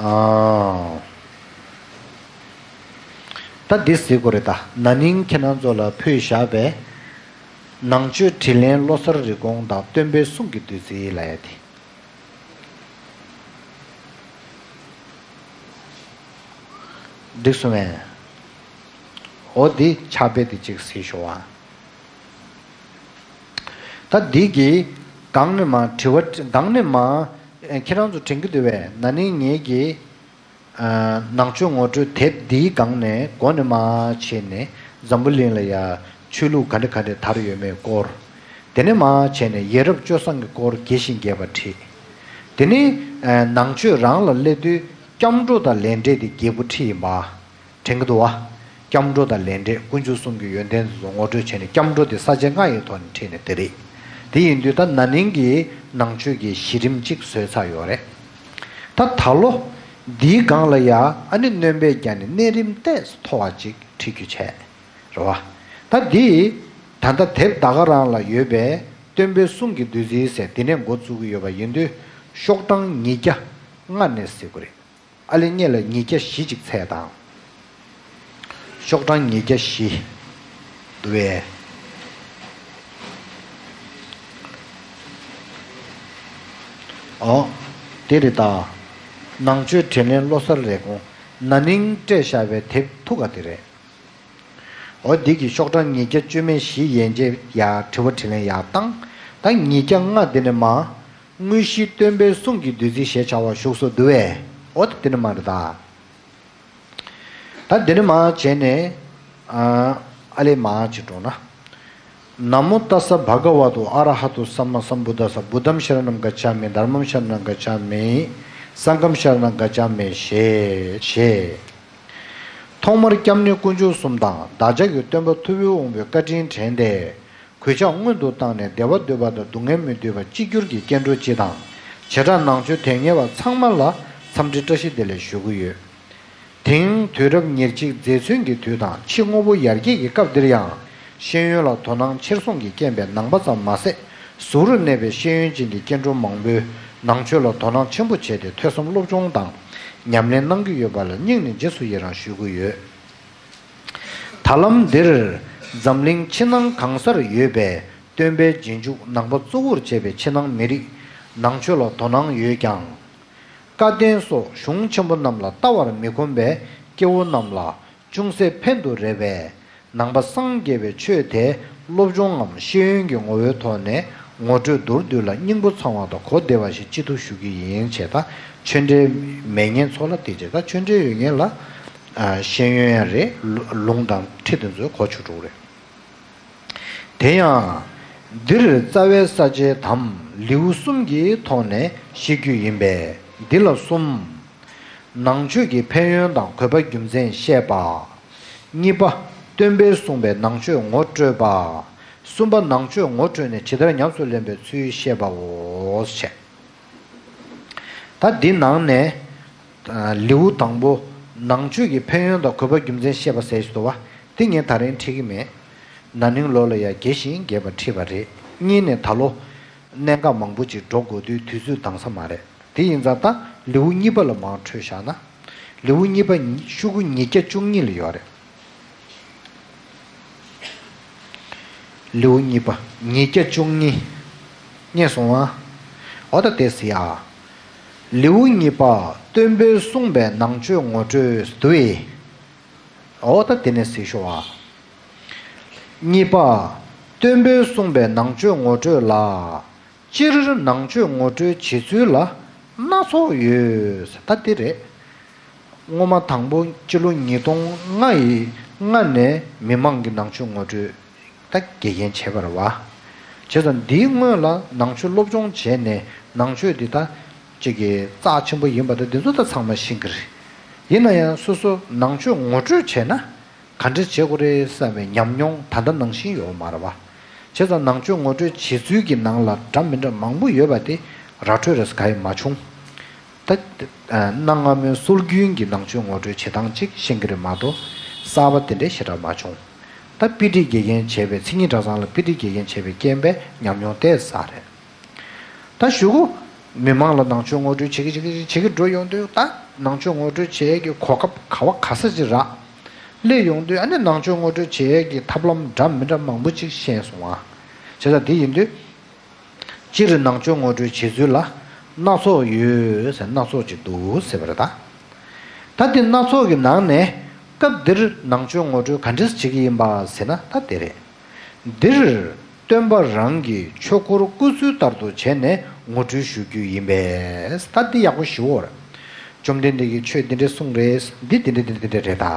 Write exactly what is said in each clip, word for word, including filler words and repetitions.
ཨ། ད་འདི་ཟེར་དགོས་རེད་ད། ན་ནིང་ཁྱེད་རང་ཚོ་ལ་ཕུལ་བཞག་པའི་ནང་ཆོས་དྲིན་ལན་བློ་གསར་རི་གོང་དང་སྟོན་པའི་གསུང་གི་བདུད་རྩི་ལབ་ཡ་དེ། འགྲིག་སོང་ངས། འོ་འདི་ཕྱག་དཔེ་དེ་གཅིག་གཟིགས་ཤོག་ཨ། ད་འདི་གི་སྒང་ནས་མར་དྲི་བ་སྒང་ནས་མར་ཁྱེད་རང་ཚོ་དྲན་གྱི་འདུག་པས། ན་ནིང་ངེད་ཀྱིས་ནང་ཆོས་ངོ་སྤྲོད་དེབ་འདིའི་སྒང་ནས་འགོ་ནས་མར་བྱས་ནས་འཛམ་བུ་གླིང་ལ་ཡ་ཆོས་ལུགས་ག་འདྲ་ག་འདྲ་དར་ཡོད་མེད་སྐོར། དེ་ནས་མར་བྱས་ནས་ཡ་རབས་སྤྱོད་བཟང་གི་སྐོར་རྒྱས་ཤིང་རྒྱས་པ་ཁྲིད། དེ་ནས་ནང་ཆོས་རང་ལ་སླེབས་དུས་སྐྱབས་འགྲོ་དང་ལས་འབྲས་དེ་རྒྱས་པོ་ཁྲིད་ཡིན་པ། དྲན་གྱི་འདུག་བ། སྐྱབས་འགྲོ་དང་ལས་འབྲས་དཀོན་མཆོག་གསུམ་གྱི་ཡོན་ཏན་དེ་ཚོ་ངོ་སྤྲོད་བྱས་ནས་སྐྱབས་འགྲོ་དེ་ས་བཅད་ལྔ་ཡི་ཐོག་ནས་ཁྲིད་ནས་དེ་རེད། དེ་ཡིན་དུས་ད་ན་ནིང་གི་ནང་ཆོས་ཀྱི་གཞི་རིམ་གཅིག་བཟོས་ཚར་ཡོད་རེད། ད་ད་ལོ་འདིའི་སྒང་ལ་ཡ་ཨ་ནི་སྣོན་པ་རྒྱག་ནས་གནས་རིམ་ཏོག་ཙམ་མཐོ་བ་ཅིག་ཁྲིད་རྒྱུ་བྱས། རེད་བ། ད་འདི་ད་ལྟ་དེབ་ད་ག་རང་ལ་ཡོད་པའི་སྟོན་པའི་གསུང་གི་བདུད་རྩི་ཟེར་དེ་ནས་འགོ་བཙུགས་ཀྱི་ཡོད་པ་ཡིན་དུས་ཤོག་གྲངས་ཉིས་བརྒྱ་ལྔ་ནས་ཟེར་དགོས་རེད། ཨ་ལེ་སྔོན་ལ་ཉིས་བརྒྱ་བཞི་ཅིག་བཙལ་དང་། ཤོག་གྲངས་ཉིས་བརྒྱ་བཞི་འདུག་པས། ཨོ། དེ་རེད་ད། ནང་ཆོས་དྲིན་ལན་བློ་གསར་རེ་སྐོང་ན་ནིང་སྤྲད་བཞག་པའི་དེབ་ཐུག་ག་དེ་རེད། འོ་འདི་གི་ཤོག་གྲངས་ཉིས་བརྒྱ་བཅུ་མེད་བཞི་ཡན་ཆད་ཡར་དྲི་བ་དྲིས་ལན་ཡར་བཏང་། ད་ཉིས་བརྒྱ་ལྔ་འདི་ནས་མར། དངོས་གཞི་སྟོན་པའི་གསུང་གི་བདུད་རྩི་ཞེས་བྱ་བ་བཞུགས་སོ་འདུག་པས། འོ་ད་འདི་ནས་མར་རེད་ད། ད་འདི་ནས་མར་བྱས་ནས། ཨ་ལེ་མར་ཅིག་འགྲོ་ན། ན་མོ་ཏཱ་ས་བྷ་ག་ཝ་ཏོ་ཨ་ར་ཧ་ཏོ་སམ་མ་སམ་བུ་དྷ་ས། བུདྡྷམ་ཤ་ར་ཎམ་ག་ཆ་མི། དྷརྨམ་ཤ་ར་ཎམ་ག་ཆ་མི། སངྒྷམ་ཤ་ར་ཎམ་ག་ཆ་མི་ཞེས་ཞེས། ཐོག་མར་སྐྱབས་གནས་དཀོན་མཆོག་གསུམ་དང་བདག་ཅག་གི་སྟོན་པ་ཐུ་བོའི་དབང་པོའི་བཀའ་དྲིན་དྲན་ཏེ། གོད་ཆག་སྔོན་དུ་བཏང་ནས་བདེ་བ་འདོད་པ་དང་སྡུག་བསྔལ་མི་འདོད་པ་གཅིག་གྱུར་གྱི་སྐྱེ་འགྲོ་སྤྱི་དང་བྱེ་བྲག་ནང་ཆོས་དོན་གཉེར་བ་ཚང་མ་ལ་འཚམས་འདྲི་བཀྲ་ཤིས་བདེ་ལེགས་ཞུ་གི་ཡོད། དེང་དུས་རབས་ཉེར་གཅིག་མཛེས་ཚུན་གྱི་དུས་དང་ཕྱི་དངོས་པོ་ཡར་རྒྱས་ཀྱི་སྐབས་འདིར་ཡང་ཤེས་ཡོན་ལ་དོ་སྣང་ཆེར་སོང་གི་རྐྱེན་པས་ནང་པ་ཙམ་མ་ཟད་གཟུགས་རུ་གནས་པའི་ཤེས་ཡོན་ཅན་གྱི་སྐྱེ་འགྲོ་མང་པོས་ནང་ཆོས་ལ་དོ་སྣང་ཆེན་པོ་བྱས་ཏེ་ཐོས་བསམ་སློབ་སྦྱོང་དང་ཉམས་ལེན་གནང་གི་ཡོད་པ་ལ་སྙིང་ནས་རྗེས་སུ་ཡི་རང་ཞུ་གི་ཡོད། ད་ལམ་འདིར་འཛམ་གླིང་ཕྱི་ནང་གང་སར་ཡོད་པའི་སྟོན་པའི་རྗེས་འཇུག་ནང་པ་གཙོ་བོར་བྱས་པའི་ཕྱི་ནང་མི་རིགས་ནང་ཆོས་ལ་དོ་སྣང་ཡོད་ཀྱང་། བཀའ་བསྟན་སོགས་གཞུང་ཆེན་པོ་རྣམས་ལ་ལྟ་བར་མི་ཁོམ་པའི་སྐྱེ་བོ་རྣམས་ལ་ཅུང་ཟད་ཕན་དུ་རེ་བའི་ནང་པ་སངས་རྒྱས་པའི་ཆོས་དེ་སློབ་སྦྱོང་ངམ་ཤེས་ཡོན་གྱི་ངོ་བོའི་ཐོག་ནས་ངོ་སྤྲོད་མདོར་བསྡུས་ལ་སྙིང་པོ་ཚང་བ་དང་གོ་བདེ་བ་ཞིག་ཅི་ཐུབ་ཞུ་གི་ཡིན་བྱས། ད་ཆོས་འབྲེལ་མེད་མཁན་ཚོ་ལ་དེ་བྱས། ད་ཆོས་འབྲེལ་ཡོད་མཁན་ལ་ཤེས་ཡོན་ཡང་རེད། ལུང་དང་ཁྲིད་དེ་ཚོའི་གོ་ཆོད་འགྲོ་གི་རེད། དེ་ཡང་། འདིར་རྩ་བའི་ས་བཅད་དམ་ལེའུ་གསུམ་གྱི་ཐོག་ནས་བཤད་རྒྱུ་ཡིན་པས་འདི་ལ་གསུམ། ནང་ཆོས་ཀྱི་ཕན་ཡོན་དང་དགོས་པ་རྒྱུ་མཚན་བཤད་པ། གཉིས་པ། སྟོན་པས་གསུངས་པའི་ནང་ཆོས་ངོ་སྤྲོད་པ། གསུམ་པ། ནང་ཆོས་ངོ་སྤྲོད་ནས་ཇི་ལྟར་ཉམས་སུ་ལེན་པའི་ཚུལ་བཤད་པའོ། ཞེས། ད་འདི་ནང་ནས་ལེའུ་དང་པོ་ནང་ཆོས་ཀྱི་ཕན་ཡོན་དང་དགོས་པ་རྒྱུ་མཚན་བཤད་པ་ཟེར་བཞིན་འདུག་བ། འདི་ངས་ད་རིང་ཁྲིད་ཀྱི་མེད། ན་ནིང་ལོ་ལ་ཡང་རྒྱས་ཤིང་རྒྱས་པ་ཁྲིད་པ་རེད། གཉིས་ནས་ད་ལོ་གནད་འགག་མང་པོ་ཅིག་འགྲོ་དགོས་དུས་དུས་ཚོད་འདང་ས་མ་རེད། དེ་ཡིན་ཙང་ད་ལེའུ་གཉིས་པ་ལ་མར་འཕྲོས་བཞག་ན། ལེའུ་གཉིས་པ་ཤོག་གུ་ཉིས་བརྒྱ་བཅུ་གཉིས་ལ་ཡོད་རེད། ལེའུ་གཉིས་པ་ཉིས་བརྒྱ་བཅུ་གཉིས། རྙེད་སོང་ཨ། འོ་ད་དེ་ཟེར་ཡ། ལེའུ་གཉིས་པ་སྟོན་པས་གསུངས་པའི་ནང་ཆོས་ངོ་སྤྲོད་དུ། འོ་ད་དེ་ནས་ཟེར་ཤོག་ཨ། གཉིས་པ། སྟོན་པས་གསུངས་པའི་ནང་ཆོས་ངོ་སྤྲོད་ལ། སྤྱིར་ནང་ཆོས་ངོ་སྤྲོད་བྱེད་ཚུལ་ལ་སྣ་ཚོགས་ཡོད། ད་འདི་རེད། སྔོན་མ་དང་པོ་སྤྱི་ལོ་ཉིས་སྟོང་ལྔ་ཡི་ལྔ་ནས་མི་མང་གི་ནང་ཆོས་ངོ་སྤྲོད་ད་དགེ་རྒན་བྱས་པ་རེད་བ། བྱས་ཙང་འདིའི་སྔོན་ལ་ནང་ཆོས་སློབ་སྦྱོང་བྱས་ནས་ནང་ཆོས་འདི་ད་ཅིག་གི་རྩ་ཆེན་པོ་ཡིན་པ་ད་འདི་ཚོ་ད་ཚང་མ་ཤེས་ཀྱི་རེད། ཡིན་ན་ཡང་སོ་སོ་ནང་ཆོས་ངོ་སྤྲོད་བྱས་ན། ག་འདྲ་བྱེད་དགོས་རེད་བསམ་པའི་ཉམས་མྱོང་ད་ལྟ་ནང་བཞིན་ཡོད་མ་རེད་བ། བྱས་ཙང་ནང་ཆོས་ངོ་སྤྲོད་བྱེད་ཚུལ་གྱི་ནང་ལ་འདྲ་མི་འདྲ་མང་པོ་ཡོད་པ་དེ་ར་འཕྲོད་རེས་ག་ཡི་མ་བྱུང་། ད་གནའ་སྔ་མོའི་སྲོལ་རྒྱུན་གྱི་ནང་ཆོས་ངོ་སྤྲོད་བྱེད་སྟངས་གཅིག་ཤེས་ཀྱི་རེད་མ་གཏོགས་གསར་པ་དེ་འདྲའི་ཞེ་དྲག་མ་བྱུང་། ད་དཔེ་ཁྲིད་དགེ་རྒན་བྱས་པའི་མཚན་ཉིད་གྲྭ་ཚང་ལ་དཔེ་ཁྲིད་དགེ་རྒན་བྱས་པའི་རྐྱེན་པས་ཉམས་མྱོང་ཏོག་ཙམ་རེད། ད་གཞུག་གུ་མི་མང་ལ་ནང་ཆོས་ངོ་སྤྲོད་བྱེད་ཀྱི་བྱེད་ཀྱི་བྱེད་ཀྱི་འགྲོ་ཡོང་དུས་ད་ ནང་ཆོས་ངོ་སྤྲོད་བྱེད་ཡས་ཀྱི་གོ་སྐབས་ག་བ་ག་ས་ཅིག་རག་སླེབས་ཡོང་དུས། ཨ་ནི་ནང་ཆོས་ངོ་སྤྲོད་བྱེད་ཡས་ཀྱི་ཐབས་ལམ་འདྲ་མི་འདྲ་མང་པོ་ཅིག་ཤེས་སོང་ང་། བྱས་ཙང་དེ་ཡིན་དུས། སྤྱིར་ནང་ཆོས་ངོ་སྤྲོད་བྱེད་ཚུལ་ལ་སྣ་ཚོགས་ཡོད་ཟེར། སྣ་ཚོགས་ཅིག་འདུག་ཟེར་བ་རེད་ད། ད་དེ་སྣ་ཚོགས་ཀྱི་ནང་ནས་སྐབས་འདིར་ནང་ཆོས་ངོ་སྤྲོད་ག་འདྲས་བྱེད་ཀྱི་ཡིན་པ་ཟེར་ན་ད་དེ་རེད། འདིར་སྟོན་པ་རང་གི་ཆོས་འཁོར་བསྐོར་ཚུལ་ལྟར་དུ་བྱས་ནས་ངོ་སྤྲོད་ཞུ་རྒྱུ་ཡིན་པས། ད་འདི་ཡག་པོ་ཞུའོ། བཅོམ་ལྡན་འདས་ཀྱིས་ཆོས་འདི་འདྲས་གསུངས་རེད། འདི་འདི་འདྲས་འདི་འདྲས་འདི་འདྲས་རེད་ད།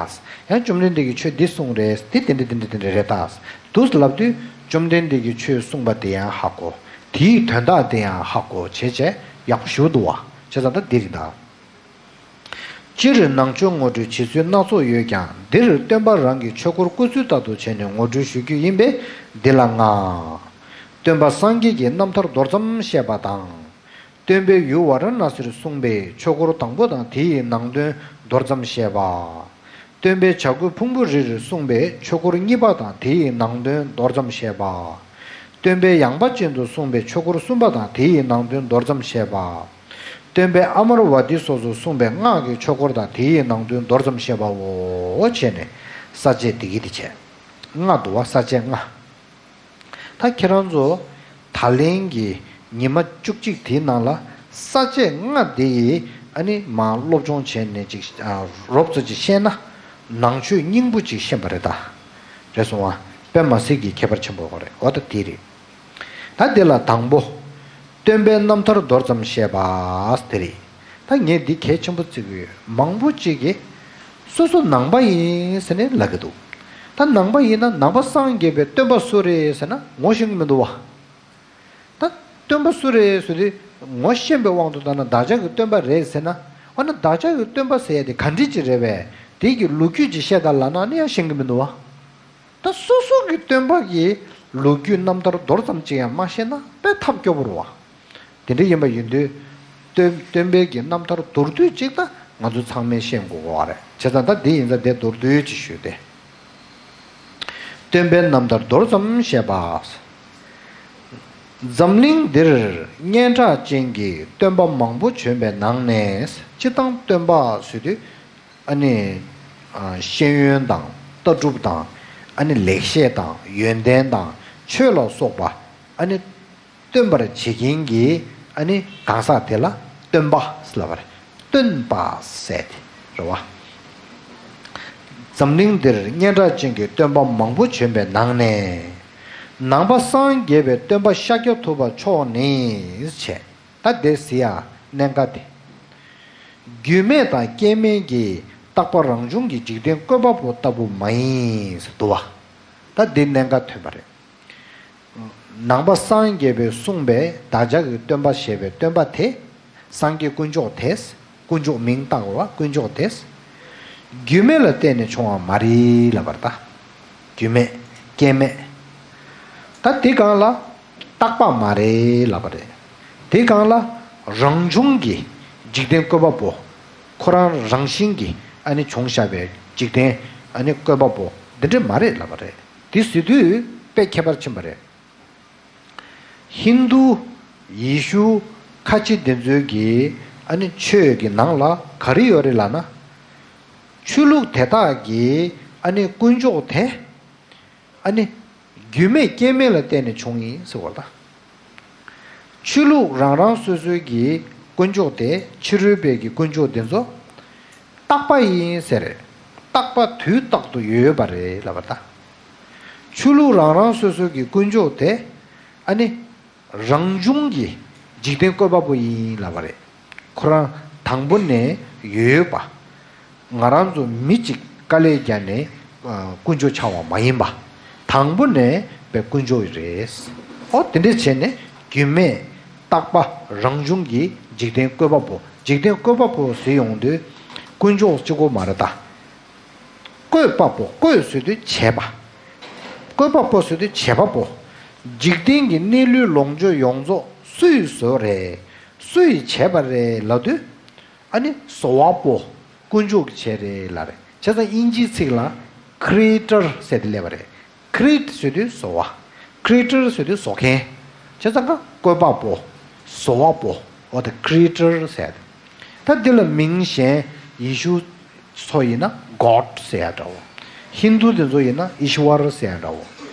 ཡང་བཅོམ་ལྡན་འདས་ཀྱིས་ཆོས་འདི་གསུངས་རེད། འདི་འདི་འདྲས་འདི་འདྲས་འདི་འདྲས་རེད་ད། འདུག་ལབ་དུས་བཅོམ་ལྡན་འདས་ཀྱིས་ཆོས་གསུངས་པ་དེ་ཡང་ཧ་གོ། དེའི་དོན་དག་དེ་ཡང་ཧ་གོ་བྱས་བྱས་ཡག་པོ་ཞུ་འདུག་བ། བྱས་ཙང་ད་འདི་རེད་ད། སྤྱིར་ནང་ཆོས་ངོ་སྤྲོད་བྱེད་ཚུལ་སྣ་ཚོགས་ཡོད་ཀྱང་། འདིར་སྟོན་པ་རང་གི་ཆོས་འཁོར་བསྐོར་ཚུལ་ལྟར་དུ་བྱས་ནས་ངོ་སྤྲོད་ཞུ་རྒྱུ་ཡིན་པས་འདི་ལ་མངའ། སྟོན་པ་སངས་རྒྱས་ཀྱི་རྣམ་ཐར་མདོར་ཙམ་བཤད་པ་དང་། སྟོན་པས་ཡུལ་ཝཱ་ར་ཎཱ་སིར་གསུངས་པའི་ཆོས་འཁོར་དང་པོ་དང་དེ་ཡི་ནང་དོན་མདོར་ཙམ་བཤད་པ། སྟོན་པས་བྱ་རྒོད་ཕུང་པོའི་རིར་གསུངས་པའི་ཆོས་འཁོར་གཉིས་པ་དང་དེ་ཡི་ནང་དོན་མདོར་ཙམ་བཤད་པ། སྟོན་པས་ཡངས་པ་ཅན་དུ་གསུངས་པའི་ཆོས་འཁོར་གསུམ་པ་དང་དེ་ཡི་ནང་དོན་མདོར་ཙམ་བཤད་པ། སྟོན་པས་ཨ་མར་བ་ཏི་སོགས་སུ་གསུངས་པའི་སྔགས་ཀྱི་ཆོས་འཁོར་དང་དེ་ཡི་ནང་དོན་མདོར་ཙམ་བཤད་པའོ། བྱས་ནས་ས་བཅད་འདི་གི་འདི་བྱས། ལྔ་འདུག་བ། ས་བཅད་ལྔ། ད་ཁྱེད་རང་ཚོ་ད་ལན་གྱི་ཉི་མ་བཅུ་གཅིག་དེའི་ནང་ལ་ས་བཅད་ལྔ་དེ་ཡི་ཨ་ནི་མར་སློབ་སྦྱོང་བྱས་ནས་ཅིག་ཨ་རོབ་ཙམ་ཅིག་ཤེས་ན་ནང་ཆོས་སྙིང་པོ་ཅིག་ཤེས་པ་རེད་ད། རེད་སོང་བ། དཔེ་མ་སྲིད་ཀྱི་ཁྱད་པར་ཆེན་པོ་ཡོད་རེད། འོ་ད་དེ་རེད། ད་དེ་ལ་དང་པོ། སྟོན་པའི་རྣམ་ཐར་མདོར་ཙམ་བཤད་པ་དེ་རེད། ད་ངས་འདི་གལ་ཆེན་པོ་བརྩི་གི་ཡོད། མང་པོ་ཅིག་གིས་སོ་སོ་ནང་པ་ཡིན་ཟེར་ནས་ལབ་ཀྱི་འདུག་ད་ནང་པ་ཡིན་ན་ནང་པ་སངས་རྒྱས་པའི་སྟོན་པ་སུ་རེད་ཟེར་ན་ངོ་ཤེས་ཀྱི་མི་འདུག་བ། ད་སྟོན་པ་སུ་རེད་ཟེར་དུས་ངོ་ཤེས་པའི་དབང་དུ་བཏང་ན་བདག་ཅག་གི་སྟོན་པ་རེད་ཟེར་ན། འོ་ན་བདག་ཅག་གི་སྟོན་པ་ཟེར་ཡ་དེ་ག་འདྲ་ཅིག་རེད་པས། དེ་གི་ལོ་རྒྱུས་ཅིག་བཤད་དང་ལབ་ན་ནི་ཡང་ཤེས་ཀྱི་མི་འདུག་བ། ད་སོ་སོ་གི་སྟོན་པ་གི་ལོ་རྒྱུས་རྣམ་ཐར་མདོར་ཙམ་ཅིག་ཡང་མ་ཤེས་ན་དཔེ་ཐབས་སྐྱོ་པོ་རེད་བ། དེ་འདྲ་ཡིན་པ་ཡིན་དུས། སྟོན་སྟོན་པའི་གི་རྣམ་ཐར་མདོར་བསྡུས་ཅིག་ད་ང་ཚོ་ཚང་མས་ཤེས་དགོས་ཀྱི་ཡོད་རེད། བྱས་ཙང་ད་འདི་ཡིན་ཙང་དེ་མདོར་བསྡུས་ཅིག་ཞུས་ཏེ། སྟོན་པའི་རྣམ་ཐར་མདོར་ཙམ་བཤད་པ། འཛམ་གླིང་འདིར་སྙན་གྲགས་ཅན་གྱི་སྟོན་པ་མང་པོ་བྱོན་པའི་ནང་ནས། སྤྱིར་བཏང་སྟོན་པ་ཟེར་དུས། ཨ་ནི་ཨ་ཤེས་ཡོན་དང་ལྟ་གྲུབ་དང་། ཨ་ནི་ལེགས་བཤད་དང་ཡོན་ཏན་དང་ཆོས་ལ་སོགས་པ། ཨ་ནི་སྟོན་པར་བྱེད་མཁན་གྱི་ཨ་ནི་གང་ཟག་དེ་ལ་སྟོན་པ་ཟེར་ལབ་པ་རེད། སྟོན་པ་ཟེར་དེ་རེད་བ། འཛམ་གླིང་འདིར་སྙན་གྲགས་ཅན་གྱི་སྟོན་པ་མང་པོ་བྱོན་པའི་ནང་ནས། ནང་པ་སངས་རྒྱས་པའི་སྟོན་པ་ཤཱཀྱ་ཐུབ་པ་མཆོག་ནི་བྱས། ད་དེ་ཟེར་ཡ་གནད་འགག་དེ། རྒྱུད་སྨད་དང་སྐྱེ་སྨད་ཀྱི་བརྟག་པ་རང་བྱུང་གི་འཇིག་རྟེན་བཀོད་པ་པོ་ལྟ་བུ་མ་ཡིན་ཟེར་འདུག་བ། ད་འདི་གནད་འགག་ཐོན་པ་རེད། ནང་པ་སངས་རྒྱས་པས་གསུངས་པའི་བདག་ཅག་གི་སྟོན་པ་ཞེས་པའི་སྟོན་པ་དེ། སངས་རྒྱས་དཀོན་མཆོག་དེ། དཀོན་མཆོག་མིང་བཏགས་པ་དཀོན་མཆོག་དེ། རྒྱུད་སྨད་ལ་བརྟེན་ནས་བྱུང་བ་མ་རེད་ལབ་པ་རེད་ད། རྒྱུད་སྨད། སྐྱེ་སྨད། ད་དེ་སྒང་ལ་བརྟག་པ་མ་རེད་ལབ་པ་རེད། དེ་སྒང་ལ་རང་བྱུང་གི་འཇིག་རྟེན་བཀོད་པ་པོ། ཁོ་རང་རང་བཞིན་གྱིས་ཨ་ནི་བྱུང་བཞག་པའི་འཇིག་རྟེན་ཨ་ནི་བཀོད་པ་པོ་འདི་འདྲ་མ་རེད་ལབ་པ་རེད། དེ་ཟེར་དུས་དཔེ་ཁྱད་པར་ཕྱིན་པ་རེད། ཧིན་རྡུ། ཡེ་ཤུ། ཁ་ཆེ་འདི་ཚོའི་གི་ཨ་ནི་ཆོས་ཀྱི་ནང་ལ་ག་རེ་ཡོད་རེད་ལབ་ན། ཆོས་ལུགས་དེ་དག་གི་ཨ་ནི་དཀོན་མཆོག་དེ། ཨ་ནི། རྒྱུད་སྨད་སྐྱེ་སྨད་ལ་བརྟེན་ནས་བྱུང་ཡིན་ཟེར་བ་ལ། ཆོས་ལུགས་རང་རང་སོ་སོའི་གི་དཀོན་མཆོག་དེ་ཕྱི་རོལ་པའི་གི་དཀོན་མཆོག་དེ་ཚོ། རྟག་པ་ཡིན་ཟེར། རྟག་པ་དུས་རྟག་ཏུ་ཡོད་པ་རེད་ལབ་པ་ད། ཆོས་ལུགས་རང་རང་སོ་སོའི་གི་དཀོན་མཆོག་དེ། ཨ་ནི། རང་བྱུང་གི་འཇིག་རྟེན་བཀོད་པ་པོ་ཡིན་ལབ་པ་རེད། ཁོ་རང་དང་པོ་ནས་ཡོད་པ། ང་རང་ཚོ་མི་གཅིག་དཀའ་ལས་བརྒྱབ་ནས་ཨ་དཀོན་མཆོག་ཆགས་པ་མ་ཡིན་པ། དང་པོ་ནས་པའི་དཀོན་མཆོག་རེད། ཨོ་དེ་འདྲས་བྱས་ནས་རྒྱུད་སྨད་རྟག་པ་རང་བྱུང་གི་འཇིག་རྟེན་བཀོད་པ་པོ། འཇིག་རྟེན་བཀོད་པ་པོ་ཟེར་ཡོང་དུས་དཀོན་མཆོག་གཅིག་པོ་མ་རེད་ད། བཀོད་པ་པོ། བཀོད་ཟེར་དུས་བྱས་པ། བཀོད་པ་པོ་ཟེར་དུས་བྱས་པ་པོ། འཇིག་རྟེན་གྱི་གནས་ལུས་ལོངས་སྤྱོད་ཡོངས་རྫོགས་སུས་བཟོས་རེད། སུས་བྱས་པ་རེད་ལབ་དུས། ཨ་ནི་བཟོ་བ་པོ། དཀོན་མཆོག་གིས་བྱས་རེད་ལབ་རེད། བྱས་ཙང་དབྱིན་ཇིའི་ཚིག་ལ་Creator ཟེར་ཏེ་སླེབས་པ་རེད། Create ཟེར་དུས་བཟོ་བ། Creator ཟེར་དུས་བཟོ་མཁན། བྱས་ཙང་ཀ་བཀོད་པ་པོ། བཟོ་བ་པོ། འོ་དེ་Creator ཟེར་ཏེ། ད་འདི་ལ་མིང་གཞན་ཡེ་ཤུ་ཚོ་ཡིན་ན་གོཌ་ཟེར་ཡ་འདྲ་བོ། ཧིན་དུ་དེ་ཚོ་ཡིན་ན་ཨིཤ་ཝར་ཟེར་ཡ་འདྲ་བོ།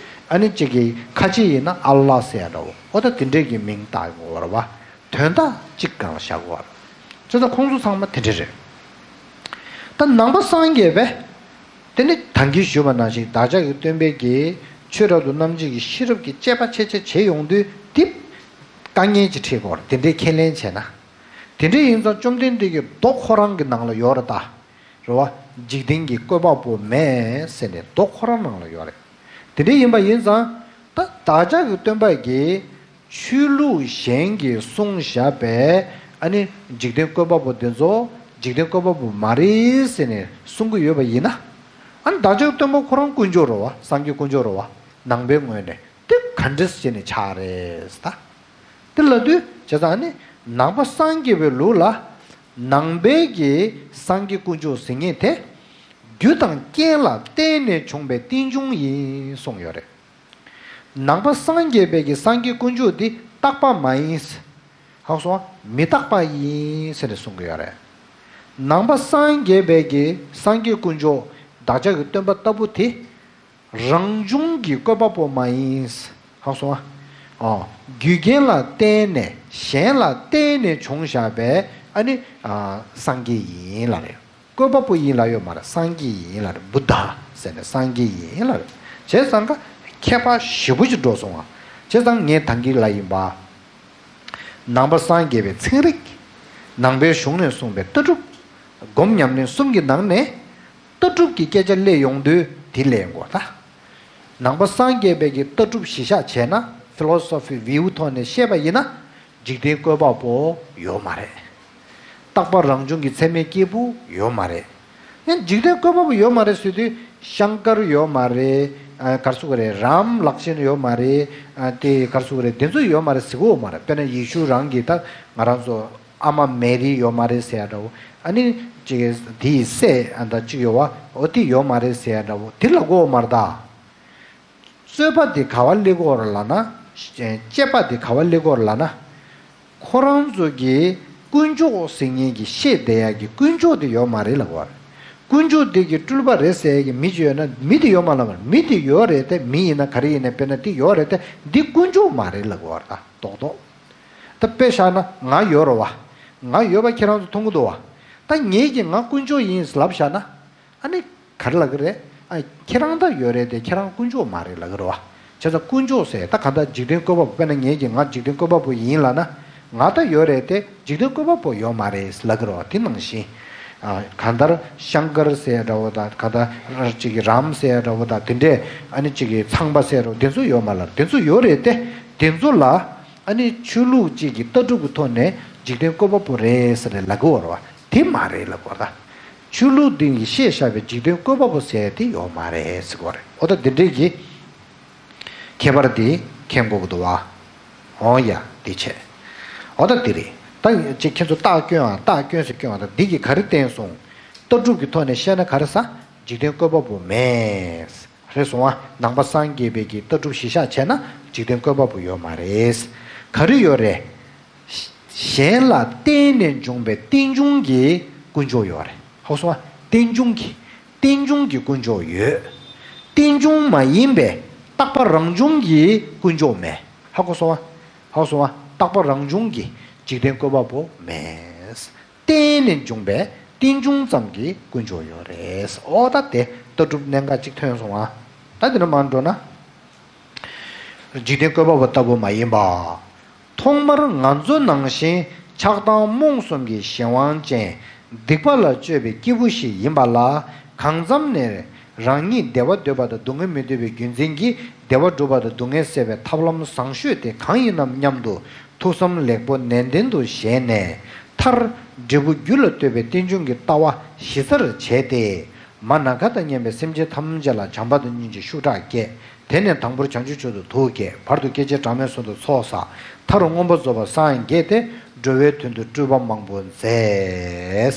ཨ་ནི་གཅིག་གི་ཁ་ཆེ་ཡིན་ན་ཨལ་ལ་ཟེར་ཡ་འདྲ་བོ། ཨོ་ད་དེ་འདྲས་ཀྱི་མིང་བཏགས་ཡོང་བ་རེད་བ། དོན་དག་གཅིག་སྒང་ལ་བཞག་དགོས་པ་རེད། བྱས་ཙང་ཁོང་ཚོ་ཚང་མ་དེ་འདྲ་རེད། ད་ནང་པ་སངས་རྒྱས་པས་དེ་ནི་ད་གིན་ཞུས་པ་ནང་བཞིན་བདག་ཅག་གི་སྟོན་པས་ཀྱིས་ཆོས་རབ་ཏུ་རྣམ་འབྱེད་ཀྱི་ཤེས་རབ་ཀྱི་དཔྱད་པ་ཆེ་ཆེ་བྱེད་ཡོང་དུས་དེ་དཀའ་ངལ་ཅིག་འཕྲད་ཀྱི་ཡོད་རེད། དེ་འདྲའི་ཁས་ལེན་བྱས་ན། དེ་འདྲ་ཡིན་ཙང་བཅོམ་ལྡན་འདས་ཀྱི་མདོ་ཁོ་རང་གི་ནང་ལ་ཡོད་རེད་ད། རེད་བ། འཇིག་རྟེན་གྱི་བཀོད་པ་པོ་མེད་ཟེར་ནས་མདོ་ཁོ་རང་ནང་ལ་ཡོད་རེད། དེ་འདྲ་ཡིན་པ་ཡིན་ཙང་། ད་བདག་ཅག་གི་སྟོན་པ་གིས་ཆོས་ལུགས་གཞན་གྱིས་གསུངས་བཞག་པའི་ཨ་ནི་འཇིག་རྟེན་བཀོད་པ་པོ་དེ་ཚོ་འཇིག་རྟེན་བཀོད་པ་པོ་མ་རེད་ཟེར་ནས་གསུང་གི་ཡོད་པ་ཡིན་ན། ཨ་ནི་བདག་ཅག་གི་སྟོན་པ་ཁོ་རང་དཀོན་མཆོག་རེད་བ། སངས་རྒྱས་དཀོན་མཆོག་རེད་བ། ནང་པའི་ངོས་ནས་དེ་ག་འདྲས་བྱས་ནས་ཆགས་རེད་ད། དེ་ལབ་དུས་བྱས་ཙང་ནི་ནང་པ་སངས་རྒྱས་པའི་ལུགས་ལ་ནང་པའི་གི་སངས་རྒྱས་དཀོན་མཆོག་ཟེར་མཁན་དེ་རྒྱུ་དང་རྐྱེན་ལ་བརྟེན་ནས་བྱུང་བའི་རྟེན་འབྱུང་ཡིན་གསུངས་ཡོད་རེད། ནང་པ་སངས་རྒྱས་པའི་གི་སངས་རྒྱས་དཀོན་མཆོག་འདི་རྟག་པ་མ་ཡིན། ཧ་གོ་སོང་ང་། མི་རྟག་པ་ཡིན་ཟེར་ནས་གསུང་གི་ཡོད་རེད། ནང་པ་སངས་རྒྱས་པའི་གི་སངས་རྒྱས་དཀོན་མཆོག་བདག་ཅག་གི་སྟོན་པ་ལྟ་བུ་དེ། རང་བྱུང་གི་བཀོད་པ་པོ་མ་ཡིན། ཧ་གོ་སོང་ང་། ཨོ། རྒྱུ་རྐྱེན་ལ་བརྟེན་ནས་གཞན་ལ་བརྟེན་ནས་བྱུང་བཞག་པའི་ཨ་ནི་ཨ་སངས་རྒྱས་ཡིན་ལབ་རེད། བཀོད་པ་པོ་ཡིན་ལབ་ཡོད་མ་རེད། སངས་རྒྱས་ཡིན་ལབ་རེད། བུདྡྷ་ཟེར་ནས་སངས་རྒྱས་ཡིན་ལབ་རེད། བྱས་ཙང་ཀ་ཁྱད་པར་ཞེ་པོ་ཅིག་འགྲོ་སོང་ང་། བྱས་ཙང་ངས་ད་གིན་ལབ་ཡིན་པ། ནང་པ་སངས་རྒྱས་པའི་ཚན་རིག་ནང་པའི་གཞུང་ནས་གསུངས་པའི་ལྟ་གྲུབ། སྒོམ་ཉམས་ལེན་གསུམ་གྱི་ནང་ནས། ལྟ་གྲུབ་ཀྱི་སྐད་ཆ་སླེབས་ཡོང་དུས་དེ་སླེབས་ཡོང་གི་ཡོད་རེད་ད། ནང་པ་སངས་རྒྱས་པའི་གི་ལྟ་གྲུབ་གཞི་བཞག་བྱས་ན། ཕི་ལོ་སོ་ཕི་བིའུ་ཐོག་ནས་བཤད་པ་ཡིན་ན། འཇིག་རྟེན་བཀོད་པ་པོ་ཡོད་མ་རེད། རྟག་པ་རང་བྱུང་གི་ཚད་མའི་སྐྱེས་བུ་ཡོད་མ་རེད། ཡང་འཇིག་རྟེན་བཀོད་པ་པོ་ཡོད་མ་རེད་ཟེར་དུས་ཤང་ཀར་ཡོད་མ་རེད། ཨ་ག་རེ་ཟེར་དགོས་རེད། རམ་ལག་ཆེན་ཡོད་མ་རེད། ཨ་དེ་ག་རེ་ཟེར་དགོས་རེད། དེ་ཚོ་ཡོད་མ་རེད་ཟེར་གྱི་ཡོད་མ་རེད། དཔེར་ན་ཡེ་ཤུ་རང་གིས་ད་ང་རང་ཚོ་ཨ་མ་མེ་རི་ཡོད་མ་རེད་ཟེར་ཡ་འདྲ་བོ། ཨ་ནི་ཅིག་དེའི་སྲས་ཨ་ད་ཅིག་ཡོད་བ། འོ་དེ་ཡོད་མ་རེད་ཟེར་ཡ་འདྲ་བོ་དེ་ལབ་ཀྱི་ཡོད་མ་རེད་ད། རྩོད་པ་དེ་ག་པར་སླེབས་ཀྱི་ཡོད་རེད་ལབ་ན། དཔྱད་པ་དེ་ག་པར་སླེབས་ཀྱི་ཡོད་རེད་ལབ་ན། ཁོ་རང་ཚོ་གིས་དཀོན་མཆོག་ཟེར་མཁན་གྱི་བཤད་བསྡད་ཡག་གི་དཀོན་མཆོག་དེ་ཡོད་མ་རེད་ལབ་ཀྱི་ཡོད་རེད། དཀོན་མཆོག་དེ་གི་སྤྲུལ་པ་རེད་ཟེར་ཡག་གི་མི་ཅིག་ཡོད་ན་མི་དེ་ཡོད་མ་ལབ་པར། མི་དེ་ཡོད་རེད་དེ། མི་ཡིན་ན་ག་རེ་ཡིན་ན། དཔེར་ན་དེ་ཡོད་རེད་དེ། འདི་དཀོན་མཆོག་མ་རེད་ལབ་ཀྱི་ཡོད་རེད་ད། རྡོག་རྡོག་ད་དཔེ་བཞག་ན་ང་ཡོད་རེད་བ། ང་ཡོད་པ་ཁྱེད་རང་ཚོ་མཐོང་གི་འདུག་བ། ད་ངེད་ཀྱིས་ང་དཀོན་མཆོག་ཡིན་ལབ་བཞག་ན། ཨ་ནི་ག་རེ་ལབ་ཀྱི་རེད། ཨ་ཁྱེད་རང་ད་ཡོད་རེད་དེ། ཁྱེད་རང་དཀོན་མཆོག་མ་རེད་ལབ་ཀྱི་རེད་བ། བྱས་ཙང་དཀོན་མཆོག་ཟེར་ད་གང་ལྟར་འཇིག་རྟེན་བཀོད་པ་པོ། དཔེར་ན་ངེད་ཀྱིས་ང་འཇིག་རྟེན་བཀོད་པ་པོ་ཡིན་ལབ་ན། ང་ད་ཡོད་རེད་དེ། འཇིག་རྟེན་བཀོད་པ་པོ་ཡོད་མ་རེད་ལབ་ཀྱི་རེད་བ། དེ་ནང་བཞིན། ཨ་གང་ལྟར་ཤང་ཀར་ཟེར་ཡ་འདྲ་བོ་དང་། གང་ལྟར་ཅིག་གི་རམ་ཟེར་ཡ་འདྲ་བོ་དང་། དེ་འདྲས་ཨ་ནི་ཅིག་གི་ཚངས་པ་ཟེར་ཡ་འདྲ་བོ། དེ་ཚོ་ཡོད་མ་རེད་ལབ། དེ་ཚོ་ཡོད་རེད་དེ། དེ་ཚོ་ལ་ཨ་ནི་ཆོས་ལུགས་གཅིག་གི་ལྟ་གྲུབ་ཀྱི་ཐོག་ནས་འཇིག་རྟེན་བཀོད་པ་པོ་རེད་ཟེར་ནས་ལབ་ཀྱི་ཡོད་རེད་བ། དེ་མ་རེད་ལབ་ཀྱི་ཡོད་རེད་ད། ཆོས་ལུགས་འདི་གིས་བཤད་བཞག་པའི་འཇིག་རྟེན་བཀོད་པ་པོ་ཟེར་དེ་ཡོད་མ་རེད་ཟེར་གྱི་ཡོད་རེད། འོ་ད་འདི་འདྲས་ཀྱི་ཁྱད་པར་དེ་མཁྱེན་དགོས་ཀྱི་འདུག་བ། འོ་ཡ། དེ་བྱས། འོ་ད་དེ་རེད། ད་ཅིག་ཁྱེད་ཚོ་རྟགས་སྐྱོན་ཨ། རྟགས་སྐྱོན་ཟེར་སྐྱོན་ཨ། ད་འདི་གིས་ག་རེ་བསྟན་སོང་། ལྟ་གྲུབ་ཀྱི་ཐོག་ནས་བཤད་ན་ག་རེ་ཟེར། འཇིག་རྟེན་བཀོད་པ་པོ་མེད། རེད་སོང་ཨ། ནང་པ་སངས་རྒྱས་པའི་གི་ལྟ་གྲུབ་གཞི་བཞག་བྱས་ན་འཇིག་རྟེན་བཀོད་པ་པོ་ཡོད་མ་རེད། ག་རེ་ཡོད་རེད། གཞན་ལ་བརྟེན་ནས་བྱུང་བའི་རྟེན་འབྱུང་གི་དཀོན་མཆོག་ཡོད་རེད། ཧ་གོ་སོང་ཨ། རྟེན་འབྱུང་གི། རྟེན་འབྱུང་གི་དཀོན་མཆོག་ཡོད། རྟེན་འབྱུང་མ་ཡིན་པའི་རྟག་པ་རང་བྱུང་གི་དཀོན་མཆོག་མེད། ཧ་གོ་སོང་ཨ། ཧ་གོ་སོང་ཨ། རྟག་པ་རང་བྱུང་གི་འཇིག་རྟེན་བཀོད་པ་པོ་མེད། བརྟེན་ནས་བྱུང་བའི་རྟེན་འབྱུང་ཙམ་གྱི་དཀོན་མཆོག་ཡོད་རེད། ཨོ་ད་དེ་ལྟ་གྲུབ་གནད་འགག་ཅིག་ཐོན་སོང་ཨ། ད་དེ་ནས་མར་འགྲོ་ན། འཇིག་རྟེན་བཀོད་པ་པོ་ལྟ་བུ་མ་ཡིན་པ། ཐོག་མར་ང་ཚོ་ནང་བཞིན་ཆགས་སྡང་རྨོངས་གསུམ་གྱི་གཞན་དབང་ཅན་སྡིག་པ་ལ་སྤྱོད་པའི་སྐྱེས་བུ་ཞིག་ཡིན་པ་ལ། གང་འཚམ་ནས་རང་ཉིད་བདེ་བ་འདོད་པ་དང་སྡུག་བསྔལ་མི་འདོད་པའི་རྒྱུ་མཚན་གྱིས་བདེ་བ་སྒྲུབ་པ་དང་སྡུག་བསྔལ་སེལ་བའི་ཐབས་ལམ་བཟང་ཤོས་དེ་གང་ཡིན་ནམ་སྙམ་དུ། ཐུགས་བསམ་ལེགས་པོ་ནན་ཏན་དུ་བཞེས་ནས། མཐར་འབྲས་བུ་རྒྱུ་ལ་ལྟོས་པའི་རྟེན་འབྱུང་གི་ལྟ་བ་གཞི་རྩར་བྱས་ཏེ། མ་ན་ག་དང་མཉམ་པའི་སེམས་ཅན་ཐམས་ཅད་ལ་བྱམས་པ་དང་སྙིང་རྗེ་ཤུགས་དྲག་བསྐྱེད། དེ་ནས་དང་པོར་བྱང་ཆུབ་མཆོག་ཏུ་ཐུགས་བསྐྱེད། བར་དུ་སྐྱེ་མཆེད་གྲངས་མེད་གསུམ་དུ་ཚོགས་བསགས། མཐར་མངོན་པར་རྫོགས་པར་སངས་རྒྱས་ཏེ། འགྲོ་བའི་དོན་དུ་སྤྲུལ་པ་མང་པོ་མཛད།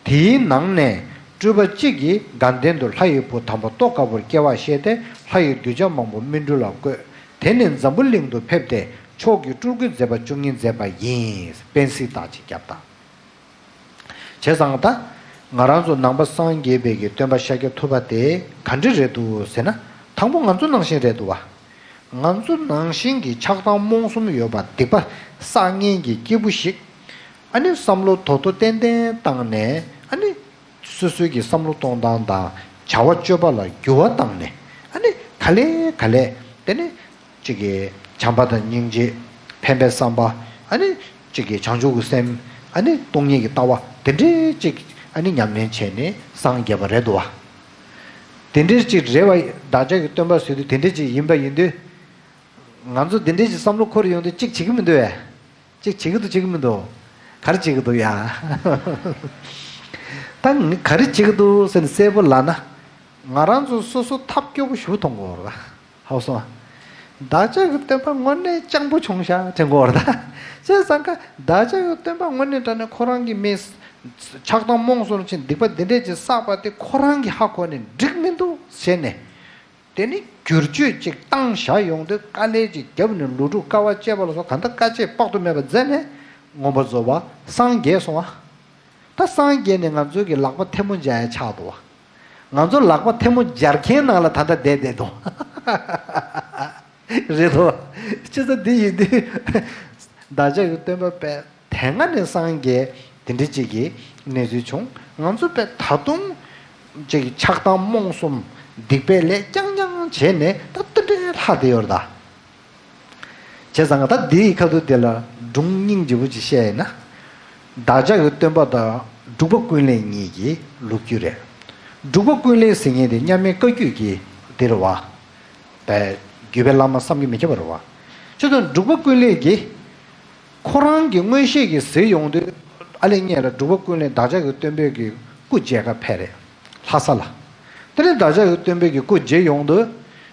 དེའི་ནང་ནས་སྤྲུལ་པ་གཅིག་གིས་དགའ་ལྡན་དུ་ལྷ་ཡི་བུ་དམ་པ་ཏོག་དཀར་པོར་སྐྱེ་བ་བཞེས་ཏེ། ལྷ་ཡི་གདུལ་བྱ་མང་པོ་སྨིན་གྲོལ་ལ་བཀོད། དེ་ནས་འཛམ་བུ་གླིང་དུ་ཕེབས་ཏེ། མཆོག་གི་སྤྲུལ་སྐུའི་མཛད་པ་བཅུ་གཉིས་མཛད་པ་ཡིན། སྤེན་སྲིད་དག་ཅིག་རྒྱབ་དང་། བྱས་ཙང་ད་ང་རང་ཚོ་ནང་པ་སངས་རྒྱས་པའི་གི་སྟོན་པ་ཤཱཀྱ་ཐུབ་པ་དེ་ག་འདྲ་རེད་འདུག་ཟེར་ན། དང་པོ་ང་ཚོ་ནང་བཞིན་རེད་འདུག་བ། ང་ཚོ་ནང་བཞིན་གྱི་ཆགས་སྡང་རྨོངས་གསུམ་ཡོད་པ་སྡིག་པ་བསགས་མཁན་གྱི་སྐྱེས་བུ་ཞིག་ཨ་ནི་བསམ་བློ་དོ་དོ་ཏན་ཏན་བཏང་ནས། ཨ་ནི་སོ་སོའི་གི་བསམ་བློ་གཏོང་སྟངས་དང་བྱ་བ་སྤྱོད་པ་ལ་འགྱུར་བ་བཏང་ནས། ཨ་ནི་ག་ལེ་ག་ལེ་དེ་ནི་གཅིག་གི་བྱམས་པ་དང་སྙིང་རྗེ། ཕན་པའི་བསམ་པ། ཨ་ནི་གཅིག་གི་བྱང་ཆུབ་ཀྱི་སེམས། ཨ་ནི་སྟོང་ཉིད་ཀྱི་ལྟ་བ། དེ་འདྲའི་གཅིག་ཨ་ནི་ཉམས་ལེན་བྱས་ནས་སངས་རྒྱས་པ་རེད་འདུག་བ། དེ་འདྲའི་གཅིག་རེད་བ། བདག་ཅག་གི་སྟོན་པ་ཟེར་དུས་དེ་འདྲའི་གཅིག་ཡིན་པ་ཡིན་དུས། ང་ཚོ་དེ་འདྲའི་གཅིག་བསམ་བློ་འཁོར་ཡོང་དུས་གཅིག་བྱེད་ཀྱི་མི་འདུག་བས། གཅིག་བྱེད་ཀྱི་འདུག་བྱེད་ཀྱི་མི་འདུག་ག་རེ་བྱེད་ཀྱི་འདུག་ཡ། ད་ངས་ག་རེ་བྱེད་ཀྱི་འདུག་ཟེར་ནས་གསལ་པོ་ལབ་ན། ང་རང་ཚོ་སོ་སོ་ཐབས་སྐྱོ་པོ་ཞིག་མཐོང་གི་ཡོད་རེད་ད། ཧ་གོ་སོང་ང་། བདག་ཅག་གི་སྟོན་པ་དངོས་གནས་སྤྱང་པོ་བྱུང་ཤག་དྲན་གྱི་ཡོད་རེད་ད། བྱས་ཙང་ཀ་བདག་ཅག་གི་སྟོན་པ་དངོས་གནས་དྲང་གནས་ཁོ་རང་གི་མི་ཆགས་སྡང་རྨོངས་གསུམ་ཕྱིན་སྡིག་པ་འདི་འདྲས་ཅིག་བསགས་པ་དེ་ཁོ་རང་གི་ཧ་གོ་ནས་འགྲིག་མི་འདུག་ཟེར་ནས། དེ་ནི་བསྒྱུར་བཅོས་ཅིག་བཏང་བཞག་ཡོང་དུས་དཀའ་ལས་ཅིག་བརྒྱབ་ནས་ལོ་དྲུག་དཀའ་བ་སྤྱད་པ་ལ་སོགས་གང་ལྟར་དཀའ་སྤྱད་དཔག་ཏུ་མེད་པ་མཛད་ནས་མངོན་པར་རྫོགས་པ་སངས་རྒྱས་སོང་བ། ད་སངས་རྒྱས་ནས་ང་ཚོའི་གི་ལག་པ་ཐལ་མོ་སྦྱར་ཡ་ཆགས་འདུག་བ། ང་ཚོ་ལག་པ་ཐལ་མོ་སྦྱར་མཁན་ནང་ལ་ད་ལྟ་བསྡད་བསྡད་འདུག་རེད་དོ། ཅི་ཙམ་འདི་ཡིན་དུས། བདག་ཅག་གི་སྟོན་པ་དཔེ་དེ་སྔ་ནས་སངས་རྒྱས་དེ་འདྲ་ཅིག་གི་གནས་ཚུལ་བྱུང་། ང་ཚོ་དཔེ་ད་དུང་ཅིག་ཆགས་སྡང་རྨོངས་གསུམ་སྡིག་པའི་ལས་རྐྱང་རྐྱང་བྱས་ནས་ད་ལྟ་འདྲའི་ལྷག་བསྡད་ཡོད་རེད་ད། བྱས་ཙང་ད་འདིའི་ཁ་ཐུག་དེ་ལ་སྒྲུང་སྙིང་རྗེ་པོ་ཅིག་བཤད་ཡིན་ན། བདག་ཅག་གི་སྟོན་པ་དང་འབྲུག་པ་ཀུན་ལེགས་གཉིས་ཀྱི་ལོ་རྒྱུས་རེད། འབྲུག་པ་ཀུན་ལེགས་ཟེར་མཁན་དེ་མཉམ་མེད་བཀའ་བརྒྱུད་ཀྱི་འདི་རེད་བ། བརྒྱུད་པའི་བླ་མ་བསམ་གྱིས་མི་ཁྱབ་པ་རེད་བ། ཁྱོད་ཚོ་འབྲུག་པ་ཀུན་ལེགས་ཀྱིས་ཁོ་རང་གི་མངོན་ཤེས་ཀྱིས་གཟིགས་ཡོང་དུས། ཨ་ལས་ངས་ལ་འབྲུག་པ་ཀུན་ལེགས་བདག་ཅག་གི་སྟོན་པའི་གི་སྐུ་མཇལ་ག་ཕེབས་རེད། ལྷ་ས་ལ། དེ་ནས་བདག་ཅག་གི་སྟོན་པའི་གི་སྐུ་མཇལ་ཡོང་དུས།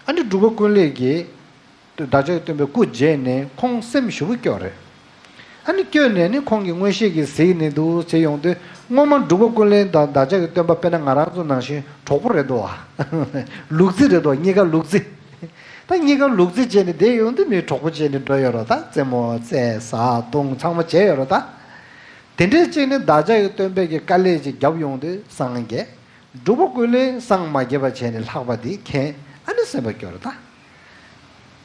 ཨ་ནི་འབྲུག་པ་ཀུན་ལེགས་ཀྱིས། བདག་ཅག་གི་སྟོན་པའི་སྐུ་མཇལ་ནས་ཁོང་སེམས་ཞེ་པོ་སྐྱོ་རེད། ཨ་ནི་སྐྱོ་ནས་ནི་ཁོང་གི་མངོན་ཤེས་ཀྱིས་གཟིགས་ནས་འདུག་ཟེར་ཡོང་དུས། སྔོན་མ་འབྲུག་པ་ཀུན་ལེགས་དང་བདག་ཅག་གི་སྟོན་པ་དཔེར་ན་ང་རང་ཚོ་ནང་བཞིན་གྲོགས་པོ་རེད་འདུག་བ། ལུག་རྫི་རེད་འདུག་གཉིས་ཀ་ལུག་རྫི། ད་གཉིས་ཀ་ལུག་རྫི་བྱས་ནས་བསྡད་ཡོང་དུས་མི་གྲོགས་པོ་བྱས་ནས་འགྲོ་ཡོད་རེད་ད། རྩེད་མོ་རྩེ་ཟ་བཏུང་ཚང་མ་བྱས་ཡོད་རེད་ད། དེ་འདྲའི་ཅིག་ནི་བདག་ཅག་གི་སྟོན་པའི་གི་དཀའ་ལས་ཅིག་བརྒྱབ་ཡོང་དུས་སངས་རྒྱས། འབྲུག་པ་ཀུན་ལེགས་སངས་མ་རྒྱས་པ་བྱས་ནས་ལྷག་པ་འདི་མཁྱེན། ཨ་ནི་སེམས་པ་སྐྱོ་རེད་ད།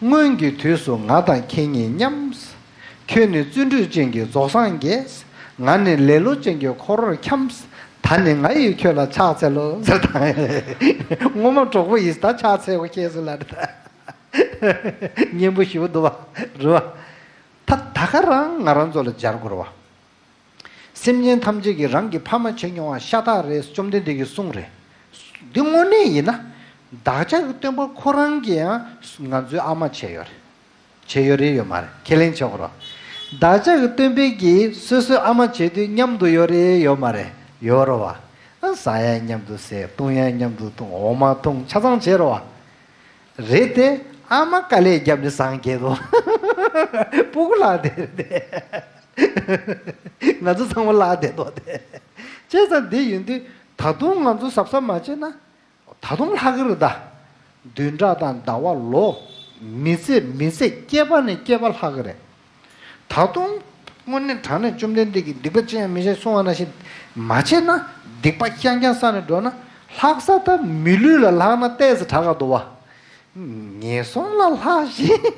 སྔོན་གྱི་དུས་སུ་ང་དང་ཁྱེད་གཉིས་མཉམ། ཁྱོད་ནི་བརྩོན་འགྲུས་ཅན་གྱི་རྫོགས་སངས་རྒྱས། ང་ནི་ལེ་ལོ་ཅན་གྱི་འཁོར་བར་འཁྱམས། ད་ནི་ང་ཡིས་ཁྱོད་ལ་ཕྱག་འཚལ་ལོ་ཟེར་དང་། སྔོན་མ་གྲོགས་པོ་ཡིས་ད་ཕྱག་འཚལ་བ་ཁྱེད་ཚོ་ལ་རེད་ད། སྙན་པོ་ཞེ་པོ་འདུག་བ། རེད་བ། ད་ད་ག་རང་ང་རང་ཚོ་ལ་སྦྱར་དགོས་རེད་བ། སེམས་ཅན་ཐམས་ཅད་ཀྱིས་རང་གི་ཕ་མ་བྱེད་མྱོང་བ་ཤ་སྟག་རེད། བཅོམ་ལྡན་འདས་ཀྱིས་གསུངས་རེད། འདི་དངོས་གནས་ཡིན་ན། བདག་ཅག་གི་སྟོན་པ་ཁོ་རང་གིས་ཡང་ང་ཚོའི་ཨ་མ་བྱས་ཡོད་རེད། བྱས་ཡོད་རེད་ཡོད་མ་རེད། ཁས་ལེན་བྱེད་དགོས་རེད། བདག་ཅག་གི་སྟོན་པས་ཀྱིས་སོ་སོའི་ཨ་མ་བྱེད་དུས་མཉམ་དུ་ཡོད་རེད་ཡོད་མ་རེད། ཡོད་རེད་བ། ཟ་ཡང་མཉམ་དུ་ཟས། བཏུང་ཡང་མཉམ་དུ་བཏུང་། འོ་མ་འཐུང་། ཆ་ཚང་བྱས་རེད་བ། རེད་དེ། ཨ་མ་དཀའ་ལས་བརྒྱབ་ནས་སངས་རྒྱས་དོ། སྤུ་གུ་ལྷག་བསྡད་རེད་དེ། ང་ཚོ་ཚང་མ་ལྷག་བསྡད་དོ་དེ། བྱས་ཙང་འདི་ཡིན་དུས་ད་དུང་ང་ཚོ་གཟབ་གཟབ་མ་བྱས་ན། ད་དུང་ལྷག་གི་རེད་ད། བདུན་ཕྲག་དང་ཟླ་བ་ལོ། མི་ཚེ་མི་ཚེ་སྐྱེས་པ་ནས་སྐྱེས་པ་ལྷག་གི་རེད། ད་དུང་དངོས་གནས་དྲང་གནས་བཅོམ་ལྡན་འདས་ཀྱིས་སྡིག་པ་ཅི་ཡང་མི་བྱེད་གསུང་བ་ནང་བཞིན་མ་བྱས་ན། སྡིག་པ་རྐྱང་རྐྱང་བསགས་ནས་འགྲོ་ན། ལྷག་ས་ད་མི་ལུས་ལ་ལྷག་ན་ཏོག་ཙམ་དྲག་ག་འདུག་བ། ངན་སོང་ལ་ལྷག་བཞིན།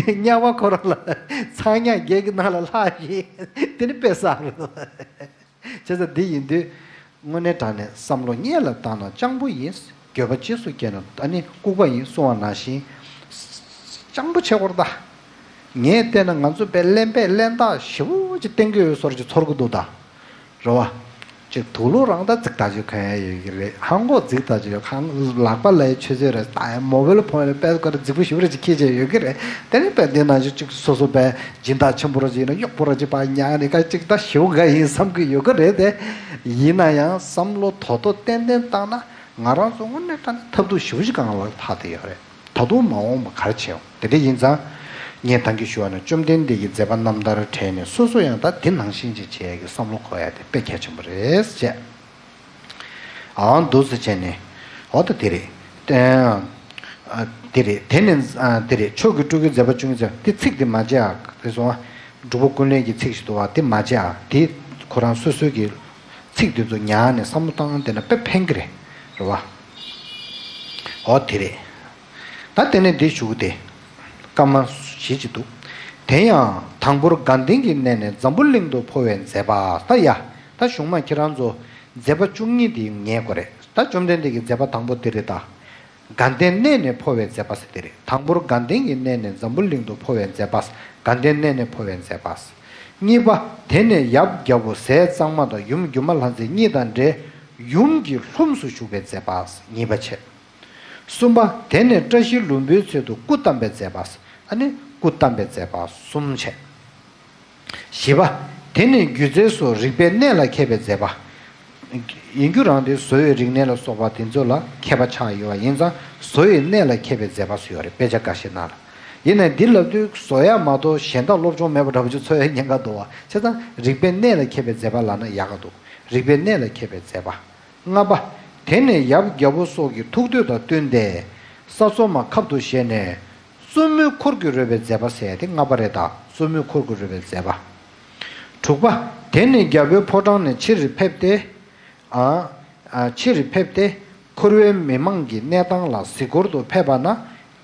དམྱལ་བ་ཁོ་རང་ལ། ཚངས་དམྱལ་བརྒྱད་ཀྱི་ནང་ལ་ལྷག་བཞིན། དེ་ནི་དཔེ་བསགས་རེད་འདུག་བྱས་ཙང་འདི་ཡིན་དུས། དངོས་གནས་དྲང་གནས་བསམ་བློ་སྔོན་ལ་བཏང་ན་སྤྱང་པོ་ཡིན། འགྱོད་པ་རྗེས་སུ་སྐྱེས་ན་ཨ་ནི་ལྐུགས་པ་ཡིན་གསུང་བ་ནང་བཞིན། སྤྱང་པོ་བྱེད་དགོས་རེད་ད། ངས་བལྟས་ན་ང་ཚོ་དཔེ་གླེན་པས་གླེན་རྟགས་ཞེ་པོ་ཅིག་བསྟན་གྱི་ཡོད་བཟོ་འདྲ་ཅིག་ཚོར་གྱི་འདུག་ད། རེད་བ། ཅིག་དུག་ལོག་རང་ད་རྫིག་ཐག་ཆོད་གོན་ཡ་ཡོད་ཀྱི་རེད། ཧང་གོ་རྫིག་ཐག་ཆོད། ཧང་ལག་པ་ལ་ཡ་ཆུ་ཚོད་རེད། ད་མོ་བེལ་ཕོན་ལ་དཔེ་ཀ་རེ་རྫིག་པོ་ཞེ་པོ་རེ་ཅིག་འཁྱེར་བྱས་ཡོད་ཀྱི་རེད། དེ་ནི་དཔེ་འདི་ནང་བཞིན་ཅིག་སོ་སོ་དཔེ་སྦྱིན་བདག་ཆེན་པོ་རེ་ཅིག་ཡིན་ན་གཡོག་པོ་རེ་ཅིག་ཕར་ཉར་ནས་ཀ་ཅིག་ད་ཞེ་པོ་དགའ་ཡིན་བསམ་གྱི་ཡོད་ཀྱི་རེད་དེ། ཡིན་ན་ཡང་བསམ་བློ་དོ་དོ་ཏན་ཏན་བཏང་ན་ང་རང་ཚོ་དངོས་གནས་དྲང་གནས་ཐབས་སྡུག་ཞེ་པོ་ཞིག་སྒང་ལ་ལྷག་བསྡད་ཡོད་རེད། ད་དུང་མ་འོངས་པ་ག་རེ་བྱེད་འོང་། དེ་འདྲ་ཡིན་ཙང་། ངས་ད་གིན་ཞུ་བ་ནང་བཅོམ་ལྡན་འདས་ཀྱི་མཛད་པ་རྣམ་ཐར་དྲན་ནས་སོ་སོ་ཡང་ད་དེ་ནང་བཞིན་ཅིག་བྱེད་ཡ་གི་བསམ་བློ་འཁོར་ཡ་དེ་དཔེ་གལ་ཆེན་པོ་རེད་ཅེས། ཨང་འདུག་སེ་བྱས་ནས། འོ་ད་དེ་རེད། ཨ། དེ་རེད། དེ་ནས་ཨ་དེ་རེད། མཆོག་གི་སྤྲུལ་སྐུའི་མཛད་པ་བཅུ་གཉིས་ཙམ་དེ་ཚིག་དེ་མ་བརྗེད་ཨ། དེ་སོང་ཨ། འབྲུག་པ་ཀུན་ལེགས་ཀྱི་ཚིག་ཞིག་འདུག་ཨ། དེ་མ་བརྗེད་ཨ། དེ་ ཁོ་རང་སོ་སོའི་གི་ཚིག་དེ་ཚོ་ཉར་ནས་བསམ་བློ་བཏང་བསྡད་ན་དཔེ་ཕན་གི་རེད། རེད་བ། འོ་དེ་རེད། ད་དེ་ནས་འདི་ཞུ་གི་དེ། སྐར་མ་བཞི་ཅིག་འདུག་དེ་ཡང་དང་པོར་དགའ་ལྡན་གྱི་གནས་ནས་འཛམ་བུ་གླིང་དུ་འཕོ་བའི་མཛད་པ། ད་ཡ། ད་གཞུང་མ་ཁྱེད་རང་ཚོ་མཛད་པ་བཅུ་གཉིས་དེ་ངེས་དགོས་རེད། ད་བཅོམ་ལྡན་འདས་ཀྱི་མཛད་པ་དང་པོ་དེ་རེད་ད། དགའ་ལྡན་གནས་ནས་འཕོ་བའི་མཛད་པ་ཟེར་དེ་རེད། དང་པོར་དགའ་ལྡན་གྱི་གནས་ནས་འཛམ་བུ་གླིང་དུ་འཕོ་བའི་མཛད་པ། དགའ་ལྡན་གནས་ནས་འཕོ་བའི་མཛད་པ། གཉིས་པ། དེ་ནས་ཡབ་རྒྱལ་པོ་ཟས་གཙང་མ་དང་ཡུམ་སྒྱུ་མ་ལྷ་མཛེས་གཉིས་དང་འབྲེལ་ཡུམ་གྱི་ལྷུམས་སུ་ཞུགས་པའི་མཛད་པ། གཉིས་པ་བྱས། གསུམ་པ། དེ་ནས་བཀྲ་ཤིས་ལྷུན་པོའི་ཚལ་དུ་སྐུ་བལྟམས་པའི་མཛད་པ། ཨ་ནི་སྐུ་བལྟམས་པའི་མཛད་པ་གསུམ་བྱས། བཞི་པ། དེ་ནས་སྒྱུ་རྩལ་སོགས་རིག་པའི་གནས་ལ་མཁས་པའི་མཛད་པ། ཡིན་རྒྱུ་རང་དེ་བཟོ་བའི་རིག་གནས་ལ་སོགས་པ་དེ་ཚོ་ལ་མཁས་པ་ཆགས་ཡོད་པ་ཡིན་ཙང་བཟོ་བའི་གནས་ལ་མཁས་པའི་མཛད་པ་སུ་ཡོད་རེད། དཔེ་ཆ་འགའ་ཤས་ནང་ལ། ཡིན་ནའི་འདི་ལབ་དུས་བཟོ་ཡ་མ་གཏོགས་གཞན་དག་སློབ་སྦྱོང་མེད་པ་འདྲ་པོ་ཅིག་ཚོར་ཡ་ཉེན་ཁ་འདུག་བ། བྱས་ཙང་རིག་པའི་གནས་ལ་མཁས་པའི་མཛད་པ་ལབ་ན་ཡག་ག་འདུག་རིག་པའི་གནས་ལ་མཁས་པའི་མཛད་པ། ལྔ་པ། དེ་ནས་ཡབ་རྒྱལ་པོ་སོགས་ཀྱི་ཐུགས་འདོད་དང་བསྟུན་ཏེ། ས་འཚོ་མ་ཁབ་ཏུ་བཞེས་ནས། བཙུན་མོའི་འཁོར་གྱིས་རོལ་བའི་མཛད་པ་ཟེར་ཡ་དེ་ལྔ་པ་རེད་ད། བཙུན་མོའི་འཁོར་གྱིས་རོལ་བའི་མཛད་པ། དྲུག་པ། དེ་ནས་རྒྱལ་པོའི་ཕོ་བྲང་ནས་ཕྱིར་ཕེབས་ཏེ། ཨ། ཨ། ཕྱིར་ཕེབས་ཏེ། འཁོར་བའི་མི་མང་གི་གནས་སྟངས་ལ་གཟིགས་སྐོར་དུ་ཕེབས་པ་ན།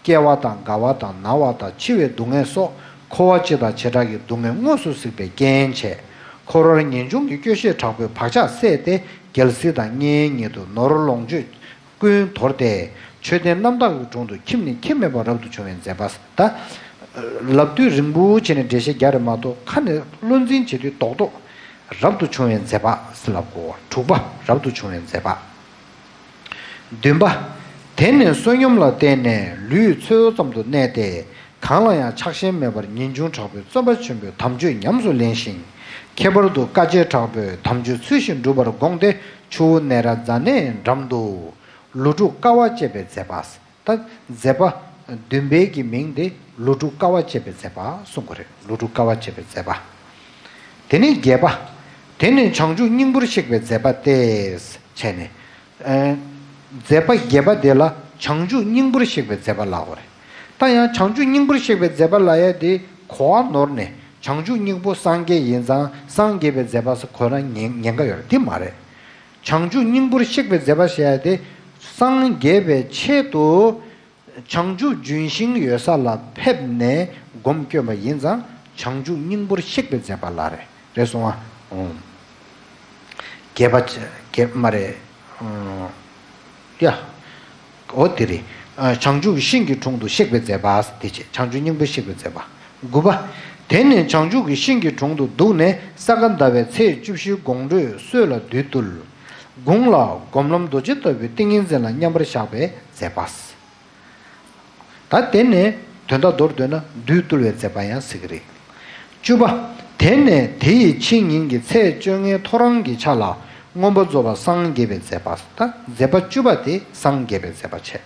སྐྱེ་བ་དང་རྒ་བ་དང་ན་བ་དང་འཆི་བའི་སྡུག་བསྔལ་སོགས་འཁོར་བ་སྤྱི་དང་བྱེ་བྲག་གི་སྡུག་བསྔལ་དངོས་སུ་གཟིགས་པའི་རྐྱེན་བྱས། འཁོར་བར་ངེས་འབྱུང་གི་སྐྱོ་ཤས་དྲག་པོའི་བག་ཆགས་སད་དེ། རྒྱལ་སྲིད་དང་གཉེན་ཉེ་དུ་ནོར་ལོངས་སྤྱོད་ཀུན་དོར་ཏེ། མཆོད་རྟེན་རྣམ་དག་གི་དྲུང་དུ་ཁྱིམ་ནས་ཁྱིམ་མེད་པར་རབ་ཏུ་བྱུང་བའི་མཛད་པ། ད་ལབ་དུས་རིང་པོ་བྱས་ནས་འགྲེལ་བཤད་རྒྱག་རེད་མ་གཏོགས་ཁ་ནས་བློ་འཛིན་བྱེད་དུས་རྡོག་རྡོག་རབ་ཏུ་བྱུང་བའི་མཛད་པ་ཟེར་ལབ་དགོས། དྲུག་པ། རབ་ཏུ་བྱུང་བའི་མཛད་པ། བདུན་པ། དེ་ནས་བསོད་སྙོམས་ལ་བརྟེན་ནས་ལུས་འཚོལ་ཙམ་དུ་གནས་ཏེ། གང་ལ་ཡང་ཆགས་ཞེན་མེད་པར་ངེས་འབྱུང་དྲག་པོས་བརྩོན་པ་ཆེན་པོས་དམ་ཆོས་ཉམས་སུ་ལེན་ཞིང་། ཁྱད་པར་དུ་དཀའ་སྤྱད་དྲག་པོས་དམ་ཆོས་ཚུལ་བཞིན་བསྒྲུབ་པར་དགོངས་ཏེ། ཆུ་བོ་ནཻ་རཉྫ་ནའི་འགྲམ་དུ། ལོ་དྲུག་དཀའ་བ་སྤྱད་པའི་མཛད་པ། ད་མཛད་པ་བདུན་པའི་གི་མིང་དེ་ལོ་དྲུག་དཀའ་བ་སྤྱད་པའི་མཛད་པ་གསུང་གི་རེད། ལོ་དྲུག་དཀའ་བ་སྤྱད་པའི་མཛད་པ། དེ་ནས་བརྒྱད་པ། དེ་ནས་བྱང་ཆུབ་སྙིང་པོར་གཤེགས་པའི་མཛད་པ་སྟེ། བྱས་ནས། ཨ། མཛད་པ་བརྒྱད་པ་དེ་ལ་བྱང་ཆུབ་སྙིང་པོར་གཤེགས་པའི་མཛད་པ་ལབ་དགོས་རེད། ད་ཡང་བྱང་ཆུབ་སྙིང་པོར་གཤེགས་པའི་མཛད་པ་ལབ་ཡ་དེ་གོ་བ་ནོར་ནས་བྱང་ཆུབ་སྙིང་པོ་སངས་རྒྱས་ཡིན་ཙང་སངས་རྒྱས་པའི་མཛད་པ་ཟེར་གོ་ན་ཉེན་ཉེན་ཁ་ཡོད་རེད། དེ་མ་རེད། བྱང་ཆུབ་སྙིང་པོར་གཤེགས་པའི་མཛད་པ་ཞེས་ཡ་དེ་སངས་རྒྱས་པའི་ཆེད་དུ་བྱང་ཆུབ་ལྗོན་ཤིང་ཡོད་ས་ལ་ཕེབས་ནས་སྒོམ་བསྐྱོན་པ་ཡིན་ཙང་བྱང་ཆུབ་སྙིང་པོར་གཤེགས་པའི་མཛད་པ་ལ་རེད། རེད་སོང་ཨ། ཨོ། བརྒྱད་པ་བརྒྱད་མ་རེད། ཨོ། ཡ། འོ་དེ་རེད། ཨ། བྱང་ཆུབ་ཤིང་གི་དྲུང་དུ་གཤེགས་པའི་མཛད་པ་དེ་བྱས། བྱང་ཆུབ་སྙིང་པོར་གཤེགས་པའི་མཛད་པ། དགུ་པ། དེ་ནས་བྱང་ཆུབ་ཀྱི་ཤིང་གི་དྲུང་དུ་འདུག་ནས་ས་ག་ཟླ་བའི་ཚེས་བཅུ་བཞིའི་དགོང་དྲོའི་སྲོད་ལ་བདུད་བཏུལ། དགུང་ལ་སྒོམ་ལམ་རྡོ་རྗེ་ལྟ་བུའི་ཏིང་ངེ་འཛིན་ལ་མཉམ་པར་བཞག་པའི་མཛད་པ། ད་དེ་ནས་དོན་དག་མདོར་བསྡུས་ན་བདུད་བཏུལ་བའི་མཛད་པ་ཡང་ཟེར་གྱི་རེད། བཅུ་པ། དེ་ནས་དེ་ཡི་ཕྱི་ཉིན་གྱི་ཚེས་བཅོ་ལྔའི་ཐོ་རངས་ཀྱི་ཆ་ལ་མངོན་པར་རྫོགས་པར་སངས་རྒྱས་པའི་མཛད་པ། ད་མཛད་པ་བཅུ་པ་དེ་སངས་རྒྱས་པའི་མཛད་པ་བྱས།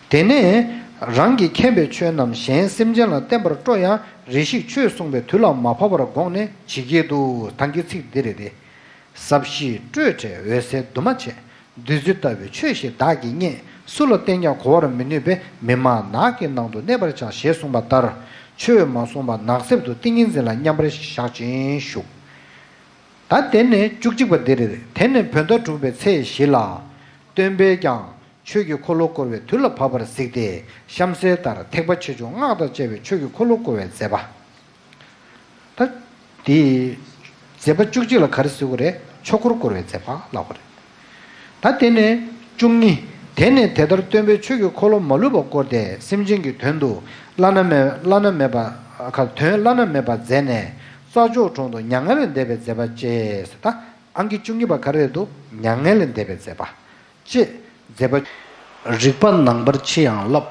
དེ་ནས་རང་གིས་མཁྱེན་པའི་ཆོས་རྣམས་གཞན་སེམས་ཅན་ལ་བསྟན་པར་སྤྲོ་ཡང་རེ་ཞིག་ཆོས་གསུངས་པའི་དུས་ལ་མ་བབ་པར་དགོངས་ནས་ཇི་སྐད་དུ། ད་གིན་ཚིག་འདི་རེད་དེ། ཟབ་ཞི་སྤྲོས་བྲལ་འོད་གསལ་འདུས་མ་བྱས། བདུད་རྩི་ལྟ་བུའི་ཆོས་ཤིག་བདག་གིས་རྙེད། སུ་ལ་བསྟན་ཀྱང་གོ་བར་མི་ནུས་པས། མི་སྨྲ་ནགས་ཀྱི་ནང་དུ་གནས་པར་བྱ། ཞེས་གསུངས་པ་ལྟར། ཆོས་མ་གསུངས་པར་ནགས་གསེབ་ཏུ་ཏིང་ངེ་འཛིན་ལ་མཉམ་པར་བཞག་ཅིང་བཞུགས། ད་དེ་ནས་བཅུ་གཅིག་པ་འདི་རེད། དེ་ནས་བོད་ཟླ་དྲུག་པའི་ཚེས་བཞི་ལ། སྟོན་པས་ཀྱང་ཆོས་ཀྱི་འཁོར་ལོ་བསྐོར་བའི་དུས་ལ་བབ་པར་གཟིགས་ཏེ། གཤམ་གསལ་ལྟར་ཐེག་པ་ཆེ་ཆུང་སྔགས་དང་བཅས་པའི་ཆོས་ཀྱི་འཁོར་ལོ་བསྐོར་བའི་མཛད་པ། ད་དེ་མཛད་པ་བཅུ་གཅིག་ལ་ག་རེ་ཟེར་དགོས་རེད། ཆོས་འཁོར་བསྐོར་བའི་མཛད་པ་ལབ་དགོས་རེད། ད་དེ་ནས་བཅུ་གཉིས། དེ་ནས་དེ་ལྟར་སྟོན་པས་ཆོས་ཀྱི་འཁོར་ལོ་མ་ལུས་པ་བསྐོར་ཏེ། སེམས་ཅན་གྱི་དོན་དུ་བླ་ན་མེད་བླ་ན་མེད་པ། ཁ། དོན་བླ་ན་མེད་པ་མཛད་ནས་རྩྭ་མཆོག་གྲོང་དུ་མྱ་ངན་ལས་འདས་པའི་མཛད་པ་བཅས། ད་ཨང་ཀི་བཅུ་གཉིས་པ་ག་རེ་རེད་འདུག་མྱ་ངན་ལས་འདས་པའི་མཛད་པ། ཅེས་མཛད་པ། རིག་པ་ནང་པར་ཕྱི་ཡང་བསླབ།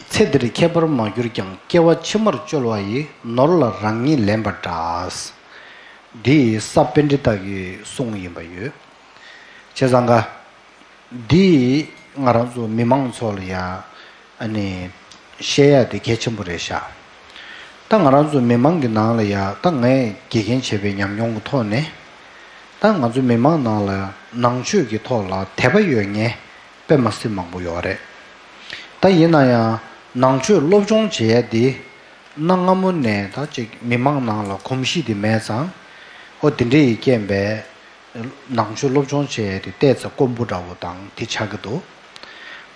ཚེ་འདིར་ཁྱད་པར་མ་གྱུར་ཀྱང་། སྐྱེ་བ་ཕྱི་མར་བཅོལ་བ་ཡི། ནོར་ལ་རང་ཉིད་ལེན་པ་འདྲ། འདི་ས་པཎྜི་ཏ་གི་གསུང་ཡིན་པ་ཡོད། བྱས་ཙང་ཀ། འདི་ང་རང་ཚོ་མི་མང་ཚོ་ལ་ཡ། ཨ་ནི། བཤད་ཡ་དེ་གལ་ཆེན་པོ་རེད་ཤག་ད་ང་རང་ཚོ་མི་མང་གི་ནང་ལ་ཡ། ད་ངས་དགེ་རྒན་བྱས་པའི་ཉམས་མྱོང་གི་ཐོག་ནས། ད་ང་ཚོ་མི་མང་ནང་ལ་ནང་ཆོས་ཀྱི་ཐོག་ལ་དད་པ་ཡོད་མཁན་དཔེ་མ་སྲིད་མང་པོ་ཡོད་རེད། ད་ཡིན་ན་ཡང་ནང་ཆོས་སློབ་སྦྱོང་བྱེད་ཡ་དེ་གནའ་སྔ་མོ་ནས་ད་ཅིག་མི་མང་ནང་ལ་གོམས་གཤིས་དེ་མེད་ཙང་། ཨོ་དེ་འདྲ་ཡི་རྐྱེན་པས་ནང་ཆོས་སློབ་སྦྱོང་བྱེད་ཡས་དེ་ཏོག་ཙམ་དཀོན་པོ་འདྲ་བོ་དང་དེ་ཆགས་ཀྱི་འདུག་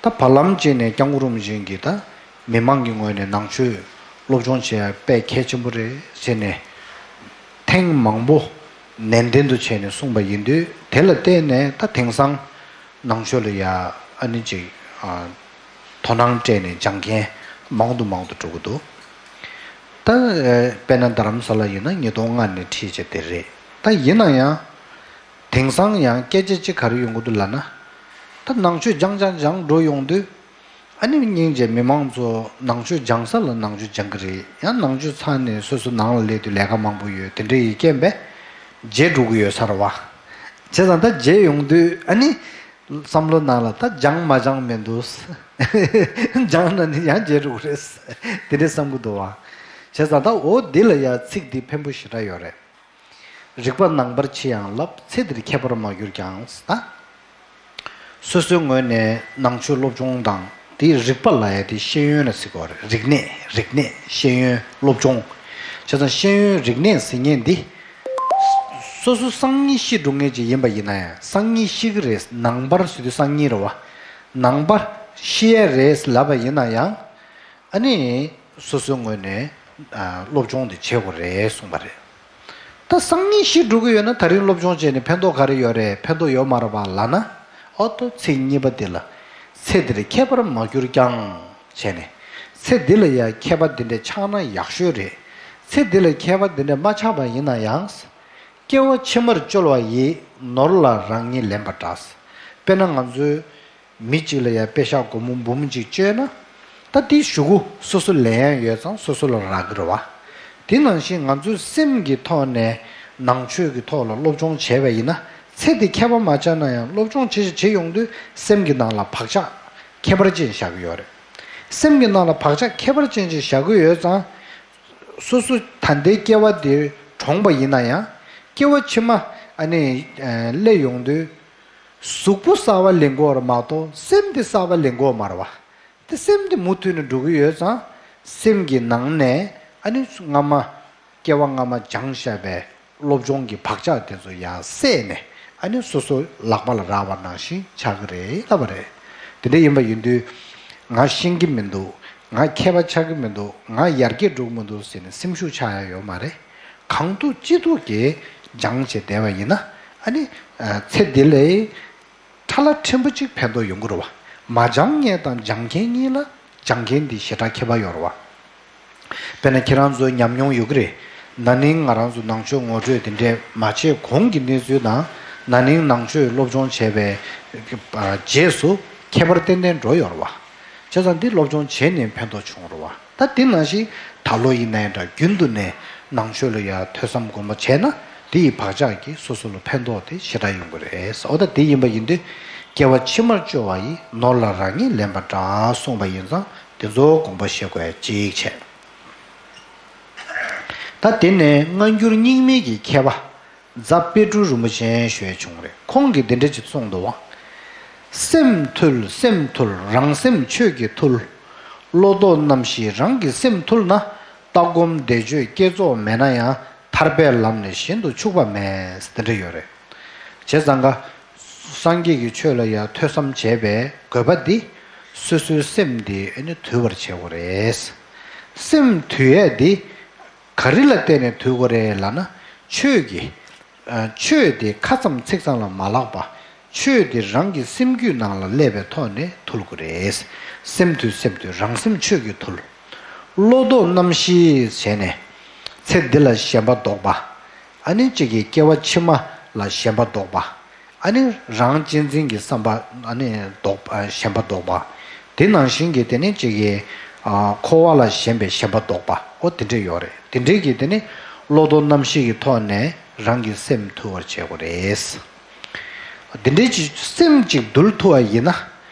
ད་བར་ལམ་ཅིག་ནས་སྐྱབས་མགོན་རིན་པོ་ཆེ་གིས་ད་མི་མང་གི་ངོས་ནས་ནང་ཆོས་སློབ་སྦྱོང་བྱེད་ཡ་དཔེ་གལ་ཆེན་པོ་རེད་ཟེར་ནས་ཐེངས་མང་པོ་ནན་ཏན་དུ་བྱས་ནས་གསུངས་པ་ཡིན་དུས། དེ་ལ་བརྟེན་ནས་ད་དེང་སང་ནང་ཆོས་ལ་ཡ་ཨ་ནི་ཅིག་ཨ་དོ་སྣང་སྤྲད་ནས་སྦྱང་མཁན་མང་དུ་མང་དུ་འགྲོ་གི་འདུག་ད་ཨ་དཔེར་ན་རྡ་རམ་ས་ལ་ཡིན་ན་ཉིས་སྟོང་ལྔ་ནས་ཁྲིད་བྱས་དེ་རེད། ད་ཡིན་ན་ཡང་དེང་སང་ཡང་སྐད་ཆ་གཅིག་ག་རེ་ཡོང་གི་འདུག་ལབ་ན། ད་ནང་ཆོས་སྦྱང་སྦྱང་སྦྱང་འགྲོ་ཡོང་དུས། ཨ་ནི་སྙིང་རྗེ་མི་མང་ཚོ་ནང་ཆོས་སྦྱང་ས་ལ་ནང་ཆོས་སྦྱང་གི་རེད། ཡང་ནང་ཆོས་ཚར་ནས་སོ་སོ་ནང་ལ་སླེབས་དུས་ལས་ཀ་མང་པོ་ཡོད། དེ་འདྲ་ཡི་རྐྱེན་པས་བརྗེད་འགྲོ་གི་ཡོད་ས་རེད་བ། བྱས་ཙང་ད་བརྗེད་ཡོང་དུས་ཨ་ནི་བསམ་བློ་ནང་ལ་ད་སྦྱང་མ་སྦྱང་མི་འདུག་སྦྱང་ན་ནི་ཡང་བརྗེད་འགྲོ་གི་རེད། དེ་འདྲ་བསམ་གི་འདུག་བ། བྱས་ཙང་ད་འོ་འདི་ལ་ཡ་ཚིག་འདི་ཕན་པོ་ཞེ་དྲག་ཡོད་རེད། རིག་པ་ནང་པར་ཕྱེ་ཡང་བསླབ། ཚེ་འདིར་ཁྱད་པར་མ་གྱུར་ཀྱང་། ད་སོ་སོའི་ངོས་ནས་ནང་ཆོས་སློབ་སྦྱོང་དང་དེའི་རིག་པ་ལབ་ཡ་དེ་ཤེས་ཡོན་ལ་ཟེར་གྱི་ཡོད་རེད། རིག་གནས། རིག་གནས་ཤེས་ཡོན་སློབ་སྦྱོང་། བྱས་ཙང་ཤེས་ཡོན་རིག་གནས་ཟེར་མཁན་འདི་སོ་སོ་སང་ཉིན་ཤི་འགྲོ་མཁན་ཅིག་ཡིན་པ་ཡིན་ན་ཡང་སང་ཉིན་ཤི་གི་རེད། ནང་པར་ཟེར་དུས་སང་ཉིན་རེད་བ། ནང་པར་ཤི་ཡ་རེད་ལབ་པ་ཡིན་ན་ཡང་ཨ་ནི། སོ་སོའི་ངོས་ནས་ཨ་སློབ་སྦྱོང་དེ་བྱེད་དགོས་རེད་གསུངས་པ་རེད། ད་སང་ཉིན་ཤི་འགྲོ་གི་ཡོད་ན་ད་རིང་སློབ་སྦྱོང་བྱས་ནས་ཕན་ཐོགས་ག་རེ་ཡོད་རེད། ཕན་ཐོགས་ཡོད་མ་རེད་པ་ལབ་ན། ཨོ་ཏོ་ཚིག་གཉིས་པ་འདི་ལ། ཚེ་འདིར་ཁྱད་པར་མ་གྱུར་ཀྱང་བྱས་ནས། ཚེ་འདི་ལ་ཡང་ཁྱད་པར་འདི་འདྲ་ཆགས་ན་ཡག་ཤོས་རེད། ཚེ་འདི་ལ་ཁྱད་པར་འདི་འདྲ་མ་ཆགས་པ་ཡིན་ན་ཡང་། སྐྱེ་བ་ཕྱི་མར་བཅོལ་བ་ཡི། ནོར་ལ་རང་ཉིད་ལེན་པ་འདྲ། དཔེར་ན་ང་ཚོའི་མི་གཅིག་ལ་ཡང་པེ་ཤག་སྒོར་མོ་འབུམ་གཅིག་བཅོལ་ན། ད་དེའི་གཞུག་གུ་སོ་སོ་ལེན་ཡ་ཡོད་ཙང་སོ་སོ་ལ་རག་གི་རེད་བ། དེ་ནང་བཞིན་ང་ཚོའི་སེམས་ཀྱི་ཐོག་ནས་ནང་ཆོས་ཀྱི་ཐོག་ལ་སློབ་སྦྱོང་བྱས་པ་ཡིན་ན། ཚེ་འདི་ཁྱད་པར་མ་ཆགས་ན་ཡང་སློབ་སྦྱོང་བྱེད་བྱེད་ཡོང་དུས་སེམས་ཀྱི་ནང་ལ་བག་ཆགས་ཁྱད་པར་ཅན་བཞག་གི་ཡོད་རེད། སེམས་ཀྱི་ནང་ལ་བག་ཆགས་ཁྱད་པར་ཅན་ཅིག་བཞག་གི་ཡོད་ཙང་། སོ་སོ་ད་ལྟའི་སྐྱེ་བ་འདིར་གྲོངས་པ་ཡིན་ན་ཡང་། སྐྱེ་བ་ཕྱི་མ་ཨ་ནི་ཨ་སླེབས་ཡོང་དུས། གཟུགས་པོ་གསར་པ་ལེན་དགོས་རེད་མ་གཏོགས་སེམས་དེ་གསར་པ་ལེན་དགོས་མ་རེད་བ། དེ་སེམས་དེ་མུ་མཐུད་ནས་འགྲོ་གི་ཡོད་ཙང་། སེམས་ཀྱི་ནང་ནས་ཨ་ནི་སྔ་མ་སྐྱེ་བ་སྔ་མ་སྦྱངས་བཞག་པའི་སློབ་སྦྱོང་གི་བག་ཆགས་དེ་ཚོ་ཡར་བསལ་ནས་ཨ་ནི་སོ་སོ་ལག་པ་ལ་རག་པ་ནང་བཞིན་ཆགས་ཀྱི་རེད་ལབ་པ་རེད། དེ་འདྲ་ཡིན་པ་ཡིན་དུས། ང་ཤེས་ཀྱི་མི་འདུག་ང་མཁས་པ་ཆགས་ཀྱི་མི་འདུག་ང་ཡར་རྒྱས་འགྲོ་གི་མི་འདུག་ཟེར་ནས་སེམས་ཤུགས་ཆག་ཡ་ཡོད་མ་རེད། གང་ཐུབ་ཅི་ཐུབ་ཀྱིས་སྦྱངས་བྱས་བསྡད་པ་ཡིན་ན། ཨ་ནི་ཚེ་འདི་ལ་ཁྲ་ལ་ཕྲན་བུ་གཅིག་ཕན་ཐོགས་ཡོང་གི་རེད་བ། མ་སྦྱངས་མཁན་དང་སྦྱངས་མཁན་གཉིས་ལ་སྦྱངས་མཁན་འདི་ཞེ་དྲག་ཁྱད་པར་ཡོད་རེད་བ། དཔེར་ན་ཁྱེད་རང་ཚོའི་ཉམས་མྱོང་ཡོད་ཀྱི་རེད། ན་ནིང་ང་རང་ཚོ་ནང་ཆོས་ངོ་སྤྲོད་དེ་འདྲས་མ་བྱས་གོང་གི་གནས་ཚུལ་དང་། ན་ནིང་ནང་ཆོས་སློབ་སྦྱོང་བྱས་པའི་རྗེས་སུ་ཁྱད་པར་ཏན་ཏན་འགྲོ་ཡོད་རེད་བ། བྱས་ཙང་འདི་སློབ་སྦྱོང་བྱས་ནས་ཕན་ཐོགས་བྱུང་རེད་བ། ད་འདི་ནང་བཞིན་ད་ལོ་ཡིན་ནའི་འདྲ་རྒྱུན་དུ་ནས་ནང་ཆོས་ལ་ཡ་ཐོས་བསམ་སྒོམ་པ་བྱས་ན། འདི་ཡི་བག་ཆགས་ཀྱིས་སོ་སོ་ལ་ཕན་ཐོགས་དེ་ཞེ་དྲག་ཡོང་གི་རེད། འོ་ད་འདི་ཡིན་པ་ཡིན་དུས། སྐྱེ་བ་ཕྱི་མར་བཅོལ་བ་ཡི། ནོར་ལ་རང་ཉིད་ལེན་པ་འདྲ་གསུངས་པ་ཡིན་ཙང་། དེ་ཚོ་དགོངས་པ་བཞེས་དགོས་གཅིག་བྱས། ད་དེ་ནས་སྔ་འགྱུར་རྙིང་མའི་གི་མཁས་པ་རྫ་དཔལ་སྤྲུལ་རིན་པོ་ཆེ་ཞུ་ཡ་བྱུང་རེད། ཁོང་གིས་འདི་འདྲ་ཅིག་གསུངས་འདུག་བ། སེམས་ཐུལ་སེམས་ཐུལ་རང་སེམས་ཆོས་ཀྱིས་ཐུལ། བློ་ལྡོག་རྣམ་ཤེས་རང་གི་སེམས་ཐུལ་ན། ལྟ་སྒོམ་བཟླས་བརྗོད་བསྐྱེད་རྫོགས་མེད་ན་ཡང་། ཐར་པའི་ལམ་ལས་གཞན་དུ་འཆུག་པ་མེད། དེ་འདྲ་ཡོད་རེད། བྱས་ཙང་ཀ་སངས་རྒྱས་ཀྱི་ཆོས་ལ་ཡང་ཐོས་བསམ་བྱས་པའི་དགོས་པ་འདི། སོ་སོའི་སེམས་འདི་ཨ་ནི་དུལ་བར་བྱེད་དགོས་རེད། སེམས་དུལ་ཡས་འདི་ག་རེ་ལ་བརྟེན་ནས་དུལ་དགོས་རེད་ལབ་ན། ཆོས་ཀྱི་ཨ་ཆོས་དེ་ཁ་ཙམ་ཚིག་ཙམ་ལ་མ་ལབ་པ། ཆོས་དེ་རང་གི་སེམས་རྒྱུད་ནང་ལ་སླེབས་པའི་ཐོག་ནས་ཐུལ་དགོས་རེད། སེམས་དུལ་སེམས་དུལ་རང་སེམས་ཆོས་ཀྱིས་ཐུལ། བློ་ལྡོག་རྣམ་ཤེས་བྱས་ནས་ཚེ་འདི་ལ་ཞེན་པ་ལྡོག་པ། ཨ་ནི་གཅིག་གིས་སྐྱེ་བ་ཕྱི་མ་ལ་ཞེན་པ་ལྡོག་པ། ཨ་ནི་རང་གཅེས་འཛིན་གྱི་བསམ་པ་ཨ་ནི་ལྡོག་པ། ཞེན་པ་ལྡོག་པ། དེ་ནང་བཞིན་གྱི་དེ་ནི་གཅིག་གིས་ཨ་འཁོར་བ་ལ་ཞེན་པའི་ཞེན་པ་ལྡོག་པ། ཨོ་དེ་འདྲས་ཡོད་རེད། དེ་འདྲས་ཀྱི་དེ་ནི་བློ་ལྡོག་རྣམ་ཤེས་ཀྱི་ཐོག་ནས་རང་གི་སེམས་ཐུལ་བར་བྱེད་དགོས་རེད། དེ་འདྲས་ཀྱི་སེམས་གཅིག་འདུལ་ཐུབ་པ་ཡིན་ན།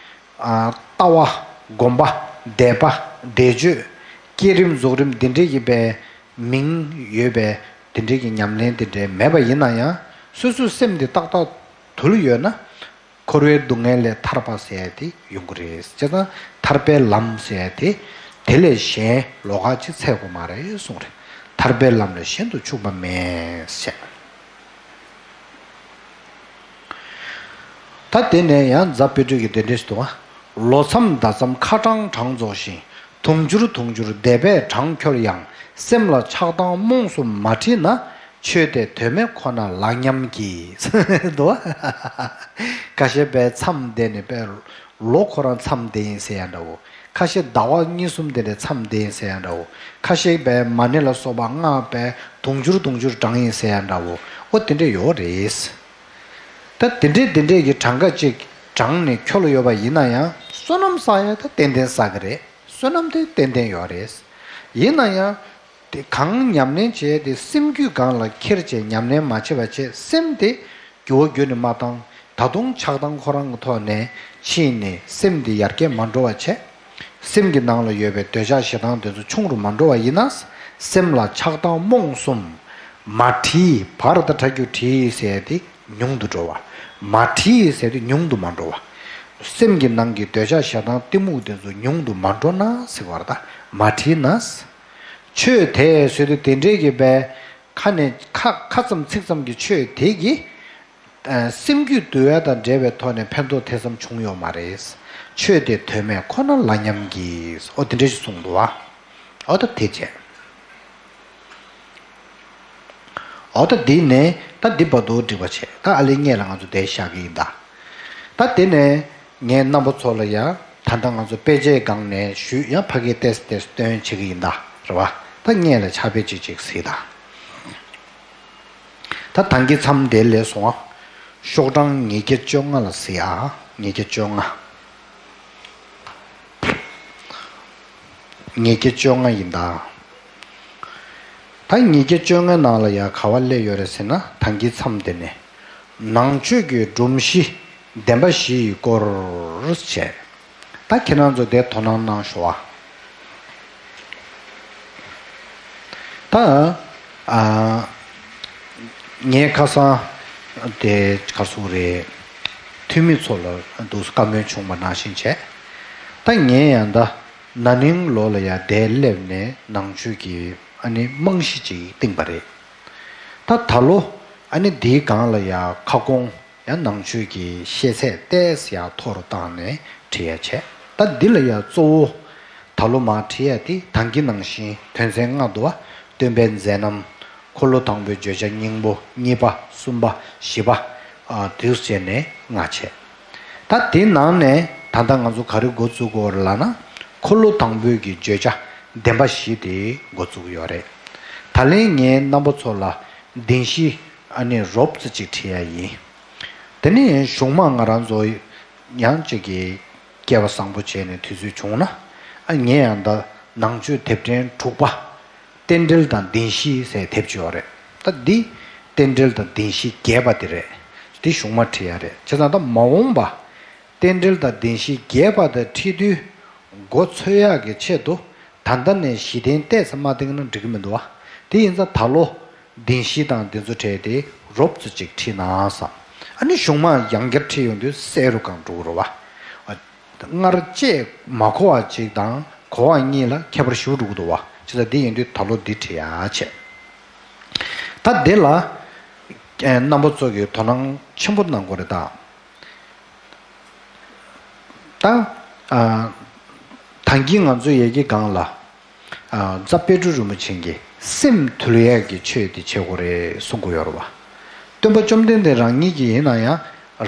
ཨ་ལྟ་བ། སྒོམ་པ། བཟླས་པ། བཟླས་བརྗོད། བསྐྱེད་རིམ་རྫོགས་རིམ་དེ་འདྲས་ཀྱི་པའི་མིང་ཡོད་པའི་དེ་འདྲས་ཀྱི་ཉམས་ལེན་དེ་འདྲས་མེད་པ་ཡིན་ན་ཡང་། སོ་སོའི་སེམས་དེ་ཏག་ཏག་དུལ་ཡོད་ན། འཁོར་བའི་སྡུག་བསྔལ་ལས་ཐར་པ་ཟེར་ཡ་དེ་ཡོང་གི་རེད། བྱས་ཙང་ཐར་པའི་ལམ་ཟེར་ཡ་དེ་དེ་ལས་གཞན་ལོགས་ཀ་ཅིག་འཚོལ་དགོས་མ་རེད་གསུངས་རེད། ཐར་པའི་ལམ་ལས་གཞན་དུ་འཆུག་པ་མེད་ཟེར། ད་དེ་ནས་ཡང་རྫ་དཔལ་སྤྲུལ་གྱིས་དེ་འདྲས་ཞུ་འདུག་ག་ལོ་མཚམས་ཟླ་མཚམས་ཁ་གྲང་གྲང་རྫོགས་ཤིང་། དུང་ཕྱུར་དུང་ཕྱུར་འདས་པས་གྲང་འཁྱོལ་ཡང་། སེམས་ལ་ཆགས་སྡང་རྨོངས་གསུམ་མ་བྲིས་ན། ཆོས་དེ་དོན་མེད་ཁོ་ན་ལག་ཉམས་ཀྱིས། འདུག་ག་ཁ་ཤས་པའི་མཚམས་བསྡད་ནས་པའི་ལོ་ཁོ་རང་མཚམས་བསྡད་ཡིན་ཟེར་ཡ་འདྲ་བོ། ཁ་ཤས་ཟླ་བ་གཉིས་གསུམ་དེ་འདྲའི་མཚམས་བསྡད་ཡིན་ཟེར་ཡ་འདྲ་བོ། ཁ་ཤས་པའི་མ་ཎི་ལ་སོགས་པ་སྔགས་པའི་དུང་ཕྱུར་དུང་ཕྱུར་བགྲངས་ཡིན་ཟེར་ཡ་འདྲ་བོ། ཨོ་དེ་འདྲས་ཡོད་རེད། ད་དེ་འདྲས་དེ་འདྲས་ཀྱི་གྲངས་ཀ་གཅིག་བགྲངས་ནས་འཁྱོལ་ཡོད་པ་ཡིན་ན་ཡང་བསོད་ནམས་བསགས་ཡ་ད་ཏན་ཏན་བསགས་ཀྱི་རེད། བསོད་ནམས་དེ་ཏན་ཏན་ཡོད་རེད། ཡིན་ན་ཡང་དེ་གང་ཉམས་ལེན་བྱས་ཏེ་སེམས་རྒྱུད་སྒང་ལ་འཁྱེར་བྱས་ཉམས་ལེན་མ་བྱས་པ་བྱས་སེམས་དེ་འགྱུར་བ་བརྒྱུད་ནས་མ་བཏང་། ད་དུང་ཆགས་སྡང་ཁོ་རང་གི་ཐོག་ནས་ཕྱིན་ནས་སེམས་འདི་ཡར་རྒྱས་མ་འགྲོ་བ་བྱས། སེམས་ཀྱི་ནང་ལ་ཡོད་པའི་འདོད་ཆགས་ཞེ་སྡང་དེ་ཚོ་ཆུང་རུ་མ་འགྲོ་བ་ཡིན་ན། སེམས་ལ་ཆགས་སྡང་རྨོངས་གསུམ། མ་བྲིས་བར་དང་ཕྲ་རྒྱུ་བྲིས་ཟེར་ཏེ་ཉུང་དུ་འགྲོ་བ། མ་བྲིས་ཟེར་ཏེ་ཉུང་དུ་མ་འགྲོ་བ། སེམས་ཀྱི་ནང་གི་འདོད་ཆགས་ཞེ་སྡང་གཏི་མུག་དེ་ཚོ་ཉུང་དུ་མ་འགྲོ་ན་ཟེར་བ་རེད་ད། མ་བྲིས་ན། ཆོས་དེ་ཟེར་དུས་དེ་འདྲས་ཀྱི་པའི་ཁ་ནས་ཁ་ཁ་ཙམ་ཚིག་ཙམ་གྱི་ཆོས་དེ་གིས། ཨ། སེམས་རྒྱུད་འདུལ་བ་དང་འབྲེལ་བའི་ཐོག་ནས་ཕན་ཐོགས་ཐེ་ཚོམ་བྱུང་ཡོད་མ་རེད། ཆོས་དེ་དོན་མེད་ཁོ་ན་ལ་ཉམས་ཀྱིས། ཨོ་དེ་འདྲ་ཞིག་གསུངས་འདུག་བ། ཨོ་ད་དེ་བྱས། ཨོ་ད་འདི་ནས་ད་འདི་བར་དུ་འགྲིག་པ་བྱས། ད་ཨ་ལེ་སྔས་ལ་ང་ཚོ་དེ་བཞག་གི་ཡིན་ད། ད་དེ་ནས་ངས་རྣམ་པ་ཚོ་ལ་ཡང་ད་ལྟ་ང་ཚོ་དཔེ་ཆའི་སྒང་ནས་ཞུས་ཡང་ཕ་གིར་ཏེས་ཏེས་སྟོན་བྱེད་ཀྱི་ཡིན་ད། རེད་བ། ད་སྔས་ལ་ཕྱག་དཔེ་ཅིག་ཅིག་གཟིགས་དང་། ད་ཐང་གི་མཚམས་དེ་ལས་སོང་ཨ། ཤོག་གྲངས་ཉིས་བརྒྱ་བཅོ་ལྔ་ལ་གཟིགས་ཨ། ཉིས་བརྒྱ་བཅོ་ལྔ། ཉིས་བརྒྱ་བཅོ་ལྔ་ཡིན་ད། ད་ཉིས་བརྒྱ་བཅོ་ལྔའི་ནང་ལ་ཡ་ག་བ་སླེབས་ཡོད་རེད་ཟེར་ན། ཐང་གི་མཚམས་དེ་ནས་ནང་ཆོས་ཀྱི་སྒྲོམ་གཞི་བདེན་པ་བཞི་ཡི་སྐོར་བྱས། ད་ཁྱེད་རང་ཚོ་དེ་དོ་སྣང་གནང་ཤོག་ཨ། ད་ཨ། ངས་ཁ་སང་དེ་ག་རེ་ཟེར་དགོས་རེད། འཐུས་མི་ཚོ་ལ་འདུག་སེ་བཀའ་མོལ་བྱུང་བ་ནང་བཞིན་བྱས། ད་ངས་ཡང་ད་ན་ནིང་ལོ་ལ་ཡ་དེ་སླེབས་ནས་ནང་ཆོས་ཀྱི་ཨ་ནི་རྨང་གཞི་ཅིག་བཏིང་པ་རེད། ད་ད་ལོ་ཨ་ནི་འདིའི་སྒང་ལ་ཡ་ཁ་སྐོང་། ཡང་ནང་ཆོས་ཀྱི་ཤེས་ཚད་ཏོག་ཙམ་ཡར་མཐོ་རུ་བཏང་ནས་བྲིས་ཡ་བྱས། ད་འདི་ལ་ཡང་གཙོ་བོ་ད་ལོ་མར་བྲིས་ཡ་དེ་ད་གིན་ནང་བཞིན་དོན་ཚན་ལྔ་འདུག་བ། སྟོན་པའི་མཛད་རྣམ། འཁོར་ལོ་དང་པོའི་བརྗོད་བྱ་སྙིང་པོ། གཉིས་པ། གསུམ་པ། བཞི་པ། ཨ། དེ་བྱས་ནས་ལྔ་བྱས། ད་དེའི་ནང་ནས་ད་ལྟ་ང་ཚོ་ག་རེ་འགོ་བཙུགས་དགོས་རེད་ལབ་ན། འཁོར་ལོ་དང་པོའི་གི་བརྗོད་བྱ་བདེན་པ་བཞི་དེ་འགོ་བཙུགས་ཡོད་རེད། ད་ལན་ངས་རྣམ་པ་ཚོ་ལ་བདེན་བཞི་ཨ་ནི་རོབ་ཙམ་ཅིག་བྲིས་ཡ་ཡིན། དེ་ནས་གཞུང་མ་ང་རང་ཚོ་ཡང་གཅིག་གིས་སྐལ་བ་བཟང་པོ་བྱས་ནས་དུས་ཚོད་བྱུང་ན། ཨ། ངས་ཡང་ད་ནང་ཆོས་དེབ་ཕྲེང་དྲུག་པ། རྟེན་འབྲེལ་དང་བདེན་བཞི་ཟེར་དེབ་ཅིག་ཡོད་རེད། ད་འདི་རྟེན་འབྲེལ་དང་བདེན་བཞི་རྒྱས་པ་དེ་རེད། འདི་གཞུང་མ་བྲིས་ཡ་རེད། བྱས་ཙང་ད་མ་འོངས་པ་རྟེན་འབྲེལ་དང་བདེན་བཞི་རྒྱས་པ་དེ་བྲིས་དུས་མགོ་འཚོས་ཡག་གི་ཆེད་དུ་ད་ལྟ་ནས་གཞི་རྟེན་ཏོག་ཙམ་མ་བཏིང་ན་འགྲིག་གི་མི་འདུག་བ། དེ་ཡིན་ཙང་ད་ལོ་བདེན་བཞི་དང་འདི་ཚོ་བྲལ་ཏེ་རོབ་ཙམ་ཅིག་བྲིས་ན་བསམ། ཨ་ནི་གཞུང་མ་ཡང་བསྐྱར་བྲིས་ཡོང་དུས་གསལ་རུ་གང་འགྲོ་གི་རེད་བ། སྔར་བཅས་མ་གོ་བ་གཅིག་དང་གོ་བ་གཉིས་ལ་ཁྱད་པར་ཞེ་པོ་འགྲོ་གི་འདུག་བ། བྱས་ཙང་འདི་ཡིན་དུས་ད་ལོ་འདི་བྲིས་ཡ་བྱས། ད་འདི་ལ་རྣམ་པ་ཚོ་གིས་དོ་སྣང་ཆེན་པོ་གནང་དགོས་རེད་ད། ད་ཨ། ད་གིན་ང་ཚོའི་ཡི་གེ་སྒང་ལ། ཨ། རྫ་དཔལ་སྤྲུལ་རིན་པོ་ཆེ་གིས་སེམས་འདུལ་ཡག་གི་ཆོས་དེ་བྱེད་དགོས་རེད་གསུང་གི་ཡོད་རེད་བ། སྟོན་པ་བཅོམ་ལྡན་འདས་རང་ཉིད་ཀྱིས་ཡིན་ན་ཡང་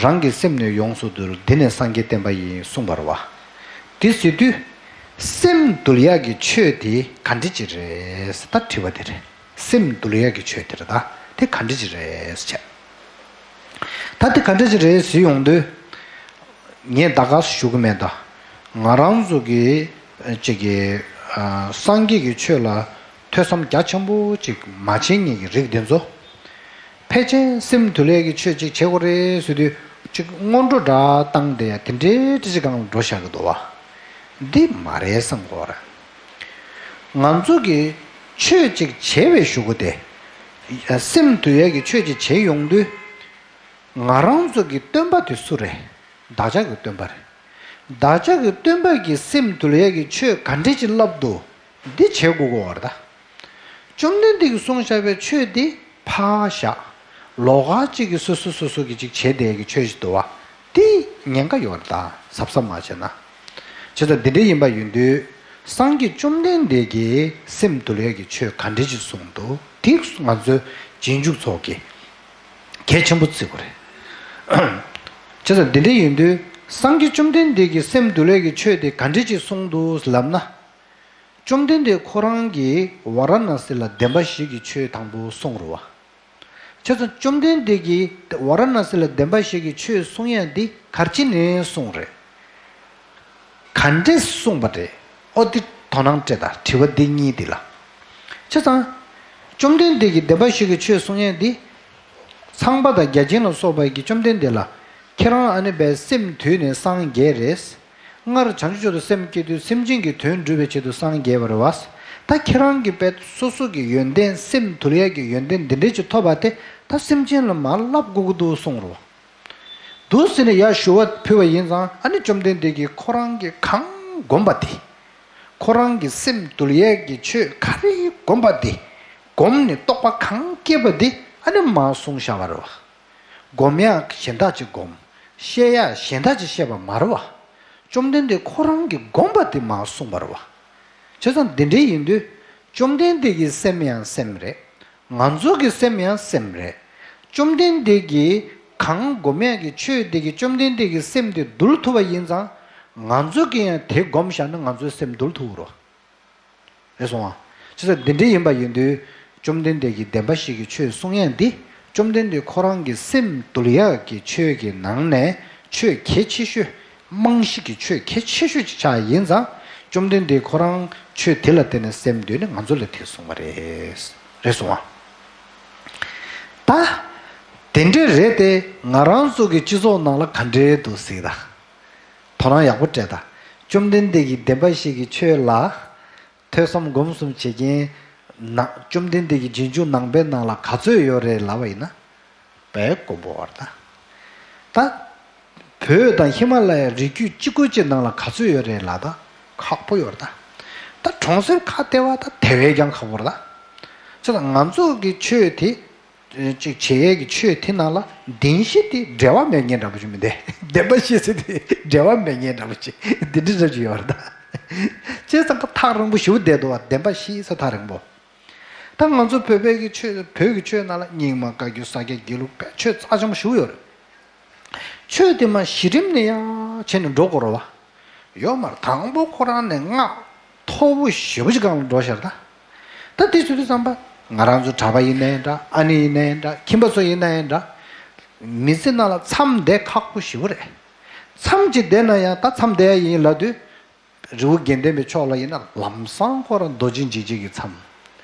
རང་གི་སེམས་ནི་ཡོངས་སུ་འདུལ། འདི་ནི་སངས་རྒྱས་བསྟན་པ་ཡིན་གསུངས་པ་རེད་བ། དེ་ཟེར་དུས་སེམས་འདུལ་ཡག་གི་ཆོས་དེ་ག་འདྲ་ཅིག་རེད་ད་དྲི་བ་དེ་རེད། སེམས་འདུལ་ཡག་གི་ཆོས་དེ་རེད་ད། དེ་ག་འདྲ་ཅིག་རེད་ཟེར་བྱས། ད་དེ་ག་འདྲ་ཅིག་རེད་ཟེར་ཡོང་དུས། ངས་ད་ག་སེ་ཞུ་གི་མེད་ད། ང་རང་ཚོ་གི་ཅིག་གི་ཨ། སངས་རྒྱས་ཀྱི་ཆོས་ལ་ཐོས་བསམ་རྒྱ་ཆེན་པོ་ཅིག་མ་བྱེད་མཁན་གྱི་རིགས་འདི་ཚོ། ཕལ་ཆེར་སེམས་འདུལ་ཡག་གི་ཆོས་ཅིག་བྱེད་དགོས་རེད་ཟེར་དུས་ཅིག་སྔོན་འགྲོ་འདྲ་བཏང་བསྡད་ཡ་དེ་འདྲའི་ཅིག་སྒང་ལ་འགྲོ་བཞག་གི་འདུག་བ། འདི་མ་རེད་བསམ་གྱི་ཡོད་རེད། ང་ཚོ་གིས་ཆོས་ཅིག་བྱེད་པའི་གཞུག་གུ་དེ། སེམས་འདུལ་ཡག་གི་ཆོས་ཅིག་བྱེད་ཡོང་དུས། ང་རང་ཚོ་གི་སྟོན་པ་དེ་སུ་རེད། བདག་ཅག་གི་སྟོན་པ་རེད། བདག་ཅག་གི་སྟོན་པ་གིས་སེམས་འདུལ་ཡག་གི་ཆོས་ག་འདྲ་ཅིག་བསླབ་འདུག་འདི་བྱེད་དགོས་ཀྱི་ཡོད་རེད་ད། བཅོམ་ལྡན་འདས་ཀྱིས་གསུངས་བཞག་པའི་ཆོས་འདི་ཕར་བཞག་ལོགས་ཀ་གཅིག་གིས་སོ་སོ་སོ་སོ་གིས་ཅིག་བྱེད་བསྡད་ཀྱི་ཆོས་ཤིག་འདུག་བ། དེ་ཉེན་ཁ་ཡོད་རེད་ད། གཟབ་གཟབ་མ་བྱས་ན། བྱས་ཙང་འདི་འདྲ་ཡིན་པ་ཡིན་དུས། སངས་རྒྱས་བཅོམ་ལྡན་འདས་ཀྱིས་སེམས་འདུལ་ཡས་ཀྱི་ཆོས་ག་འདྲ་ཅིག་གསུངས་འདུག་དེ་ང་ཚོའི་རྗེས་འཇུག་ཚོ་གིས་གལ་ཆེན་པོ་བརྩི་དགོས་རེད། བྱས་ཙང་འདི་འདྲ་ཡིན་དུས། སངས་རྒྱས་བཅོམ་ལྡན་འདས་ཀྱིས་སེམས་འདུལ་ཡས་ཀྱི་ཆོས་དེ་ག་འདྲ་ཅིག་གསུངས་འདུག་ལབ་ན། བཅོམ་ལྡན་འདས་ཁོ་རང་གིས་ཝཱ་ར་ཎ་སི་ལ་བདེན་པ་བཞི་གི་ཆོས་དང་པོ་གསུངས་རེད་བ། བྱས་ཙང་བཅོམ་ལྡན་འདས་ཀྱིས་ཝཱ་ར་ཎ་སི་ལ་བདེན་པ་བཞི་གི་ཆོས་གསུང་ཡ་འདི་ག་རེ་བྱས་ནས་གསུངས་རེད། ག་འདྲས་གསུངས་པ་རེད། ཨོ་དེ་དོ་སྣང་སྤྲད་དང་དྲི་བ་འདི་གཉིས་འདི་ལ། བྱས་ཙང་། བཅོམ་ལྡན་འདས་ཀྱིས་བདེན་པ་བཞི་གི་ཆོས་གསུང་ཡ་འདི། ཚངས་པ་དང་བརྒྱ་བྱིན་ལ་སོགས་པ་གིས་བཅོམ་ལྡན་འདས་ལ། ཁྱེད་རང་ཨ་ནི་བས་སེམས་དུལ་ནས་སངས་རྒྱས་རེད། སྔར་བྱང་ཆུབ་མཆོག་ཏུ་སེམས་བསྐྱེད་དུས་སེམས་ཅན་གྱི་དོན་སྒྲུབ་པའི་ཆེད་དུ་སངས་རྒྱས་པ་རེད་བ། ད་ཁྱེད་རང་གིས་དཔེ་སོ་སོ་གི་ཡོན་ཏན་སེམས་དུལ་ཡག་གི་ཡོན་ཏན་འདི་འདྲས་ཅིག་ཐོབ་པ་དེ་ད་སེམས་ཅན་ལ་མར་བསླབ་དགོས་ཀྱི་འདུག་གསུངས་རེད། འདུག་ཟེར་ནས་ཡར་ཞུ་བ་ཕུལ་བ་ཡིན་ཙང་ཨ་ནི་བཅོམ་ལྡན་འདས་ཀྱིས་ཁོ་རང་གིས་གང་བསྒོམས་པ་དེ། ཁོ་རང་གིས་སེམས་དུལ་ཡག་གི་ཆོས་ག་རེ་བསྒོམས་པ་དེ། བསྒོམས་ནས་རྟོགས་པ་གང་སྐྱེས་པ་དེ་ཨ་ནི་མར་གསུངས་བཞག་པ་རེད་བ། སྒོམ་ཡག་གཞན་དག་ཅིག་སྒོམ། བཤད་ཡག་གཞན་དག་ཅིག་བཤད་པ་མ་རེད་བ། བཅོམ་ལྡན་འདས་ཁོ་རང་གིས་བསྒོམས་པ་དེ་མར་གསུངས་པ་རེད་བ། བྱས་ཙང་འདི་འདྲའི་ཡིན་དུས། བཅོམ་ལྡན་འདས་ཀྱི་སེམས་ཡང་སེམས་རེད། ང་ཚོ་གི་སེམས་ཡང་སེམས་རེད། བཅོམ་ལྡན་འདས་ཀྱིས་གང་སྒོམ་ཡག་གི་ཆོས་དེ་གིས་བཅོམ་ལྡན་འདས་ཀྱི་སེམས་དེ་འདུལ་ཐུབ་པ་ཡིན་ཙང་། ང་ཚོ་གིས་ཡང་དེ་སྒོམ་བཞག་ན་ང་ཚོའི་སེམས་འདུལ་ཐུབ་རོ། རེད་སོང་ཨ། བྱས་ཙང་འདི་འདྲ་ཡིན་པ་ཡིན་དུས། བཅོམ་ལྡན་འདས་ཀྱིས་བདེན་པ་བཞི་གི་ཆོས་གསུང་ཡག་འདི། བཅོམ་ལྡན་འདས་ཁོ་རང་གི་སེམས་འདུལ་ཡག་གི་ཆོས་ཀྱི་ནང་ནས་ཆོས་གལ་ཆེ་ཤོས། རྨང་གཞི་གི་ཆོས་གལ་ཆེ་ཤོས་ཅིག་ཆགས་ཡིན་ཙང་། བཅོམ་ལྡན་འདས་ཁོ་རང་ཆོས་དེ་ལ་བརྟེན་ནས་སེམས་འདུལ་ནས་ང་ཚོ་ལ་དེ་གསུངས་པ་རེད། རེད་སོང་ཨ། ད། དེ་འདྲ་རེད་དེ་ང་རང་ཚོ་གི་སྤྱི་ཚོགས་ནང་ལ་ག་འདྲས་འདུག་ཟེར་ད། དོ་སྣང་ཡག་པོ་སྤྲད་ད། བཅོམ་ལྡན་འདས་ཀྱིས་བདེན་པ་བཞི་གི་ཆོས་ལ། ཐོས་བསམ་སྒོམ་གསུམ་བྱེད་མཁན། ན་བཅོམ་ལྡན་འདས་ཀྱི་རྗེས་འཇུག་ནང་པའི་ནང་ལ་ག་ཚོད་ཡོད་རེད་ལབ་པ་ཡིན་ན། དཔེ་དཀོན་པོ་བར་ད། ད། བོད་དང་ཧི་མ་ལ་ཡའི་རི་རྒྱུད་གཅིག་པོ་གཅིག་ནང་ལ་ག་ཚོད་ཡོད་རེད་ལབ་ད། ཁག་པོ་ཡོད་རེད་ད། ད་གྲོང་གསེབ་ཁག་དེ་བ་ད་དེ་བས་ཀྱང་ཁག་པོ་རེད་ད། ཅེས་ང་ཚོ་གི་ཆོས་དེ། ཅིག་བྱེད་ཡས་ཀྱི་ཆོས་དེ་ནང་ལ་བདེན་བཞི་དེ་འབྲེལ་བ་མེད་མཁན་འདྲ་པོ་ཅིག་མི་འདུག་བདེན་པ་བཞི་ཟེར་དེ་འབྲེལ་བ་མེད་མཁན་འདྲ་པོ་ཅིག་འདི་འདྲ་འདྲ་ཅིག་ཡོད་རེད་ད། བྱས་ཙང་ཀ་ཐག་རིང་པོ་ཞེ་པོ་བསྡད་འདུག་བ། བདེན་པ་བཞི་ཟེར་ཐག་རིང་པོ། ད་ང་ཚོ་བོད་པའི་གི་ཆོས། བོད་ཀྱི་ཆོས་ནང་ལ་རྙིང་མ་བཀའ་བརྒྱུད་ས་སྐྱ་དགེ་ལུགས་པའི་ཆོས་རྩ་ཆེན་པོ་ཞེ་པོ་ཡོད་རེད། ཆོས་དེ་མར་གཞི་རིམ་ནས་ཡར་བྱས་ནས་འགྲོ་དགོས་རེད་བ། ཡོད་མ་རེད། དང་པོ་ཁོ་རང་ནས་སྔགས་མཐོ་པོ་ཞེ་པོ་ཅིག་སྒང་ལ་འགྲོ་ཤར་ད། ད་དེ་ཚོ་དུས་ཙམ་པ་ང་རང་ཚོ་གྲྭ་པ་ཡིན་ནའི་འདྲ། ཨ་ནེ་ཡིན་ནའི་འདྲ། ཁྱིམ་པ་ཚོ་ཡིན་ནའི་འདྲ། མི་ཚེ་ནང་ལ་མཚམས་བསྡད་ཁག་པོ་ཞེ་པོ་རེད། མཚམས་ཅིག་བསྡད་ན་ཡང་ད་མཚམས་བསྡད་ཡ་ཡིན་ལབ་དུས། རི་བོ་དགེ་ལྡན་པའི་ཕྱོགས་ལ་ཡིན་ན་ལམ་སང་ཁོ་རང་རྡོ་རྗེ་འཇིགས་བྱེད་ཀྱི་མཚམས།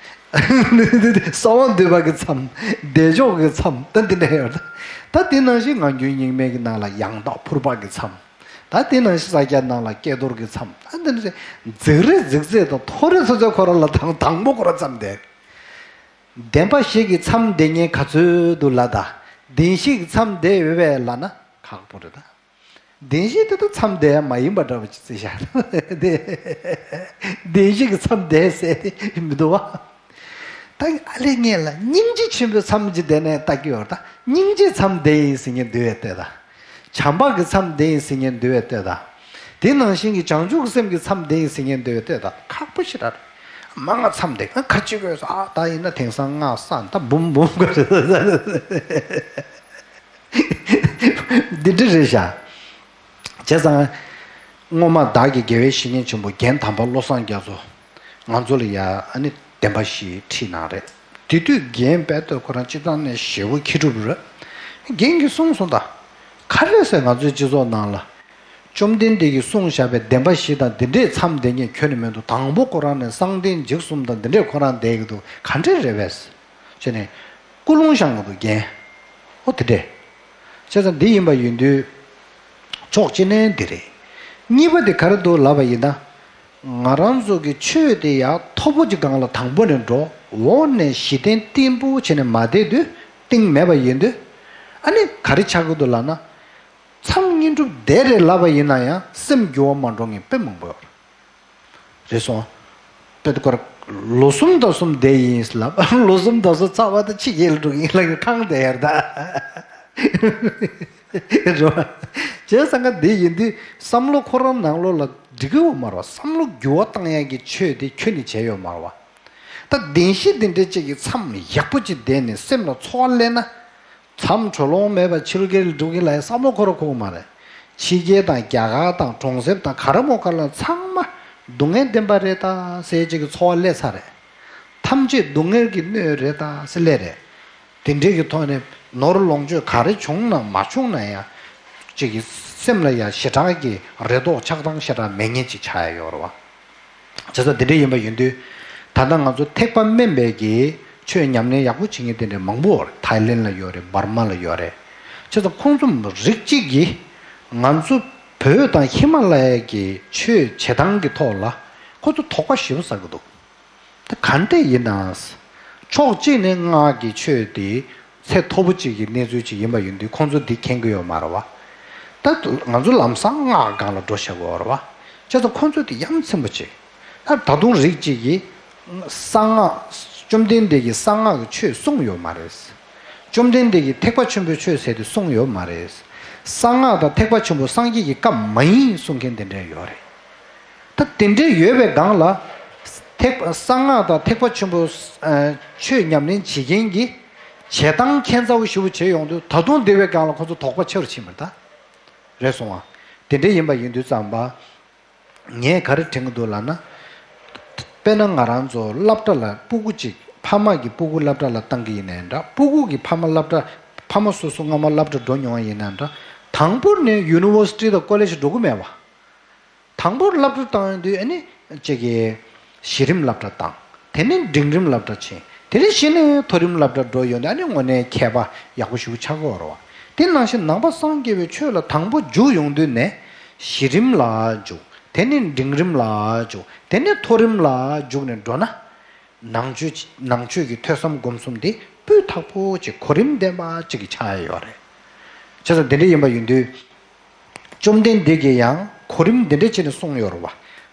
གསང་བ་འདུས་པ་གི་མཚམས། བདེ་མཆོག་གི་མཚམས། ད་འདི་འདྲ་ཡོད་ད། ད་དེ་ནང་བཞིན་ངང་རྒྱུད་རྙིང་མའི་གི་ནང་ལ་ཡང་དག་ཕུར་པ་གི་མཚམས། ད་དེ་ནང་བཞིན་ས་སྐྱ་ནང་ལ་ཀྱེ་རྡོར་གྱི་མཚམས། ད་འདི་འདྲ་འཛིག་རེ་འཛིག་རྩེ་དང་མཐོ་རེ་མཐོ་རྩེ་ཁོ་རང་ལ་དང་དང་པོ་ཁོ་རང་མཚམས་བསྡད། བདེན་པ་བཞི་གི་མཚམས་བསྡད་མཁན་ག་ཚོད་འདུག་ལབ་ད། བདེན་བཞི་གི་མཚམས་བསྡད་ཡོད་པས་ལབ་ན་ཁག་པོ་རེད་ད། བདེན་བཞི་དེ་ད་མཚམས་བསྡད་ཡ་མ་ཡིན་པ་འདྲ་པོ་ཅིག་བརྩི་བཞག་དེ། བདེན་བཞི་གི་མཚམས་བསྡད་ཟེར་དེ་མི་འདུག་བ། ད་ཨ་ལས་ངས་ལ་སྙིང་རྗེ་ཆེན་པོའི་མཚམས་ཅིག་བསྡད་ནས་ལྟ་གི་ཡོད་ད། སྙིང་རྗེའི་མཚམས་བསྡད་ཡིན་ཟེར་མཁན་འདུག་བས་ལྟོས་ད། བྱམས་པ་གི་མཚམས་བསྡད་ཡིན་ཟེར་མཁན་འདུག་བས་ལྟོས་ད། དེ་ནང་བཞིན་གྱི་བྱང་ཆུབ་ཀྱི་སེམས་ཀྱི་མཚམས་བསྡད་ཡིན་ཟེར་མཁན་འདུག་བས་ལྟོས་ད། ཁག་པོ་ཞེ་དྲག་རེད། མ་ང་མཚམས་བསྡད་ང་ག་ཅི་དགོས་སོ། ཨ་ད་ཡིན་ན་དེང་སང་ང་ས་ད་འབུམ་འབུམ་དགོས་རེད། འདི་འདྲ་རེད་ཤག་བྱས་ཙང་། སྔོན་མ་བདག་གི་དགེ་བའི་བཤེས་གཉེན་ཆེན་པོ་རྒན་དམ་པ་བློ་བཟང་རྒྱ་མཚོ། ང་ཚོ་ལ་ཡ་ཨ་ནི་བདེན་པ་བཞི་ཁྲིད་གནང་རེད། དེ་དུས་རྒན་དཔལ་སྟོབས་ཁོ་རང་སྤྱིར་བཏང་ནས་ཞེ་པོ་མཁས་གྲུབ་རེད། རྒན་གྱིས་གསུངས་སོང་ད། ག་རེ་ཟེར་ང་ཚོའི་སྤྱི་ཚོགས་ནང་ལ། བཅོམ་ལྡན་འདས་ཀྱིས་གསུངས་བཞག་པའི་བདེན་པ་བཞི་དང་འདི་འདྲས་མཚམས་བསྡད་མཁན་ཁྱོན་ནས་མི་འདུག་དང་པོ་ཁོ་རང་ནས་གསང་བསྟེན་འཇིགས་གསུམ་དང་འདི་འདྲས་ཁོ་རང་བསྡད་ཀྱི་འདུག་ག་འདྲས་རེད་པས། བྱས་ནས། ཀུན་སློང་བཤང་གི་འདུག་རྒན། ཨོ་དེ་འདྲས། བྱས་ཙང་འདི་ཡིན་པ་ཡིན་དུས། ཕྱོགས་གཅིག་ནས་འདི་རེད། གཉིས་པ་དེ་ག་རེ་འདུག་ལབ་པ་ཡིན་ན། ང་རང་ཚོ་གི་ཆོས་དེ་ཡང་མཐོ་པོ་གཅིག་སྒང་ལ་དང་པོ་ནས་འགྲོ། འོག་ནས་གཞི་རྟེན་བརྟན་པོ་བྱས་ནས་མ་བསྡད་དུས་གཏིང་མེད་པ་ཡིན་དུས། ཨ་ནི་ག་རེ་ཆགས་ཀྱི་འདུག་ལབ་ན། མཚམས་བསྙེན་སྒྲུབ་བསྡད་རེད་ལབ་པ་ཡིན་ན་ཡང་སེམས་འགྱུར་བ་མ་འགྲོ་མཁན་དཔེ་མང་པོ་ཡོད་རེད། རེད་སོང་། དཔེ་དེ་ཁོ་རང་ལོ་གསུམ་ཟླ་གསུམ་བསྡད་ཡིན་ལབ། ལོ་གསུམ་ཟླ་གསུམ་ཚར་བ་དང་ཕྱི་རྒྱལ་ལ་འགྲོ་གི་ཡིན་ལབ་ཡོད། ཁང་བསྡད་ཡར་ད། རེད་བ། བྱས་ བྱས་ཙང་ཀ་འདི་ཡིན་དུས་བསམ་བློ་ཁོ་རང་ནང་ལོགས་ལ་འགྲིག་གི་ཡོད་མ་རེད་བ། བསམ་བློ་འགྱུར་བ་བཏང་ཡག་གི་ཆོས་དེ་ཁྱོན་ནས་བྱས་ཡོད་མ་རེད་བ། ད་བདེན་བཞི་འདི་འདྲ་ཅིག་གི་མཚམས་ཡག་པོ་ཅིག་བསྡད་ནས་སེམས་ལ་ཚོར་བ་སླེབས་ན། མཚམས་གྲོ་ལོང་མེད་པར་ཕྱི་རྒྱལ་འགྲོ་གི་ལ་བསམ་བློ་འཁོར་འཁོར་གི་མ་རེད། ཕྱི་རྒྱལ་དང་རྒྱ་གར་དང་གྲོང་གསེབ་དང་ག་རེ་མོ་ག་ལ་ཚང་མ་སྡུག་བསྔལ་བདེན་པ་རེད་ད་ཟེར་ཅིག་གི་ཚོར་བ་སླེབས་ཚར་རེད། ཐམས་ཅད་སྡུག་བསྔལ་གྱི་སྣོད་རེད་ད་ཟེར་སླེབས་རེད། དེ་འདྲའི་གི་ཐོག་ནས་ནོར་ལོངས་སྤྱོད་ག་རེ་བྱུང་ན་མ་བྱུང་ན་ཡང་ཅིག་གི་སེམས་ལ་ཡང་ཞེ་དྲག་གི་རེ་དོགས་ཆགས་སྡང་ཞེ་དྲག་མེད་མཁན་ཅིག་ཆགས་ཡ་ཡོད་རེད་བ། བྱས་ཙང་དེ་འདྲ་ཡིན་པ་ཡིན་དུས། ད་ལྟ་ང་ཚོ་ཐེག་པ་དམན་པའི་གི་ཆོས་ཉམས་ལེན་ཡག་པོ་བྱེད་མཁན་དེ་འདྲ་མང་པོ་ཐའི་ལེན་ལ་ཡོད་རེད། འབར་མ་ལ་ཡོད་རེད། བྱས་ཙང་ཁོང་ཚོ་རིགས་གཅིག་གིས་ང་ཚོ་བོད་དང་ཧི་མ་ལ་ཡའི་གི་ཆོས་བྱེད་སྟངས་ཀྱི་ཐོག་ལ་ཁོ་ཚོ་དོགས་པ་ཞེ་པོ་ཟ་གི་འདུག་ད་ག་འདྲ་ཡིན་ནའང་། ཕྱོགས་གཅིག་ནས་སྔགས་ཀྱི་ཆོས་དེ་ཚད་མཐོ་པོ་གཅིག་གི་གནས་ཚུལ་གཅིག་ཡིན་པ་ཡིན་དུས་ཁོང་ཚོ་འདི་མཁྱེན་གྱི་ཡོད་མ་རེད་བ། ད་ང་ཚོ་ལམ་སང་སྔགས་སྒང་ལ་འགྲོ་བཞག་གི་ཡོད་རེད་བ། བྱས་ཙང་ཁོང་ཚོ་དེ་ཡ་མཚན་པོ་གཅིག་ད་ད་དུང་རིགས་གཅིག་གིས་གསང་སྔགས། བཅོམ་ལྡན་འདས་ཀྱིས་གསང་སྔགས་ཀྱི་ཆོས་གསུངས་ཡོད་མ་རེད། བཅོམ་ལྡན་འདས་ཀྱིས་ཐེག་པ་ཆེན་པོའི་ཆོས་ཟེར་དེ་གསུངས་ཡོད་མ་རེད། གསང་སྔགས་དང་ཐེག་པ་ཆེན་པོ་སངས་རྒྱས་ཀྱི་བཀའ་མ་ཡིན་གསུང་མཁན་དེ་འདྲ་ཡོད་རེད། ད་དེ་འདྲའི་ཡོད་པའི་སྒང་ལ། ཐེག་གསང་སྔགས་དང་ཐེག་པ་ཆེན་པོ། ཨ། ཆོས་ཉམས་ལེན་བྱེད་མཁན་གྱི་བྱེད་སྟངས་ཁྱད་མཚར་པོ་ཞེ་པོ་བྱས་ཡོང་དུས་ད་དུང་འདི་བའི་སྒང་ལ་ཁོ་ཚོ་དོགས་པ་ཆེ་རུ་ཕྱིན་པ་རེད་ད། རེད་སོང་ང་། དེ་འདྲ་ཡིན་པ་ཡིན་དུས་ཙམ་པ། ངས་ག་རེ་དྲན་གྱི་འདུག་ལབ་ན། དཔེར་ན་ང་རང་ཚོ་སློབ་གྲྭ་ལ་སྤུ་གུ་གཅིག་ཕ་མ་གིས་སྤུ་གུ་སློབ་གྲྭ་ལ་བཏང་གི་ཡིན་ནའི་འདྲ། སྤུ་གུ་གི་ཕ་མ་སློབ་གྲྭ། ཕ་མ་སོ་སོ་སྔ་མ་སློབ་གྲྭ་འགྲོ་མྱོང་བ་ཡིན་ནའི་འདྲ། དང་པོ་ནས་ཡུ་ནི་ཝར་སི་ཊི་དང་ཀོ་ལེཇ་འགྲོ་གི་མེད་པ། དང་པོར་སློབ་གྲྭ་བཏང་ཡོང་དུས་ཨ་ནི་ཅིག་གི་གཞི་རིམ་སློབ་གྲྭ་བཏང་། དེ་ནས་འབྲིང་རིམ་སློབ་གྲྭ་ཕྱིན། དེ་ནས་གཞི་ནས་མཐོ་རིམ་སློབ་གྲྭ་འགྲོ་ཡོང་དུས་ཨ་ནི་དངོས་གནས་ཁྱད་པར་ཡག་པོ་ཞིག་ཆགས་ཀྱི་ཡོད་རེད་བ། དེ་ནང་བཞིན་ནང་པ་སངས་རྒྱས་པའི་ཆོས་ལ་དང་པོ་འཇུག་ཡོང་དུས་ནས་གཞི་རིམ་ལ་འཇུག། དེ་ནས་འབྲིང་རིམ་ལ་འཇུག། དེ་ནས་མཐོ་རིམ་ལ་འཇུག་ནས་འགྲོ་ན། ནང་ཆོས། ནང་ཆོས་ཀྱི་ཐོས་བསམ་སྒོམ་གསུམ་དེ་སྤུས་དག་པོ་ཅིག་གོ་རིམ་ལྡན་པ་ཅིག་གི་ཆགས་ཡ་ཡོད་རེད། བྱས་ཙང་དེ་འདྲ་ཡིན་པ་ཡིན་དུས། བཅོམ་ལྡན་འདས་ཀྱིས་ཡང་གོ་རིམ་འདི་འདྲ་བྱས་ནས་གསུངས་ཡོད་རེད་བ།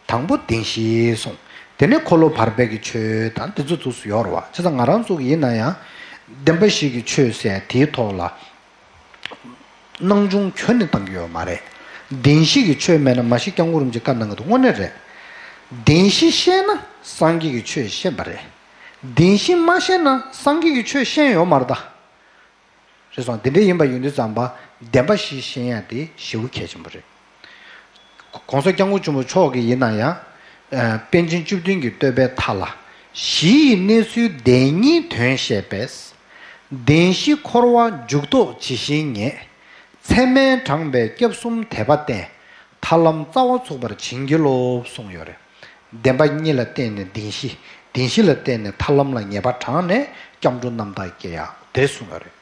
དང་པོ་བདེན་བཞི་གསུངས། དེ་ནས་འཁོར་ལོ་བར་པའི་གི་ཆོས་དང་དེ་ཚོ་ཚུགས་སུ་ཡོད་རེད་བ། བྱས་ཙང་ང་རང་ཚོ་གི་ཡིན་ན་ཡང་། བདེན་པ་བཞི་གི་ཆོས་ཟེར་དེའི་ཐོག་ལ། སྣང་ཆུང་ཁྱོན་ནས་བཏང་གི་ཡོད་མ་རེད། བདེན་བཞི་གི་ཆོས་མེད་ན་མ་གཞི་སྐྱབས་མགོན་རིན་པོ་ཆེས་བཀའ་གནང་གི་འདུག་དངོས་གནས་རེད། བདེན་བཞི་ཤེས་ན་སངས་རྒྱས་ཀྱི་ཆོས་ཤེས་པ་རེད། བདེན་བཞི་མ་ཤེས་ན་སངས་རྒྱས་ཀྱི་ཆོས་ཤེས་ཡོད་མ་རེད་ད། རེད་སོང་། དེ་འདྲ་ཡིན་པ་ཡིན་དུས་ཙམ་པ་བདེན་པ་བཞི་ཤེས་ཡ་དེ་ཞེ་པོ་གལ་ཆེན་པོ་རེད། གོང་ས་སྐྱབས་མགོན་ཆེན་པོ་མཆོག་གིས་ཡིན་ན་ཡང་། ཨ། པཎ་ཆེན་བཅུ་བདུན་གྱི་བསྟོད་པའི་མཐའ་ལ། གཞི་ཡི་གནས་ཚུལ་བདེན་གཉིས་དོན་བཤད་པས། བདེན་བཞི་འཁོར་བ་འཇུག་ལྡོག་ཇི་བཞིན་ངེས། ཚད་མས་དྲངས་པའི་སྐྱབས་གསུམ་དད་པ་བརྟེན། ཐར་ལམ་རྩ་བ་ཚུགས་པར་བྱིན་གྱིས་རློབས་གསུངས་ཡོད་རེད། བདེན་པ་གཉིས་ལ་བརྟེན་ནས་བདེན་བཞི། བདེན་བཞི་ལ་བརྟེན་ནས་ཐར་ལམ་ལ་ངེས་པ་དྲངས་ནས་སྐྱབས་འགྲོ་རྣམ་དག་སྐྱེ་ཡག་དེ་གསུངས་ཡོད་རེད།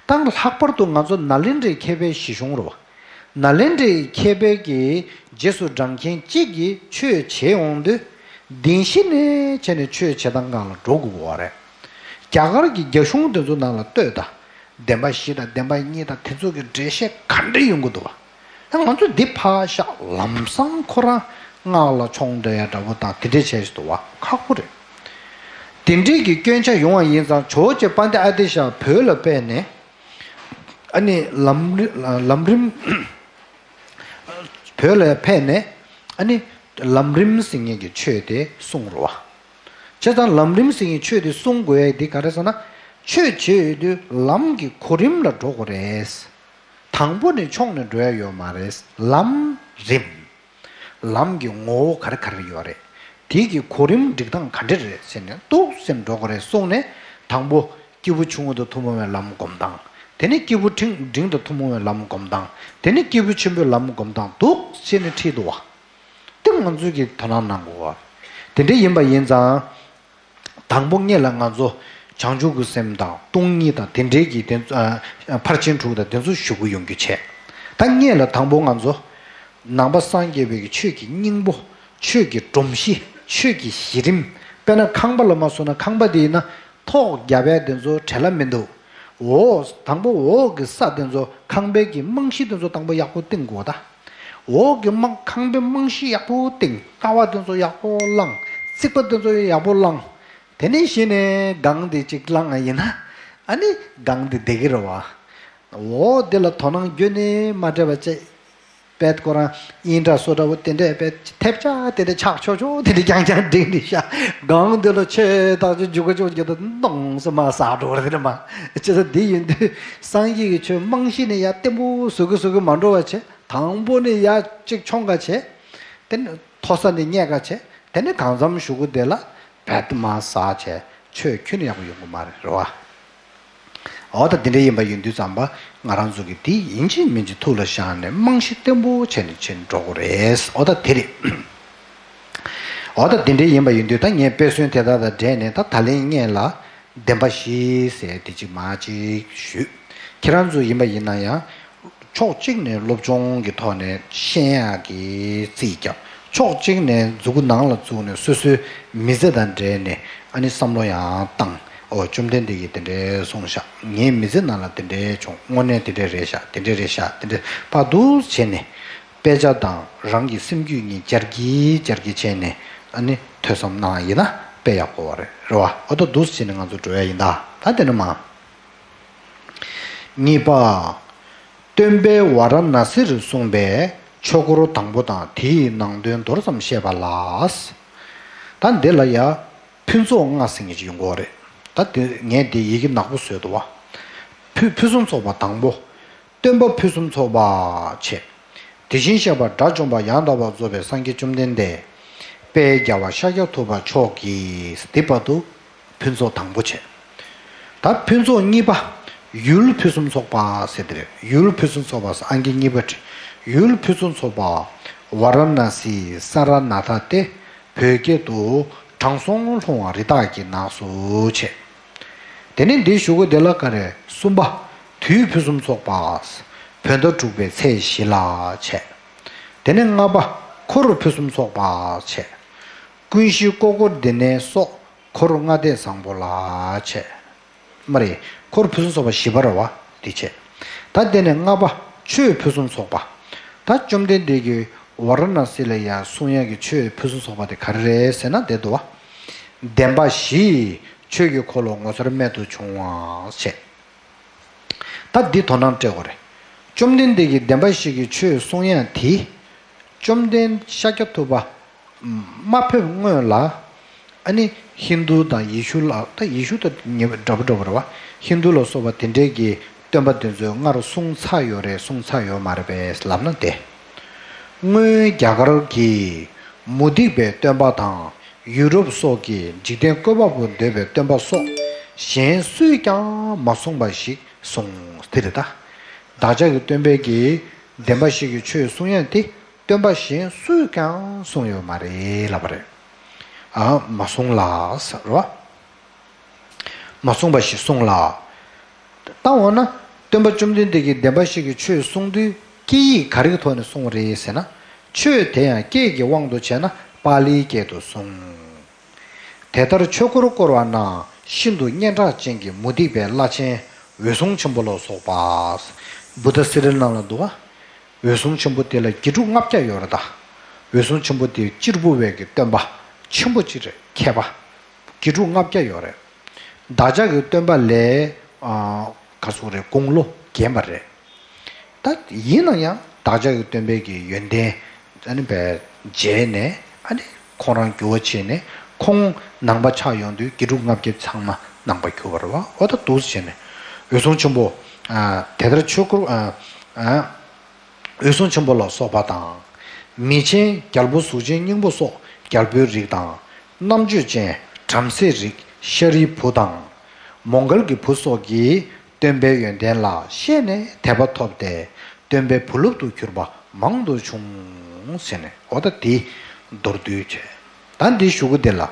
ད་ལྷག་པར་དུ་ང་ཚོ་ནཱ་ལེནྡྲའི་མཁས་པའི་གཞི་གཞུང་རེད་བ། ནཱ་ལེནྡྲའི་མཁས་པའི་གི་རྗེས་སུ་འབྲང་མཁན་གཅིག་གིས་ཆོས་བྱེད་ཡོང་དུས། བདེན་བཞི་ནས་བྱས་ནས་ཆོས་བྱེད་སྟངས་སྒང་ལ་འགྲོ་དགོས་པ་རེད། རྒྱ་གར་གྱི་རྒྱ་གཞུང་དེ་ཚོ་ནང་ལ་ལྟོས་དང་། བདེན་པ་བཞི་དང་བདེན་པ་གཉིས་དང་དེ་ཚོ་གི་འགྲེལ་བཤད་ག་འདྲ་ཡོང་གི་འདུག་བ། ད་ང་ཚོ་འདི་ཕར་བཞག་ལམ་སང་ཁོ་རང་སྔགས་ལ་མཆོང་འདྲ་ཡ་འདྲ་པོ་དང་དེ་འདྲས་བྱས་ཤིག་འདུག་བ། ཁག་པོ་རེད། དེ་འདྲས་ཀྱི་སྐྱོན་ཆ་ཡོང་བ་ཡིན་ཙང་ཇོ་བོ་རྗེ་དཔལ་ལྡན་ཨ་ཏི་ཤ་བོད་ལ་ཕེབས་ནས། ཨ་ནི་ལམ་རིམ་ལམ་རིམ། བོད་ལ་ཕེབས་ནས་ཨ་ནི་ལམ་རིམ་ཟེར་མཁན་གྱི་ཆོས་དེ་གསུངས་རེད་བ། བྱས་ཙང་ལམ་རིམ་ཟེར་མཁན་ཆོས་དེ་གསུང་དགོས་ཡ་དེ་ག་རེ་ཟེར་ན། ཆོས་བྱེད་ཡོད་དུས་ལམ་གྱི་གོ་རིམ་ལ་འགྲོ་དགོས་རེད། དང་པོ་ནས་མཆོངས་ནས་འགྲོ་ཡ་ཡོད་མ་རེད། ལམ་རིམ། ལམ་གྱི་ངོ་བོ་ག་རེ་ག་རེ་ཡོད་རེད། དེ་གི་གོ་རིམ་སྒྲིག་སྟངས་ག་འདྲ་རེད་ཟེར་ནས་འདུག་སེ་འགྲོ་དགོས་རེད་གསུངས་ནས། དང་པོ་སྐྱེས་བུ་ཆུང་ངུ་དང་ཐུན་མོང་བའི་ལམ་སྒོམ་སྟངས། དེ་ནས་སྐྱེས་བུ་འབྲིང་འབྲིང་དང་ཐུན་མོང་བའི་ལམ་སྒོམ་སྟངས། དེ་ནས་སྐྱེས་བུ་ཆེན་པོའི་ལམ་སྒོམ་སྟངས་འདུག་སེ་ནས་ཁྲིད་འདུག་བ། དེ་ང་ཚོས་ཀྱིས་དོ་སྣང་གནང་དགོས་པ། དེ་འདྲ་ཡིན་པ་ཡིན་ཙང་། དང་པོ་སྔོན་ལ་ང་ཚོ་བྱང་ཆུབ་ཀྱི་སེམས་དང་སྟོང་ཉིད་དང་དེ་འདྲའི་གི་དེ་ཚོ། ཨ། ཕར་ཕྱིན་དྲུག་དང་དེ་ཚོ་ཞུ་གི་ཡོང་རྒྱུ་བྱས། ད་སྔོན་ལ་དང་པོ་ང་ཚོ་ནང་པ་སངས་རྒྱས་པའི་གི་ཆོས་ཀྱི་སྙིང་པོ། ཆོས་ཀྱི་སྒྲོམ་གཞི། ཆོས་ཀྱི་གཞི་རིམ། དཔེར་ན་ཁང་པ་ལ་མ་སོང་ན་ཁང་པ་དེ་ཡིན་ན་ཐོག་བརྒྱབ་ཡ་དེ་ཚོ་བྲེལ་བ་མི་འདུག་འོ། དང་པོ་འོག་གི་ས་དེ་ཚོ་ཁང་པའི་གི་རྨང་གཞི་དེ་ཚོ་དང་པོ་ཡག་པོ་བཏིང་དགོས་ད། འོག་གི་རྨང་། ཁང་པའི་རྨང་གཞི་ཡག་པོ་བཏིང་། ཀ་བ་དེ་ཚོ་ཡག་པོ་བླངས། རྩིག་པ་དེ་ཚོ་ཡག་པོ་བླངས། དེ་ནས་གཞི་ནས་སྒང་དེ་གཅིག་བླངས་ཡིན་ན། ཨ་ནི་སྒང་དེ་བསྡད་ཀྱི་རེད་བ། འོག་དེ་ལ་དོ་སྣང་ཁྱོན་ནས་མ་སྤྲད་པ་བྱས། པད་ཁོ་རང་ཨིན་དྲ་སོ་འདྲ་བོ་དེ་འདྲས་པད་ཐེབས་ཆག་དེ་འདྲས་ཆག་ཆོག་ཆོག་དེ་འདྲས་རྐྱང་རྐྱང་སྒྲིག་ནས་བཞག་སྒང་དེ་ལ་ཆོས་བརྟག་ཅིང་འཇུག་ག་ཅོག་གི་ད་མདོང་སེ་མ་ཟག་འགྲོ་བ་རེད་མ། བྱས་ཙང་འདི་ཡིན་དུས་སངས་རྒྱས་ཀྱི་ཆོས་རྨང་གཞི་ནས་ཡར་བརྟན་པོ་བཟོ་གི་བཟོ་གི་མ་འགྲོ་བ་བྱས། དང་པོ་ནས་ཡར་གཅིག་མཆོང་ག་བྱས། དེ་ནས་མཐོ་ས་ནས་རྙེད་ག་བྱས། དེ་ནས་གང་འཚམ་གཞུག་གུ་དེ་ལ་བད་མ་ཟག་བྱས་ཆོས་ཁྱོན་ནས་ཡག་པོ་ཡོང་གི་མ་རེད་རེད་བ། འོ་ད་དེ་འདྲ་ཡིན་པ་ཡིན་དུས་ཙམ་པ་ང་རང་ཚོ་གིས་དེ་ཡིན་གཅིག་མིན་གཅིག་ཐུགས་ལ་བཞག་ནས་རྨང་གཞི་བརྟན་པོ་བྱས་ནས་ཕྱིན་འགྲོ་དགོས་རེད། འོ་ད་དེ་རེད། འོ་ད་དེ་འདྲ་ཡིན་པ་ཡིན་དུས་ད་ངས་དཔེ་མཚོན་དེ་དག་དང་འབྲེལ་ནས་ད་ད་ལན་སྔོན་ལ་བདེན་པ་བཞི་ཟེར་དེ་གཅིག་མ་གཅིག་ཞུས། ཁྱེད་རང་ཚོ་ཡིན་པ་ཡིན་ན་ཡང་ཕྱོགས་གཅིག་ནས་སློབ་སྦྱོང་གི་ཐོག་ནས་ཤེས་ཡག་གི་རྩིས་རྒྱབ། ཕྱོགས་གཅིག་ནས་མཛུ་གུ་ནང་ལ་བཙུགས་ནས་སོ་སོའི་མི་ཚེ་དང་འབྲེལ་ནས་ཨ་ནི་བསམ་བློ་ཡང་བཏང་། ཨོ་བཅོམ་ལྡན་འདས་ཀྱིས་དེ་འདྲའི་གསུངས་ཤག་ངའི་མི་ཚེ་ནང་ལ་དེ་འདྲའི་བྱུང་། དངོས་གནས་དེ་འདྲའི་རེད་ཤག་དེ་འདྲའི་རེད་ཤག་དེ་འདྲའི་བར་དུ་བྱས་ནས་དཔེ་ཆ་དང་རང་གི་སེམས་རྒྱུད་གཉིས་སྦྱར་གྱིས་སྦྱར་གྱིས་བྱས་ནས་ཨ་ནི་ཐོས་བསམ་གནང་ཡིན་ན་དཔེ་ཡག་པོ་བ་རེད་རེད་བ། ཨོ་ད་འདུག་སེ་བྱས་ནས་ང་ཚོ་འགྲོ་ཡ་ཡིན་ད། ད་དེ་ནས་མ། གཉིས་པ། སྟོན་པས་ཝཱ་ར་ཎཱ་སིར་གསུངས་པའི་ཆོས་འཁོར་དང་པོ་དང་དེའི་ནང་དོན་མདོར་ཙམ་བཤད་པ་ལ། ད་འདི་ལ་ཡ་ཕུན་ཚོགས་ལྔ་ཟེར་མཁན་ཅིག་ཡོང་གི་ཡོད་རེད། ད་དེ་ངས་དེ་ཡི་གེ་ནག་པོ་བཟོས་འདུག་བ། ཕུ་ཕུན་སུམ་ཚོགས་པ་དང་པོ། སྟོན་པ་ཕུན་སུམ་ཚོགས་པ་བྱས། དེ་བཞིན་གཤེགས་པ་དགྲ་བཅོམ་པ་ཡང་དག་པར་རྫོགས་པའི་སངས་རྒྱས་བཅོམ་ལྡན་འདས། དཔལ་རྒྱལ་བ་ཤཱཀྱ་ཐུབ་པ་མཆོག་གིས་དེ་བར་དུ་ཕུན་ཚོགས་དང་པོ་བྱས། ད་ཕུན་ཚོགས་གཉིས་པ། ཡུལ་ཕུན་སུམ་ཚོགས་པ་ཟེར་དེ་རེད། ཡུལ་ཕུན་སུམ་ཚོགས་པ་ཟེར་ཨང་ཀི་གཉིས་པ་བྲིས། ཡུལ་ཕུན་སུམ་ཚོགས་པ། ཝཱ་ར་ཎཱ་སི་ས་ར་ནཱ་ཐ་སྟེ། བོད་སྐད་དུ་དྲང་སྲོང་ལྷུང་བ་རི་དྭགས་ཀྱི་ནགས་སུ་བྱས། དེ་ནས་འདིའི་གཞུག་གུ་དེ་ལ་ག་རེ། གསུམ་པ། དུས་ཕུན་སུམ་ཚོགས་པ། བོད་ཟླ་དྲུག་པའི་ཚེས་བཞི་ལ་བྱས། དེ་ནས་ལྔ་པ། འཁོར་ཕུན་སུམ་ཚོགས་པ་བྱས། ཀུན་གཞི་ཀོ་ཀོ་དྷི་ནི་སོགས་འཁོར་ལྔ་སྡེ་བཟང་པོ་ལ་བྱས། མ་རེད། འཁོར་ཕུན་སུམ་ཚོགས་པ་བཞི་པ་རེད་བ། དེ་བྱས། ད་དེ་ནས་ལྔ་པ། ཆོས་ཕུན་སུམ་ཚོགས་པ། ད་བཅོམ་ལྡན་འདས་ཀྱིས་ཝཱ་ར་ཎཱ་སི་ལ་ཡང་གསུང་ཡག་གི་ཆོས་ཕུན་སུམ་ཚོགས་པ་དེ་ག་རེ་རེད་ཟེར་ན་དེ་འདུག་བ། བདེན་པ་བཞི། ཆོས་ཀྱི་འཁོར་ལོ་ངོ་མཚར་རྨད་དུ་བྱུང་བ་བྱས། ད་འདི་དོ་སྣང་སྤྲད་དགོས་རེད། བཅོམ་ལྡན་འདས་ཀྱིས་བདེན་པ་བཞི་གི་ཆོས་གསུང་ཡག་དེ། བཅོམ་ལྡན་ཤཱཀྱ་ཐུབ་པ་མ་ཕེབས་སྔོན་ལ། ཨ་ནི་ཧིན་དུ་དང་ཡེ་ཤུ་ལ། ད་ཡེ་ཤུ་ད་ཉེ་བ་འདྲ་པོ་འདྲ་པོ་རེད་བ། ཧིན་དུ་ལ་སོགས་པ་དེ་འདྲས་ཀྱི་སྟོན་པ་དེ་ཚོས་སྔར་གསུངས་ཚར་ཡོད་རེད། གསུངས་ཚར་ཡོད་མ་རེད་པས་ལབ་ན་དེ། སྔོན་རྒྱ་གར་གྱི་མུ་སྟེགས་པའི་སྟོན་པ་དང་ཡུ་རོབ་སོགས་ཀྱི་འཇིག་རྟེན་བཀོད་པ་པོ་འདོད་པའི་སྟོན་པ་སོགས་གཞན་སུས་ཀྱང་མ་གསུངས་པ་ཞིག་གསུངས་ཏེ་རེད་ད། བདག་ཅག་གི་སྟོན་པས་ཀྱིས་བདེན་པ་བཞི་གི་ཆོས་གསུང་ཡག་དེ་སྟོན་པ་གཞན་སུས་ཀྱང་གསུངས་ཡོད་མ་རེད་ལབ་པ་རེད། ཨ་མ་གསུངས་ལ་ཟེར་བ། མ་གསུངས་པ་ཞིག་གསུངས་ལ། ད་འོ་ན་སྟོན་པ་བཅོམ་ལྡན་འདས་ཀྱིས་བདེན་པ་བཞི་གི་ཆོས་གསུང་དུས་སྐད་ཡིག་ག་རེ་གི་ཐོག་ནས་གསུངས་པ་རེད་ཟེར་ན། ཆོས་དེ་ཡང་སྐད་ཀྱི་དབང་དུ་བྱས་ན་པཱ་ལིའི་སྐད་དུ་གསུངས། དེ་ལྟར་ཆོས་འཁོར་བསྐོར་བ་ན་ཤིན་ཏུ་སྙན་གྲགས་ཅན་གྱི་མུ་སྟེགས་པའི་བླ་ཆེན་འོད་སྲུང་ཆེན་པོ་ལ་སོགས་པ། བུདྡྷ་སི་རི་ནང་ལ་འདུག་བ། འོད་སྲུང་ཆེན་པོ་དེ་ལ་དགེ་ཕྲུག་ལྔ་བརྒྱ་ཡོད་རེད་ད། འོད་སྲུང་ཆེན་པོ་དེ་གཅེར་བུ་འོད་ཀྱི་སྟོན་པ་ཆེན་པོ་གཅིག་རེད། མཁས་པ། དགེ་ཕྲུག་ལྔ་བརྒྱ་ཡོད་རེད། བདག་ཅག་གི་སྟོན་པ་ལས། ཨ། ག་ཟེར་རེད། དགུང་ལོ་རྒན་པ་རེད། ད་ཡིན་ན་ཡང་བདག་ཅག་གི་སྟོན་པའི་གི་ཡོན་ཏན་ཨ་ནི་བས་མཇལ་ནས་ཨ་ནི་ཁོང་རང་འགྱུར་བ་ཕྱིན་ནས་ཁོང་ནང་པ་ཆགས་ཡོང་དུས་དགེ་ཕྲུག་ལྔ་བརྒྱ་ཚང་མ་ནང་པ་གྱུར་པ་རེད་བ། འོ་ད་འདུག་སེ་བྱས་ནས་འོད་སྲུང་ཆེན་པོ། ཨ། དེ་ལྟར་ཆོས་འཁོར། ཨ། ཨ། འོད་སྲུང་ཆེན་པོ་ལ་སོགས་པ་དང་། མི་ཆེན་རྒྱལ་པོ་གཟུགས་ཅན་སྙིང་པོ་སོགས་རྒྱལ་པོའི་རིགས་དང་། རྣམ་དཔྱོད་ཅན་བྲམ་ཟེའི་རིགས་ཤཱ་རིའི་བུ་དང་། མོའུ་འགལ་གྱི་བུ་སོགས་ཀྱིས་སྟོན་པའི་ཡོན་ཏན་ལ་ཤེས་ནས་དད་པ་ཐོབ་སྟེ་སྟོན་པའི་བུ་སློབ་ཏུ་གྱུར་པ་མང་དུ་བྱུང་ཟེར་ནས། འོ་ད་དེ་མདོར་བསྡུས་བྱས། ད་འདི་གཞུག་གུ་འདི་ལ།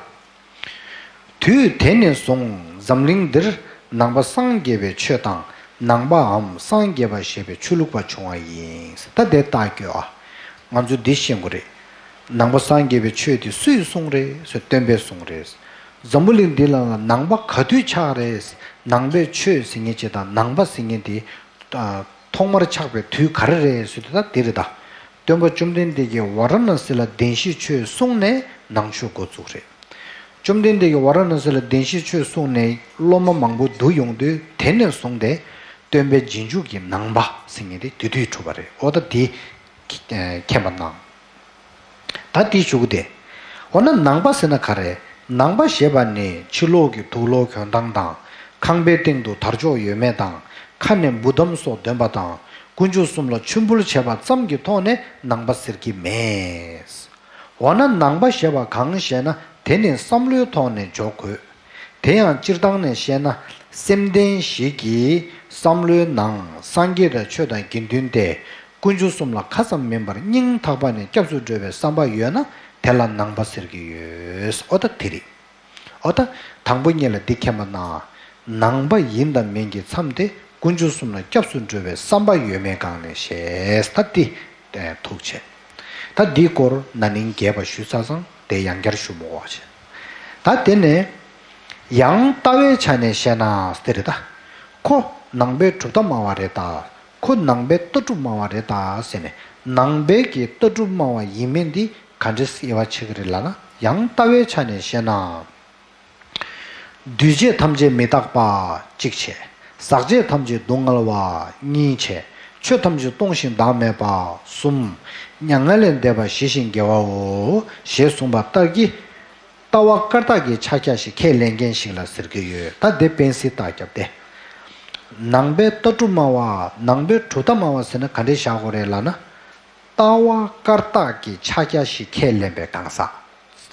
དུས་དེ་ནས་བཟུང་འཛམ་གླིང་འདིར་ནང་པ་སངས་རྒྱས་པའི་ཆོས་དང་ནང་པའམ་སངས་རྒྱས་པ་ཞེས་པའི་ཆོས་ལུགས་པ་བྱུང་བ་ཡིན། ད་དེ་ལྟ་སྐྱོ་ཨ། ང་ཚོས་འདི་ཤེས་དགོས་རེད། ནང་པ་སངས་རྒྱས་པའི་ཆོས་དེ་སུས་གསུངས་རེད་ཟེར་སྟོན་པས་གསུངས་རེད། འཛམ་བུ་གླིང་འདི་ལ་ནང་པ་ག་དུས་ཆགས་རེད། ནང་པའི་ཆོས་ཟེར་མཁན་ཅིག་དང་ནང་པ་ཟེར་མཁན་དེ། ཐོག་མར་ཆགས་པའི་དུས་ག་རེ་རེད་ཟེར་དུས་ད་འདི་རེད་ད། སྟོན་པ་བཅོམ་ལྡན་འདས་ཀྱིས་ཝཱ་ར་ཎ་སི་ལ་བདེན་བཞིའི་ཆོས་གསུངས་ནས་ནང་ཆོས་འགོ་བཙུགས་རེད། བཅོམ་ལྡན་འདས་ཀྱིས་ཝཱ་ར་ཎ་སི་ལ་བདེན་བཞིའི་ཆོས་གསུངས་ནས་སློབ་མ་མང་པོ་བསྡུ་ཡོང་དུས་དེ་ནས་བཟུང་སྟེ་སྟོན་པའི་རྗེས་འཇུག་གི་ནང་པ་ཟེར་མཁན་དེ་དེ་དུས་གྲུབ་པ་རེད། འོ་ད་དེ་ མཁྱེན་པ་གནང་། ད་འདི་ཞུ་གི་དེ། འོ་ན་ནང་པ་ཟེར་ན་ག་རེ། ནང་པ་ཞེས་པ་ནི་ཕྱི་ལོགས་ཀྱི་དུག་ལོག་གྱོན་སྟངས་དང་། ཁང་པའི་སྟེང་དུ་དར་ལྕོག་ཡོད་མེད་དང་། ཁ་ནས་འབུ་དམ་སོགས་འདོན་པ་དང་། དཀོན་མཆོག་གསུམ་ལ་མཆོད་འབུལ་བྱས་པ་ཙམ་གྱི་ཐོག་ནས་ནང་པ་ཟེར་གྱི་མེད། འོ་ན་ནང་པ་ཞེས་པ་གང་ཞེ་ན། དེ་ནི་བསམ་བློའི་ཐོག་ནས་འཇོག་དགོས། དེ་ཡང་སྤྱིར་བཏང་ནས་བཤད་ན། སེམས་ལྡན་ཞིག་གིས་བསམ་བློའི་ནང་སངས་རྒྱས་དང་ཆོས་དང་དགེ་འདུན་ཏེ། དཀོན་མཆོག་གསུམ་ལ་ཁ་ཙམ་མིན་པར་སྙིང་ཐག་པ་ནས་སྐྱབས་སུ་འགྲོ་བའི་བསམ་པ་ཡོད་ན། དེ་ལ་ནང་པ་ཟེར་གྱི་ཡོད། འོ་ད་དེ་རེད། འོ་ད་དང་པོ་ཉིད་ལ་འདི་མཁྱེན་པ་ན། ནང་པ་ཡིན་དང་མིན་གྱི་མཚམས་དེ། དཀོན་མཆོག་གསུམ་ལ་སྐྱབས་སུ་འགྲོ་བའི་བསམ་པ་ཡོད་མེད་སྒང་ནས་བཤད། ད་འདི་ཐུགས་རྗེ་ཆེ། ད་འདིའི་སྐོར་ན་ནིང་རྒྱས་པ་ཞུས་ཚར་ཙང་དེ་ཡང་བསྐྱར་ཞུ་མི་དགོས་པ་བྱས། ད་དེ་ནས་ཡང་ལྟ་བའི་ཆ་ནས་བཤད་ན་དེ་རེད་ད། ཁོ་ནང་པའི་གྲུབ་མཐའ་སྨྲ་བ་རེད་ད། ཁོ་ནང་པའི་ལྟ་གྲུབ་སྨྲ་བ་རེད་ད་ཟེར་ནས། ནང་པའི་གི་ལྟ་གྲུབ་སྨྲ་བ་ཡིན་མིན་འདི་ག་འདྲས་དབྱེ་བ་ཕྱེ་གི་རེད་ལབ་ན། ཡང་ལྟ་བའི་ཆ་ནས་བཤད་ན། འདུས་བྱས་ཐམས་ཅད་མི་རྟག་པ་གཅིག་བྱས། ཟག་བཅས་ཐམས་ཅད་སྡུག་བསྔལ་བ་གཉིས་བྱས། ཆོས་ཐམས་ཅད་སྟོང་ཞིང་བདག་མེད་པ་གསུམ། མྱ་ངན་ལས་འདས་པ་ཞི་ཞིང་དགེ་བའོ། ཞེས་གསུངས་པ་ལྟར་གྱི་ལྟ་བ་བཀར་བཏགས་ཀྱི་ཕྱག་རྒྱ་ཞིག་ཁས་ལེན་མཁན་ཞིག་ལ་ཟེར་གྱི་ཡོད། ད་དེ་སྤེན་སྲིད་རྟགས་རྒྱབ་སྟེ། ནང་པའི་ལྟ་གྲུབ་སྨྲ་བ། ནང་པའི་གྲུབ་མཐའ་སྨྲ་བ་ཟེར་ན་ག་འདྲས་བཞག་དགོས་རེད་ལབ་ན། ལྟ་བ་བཀར་བཏགས་ཀྱི་ཕྱག་རྒྱ་ཞིག་ཁས་ལེན་པའི་གང་ཟག་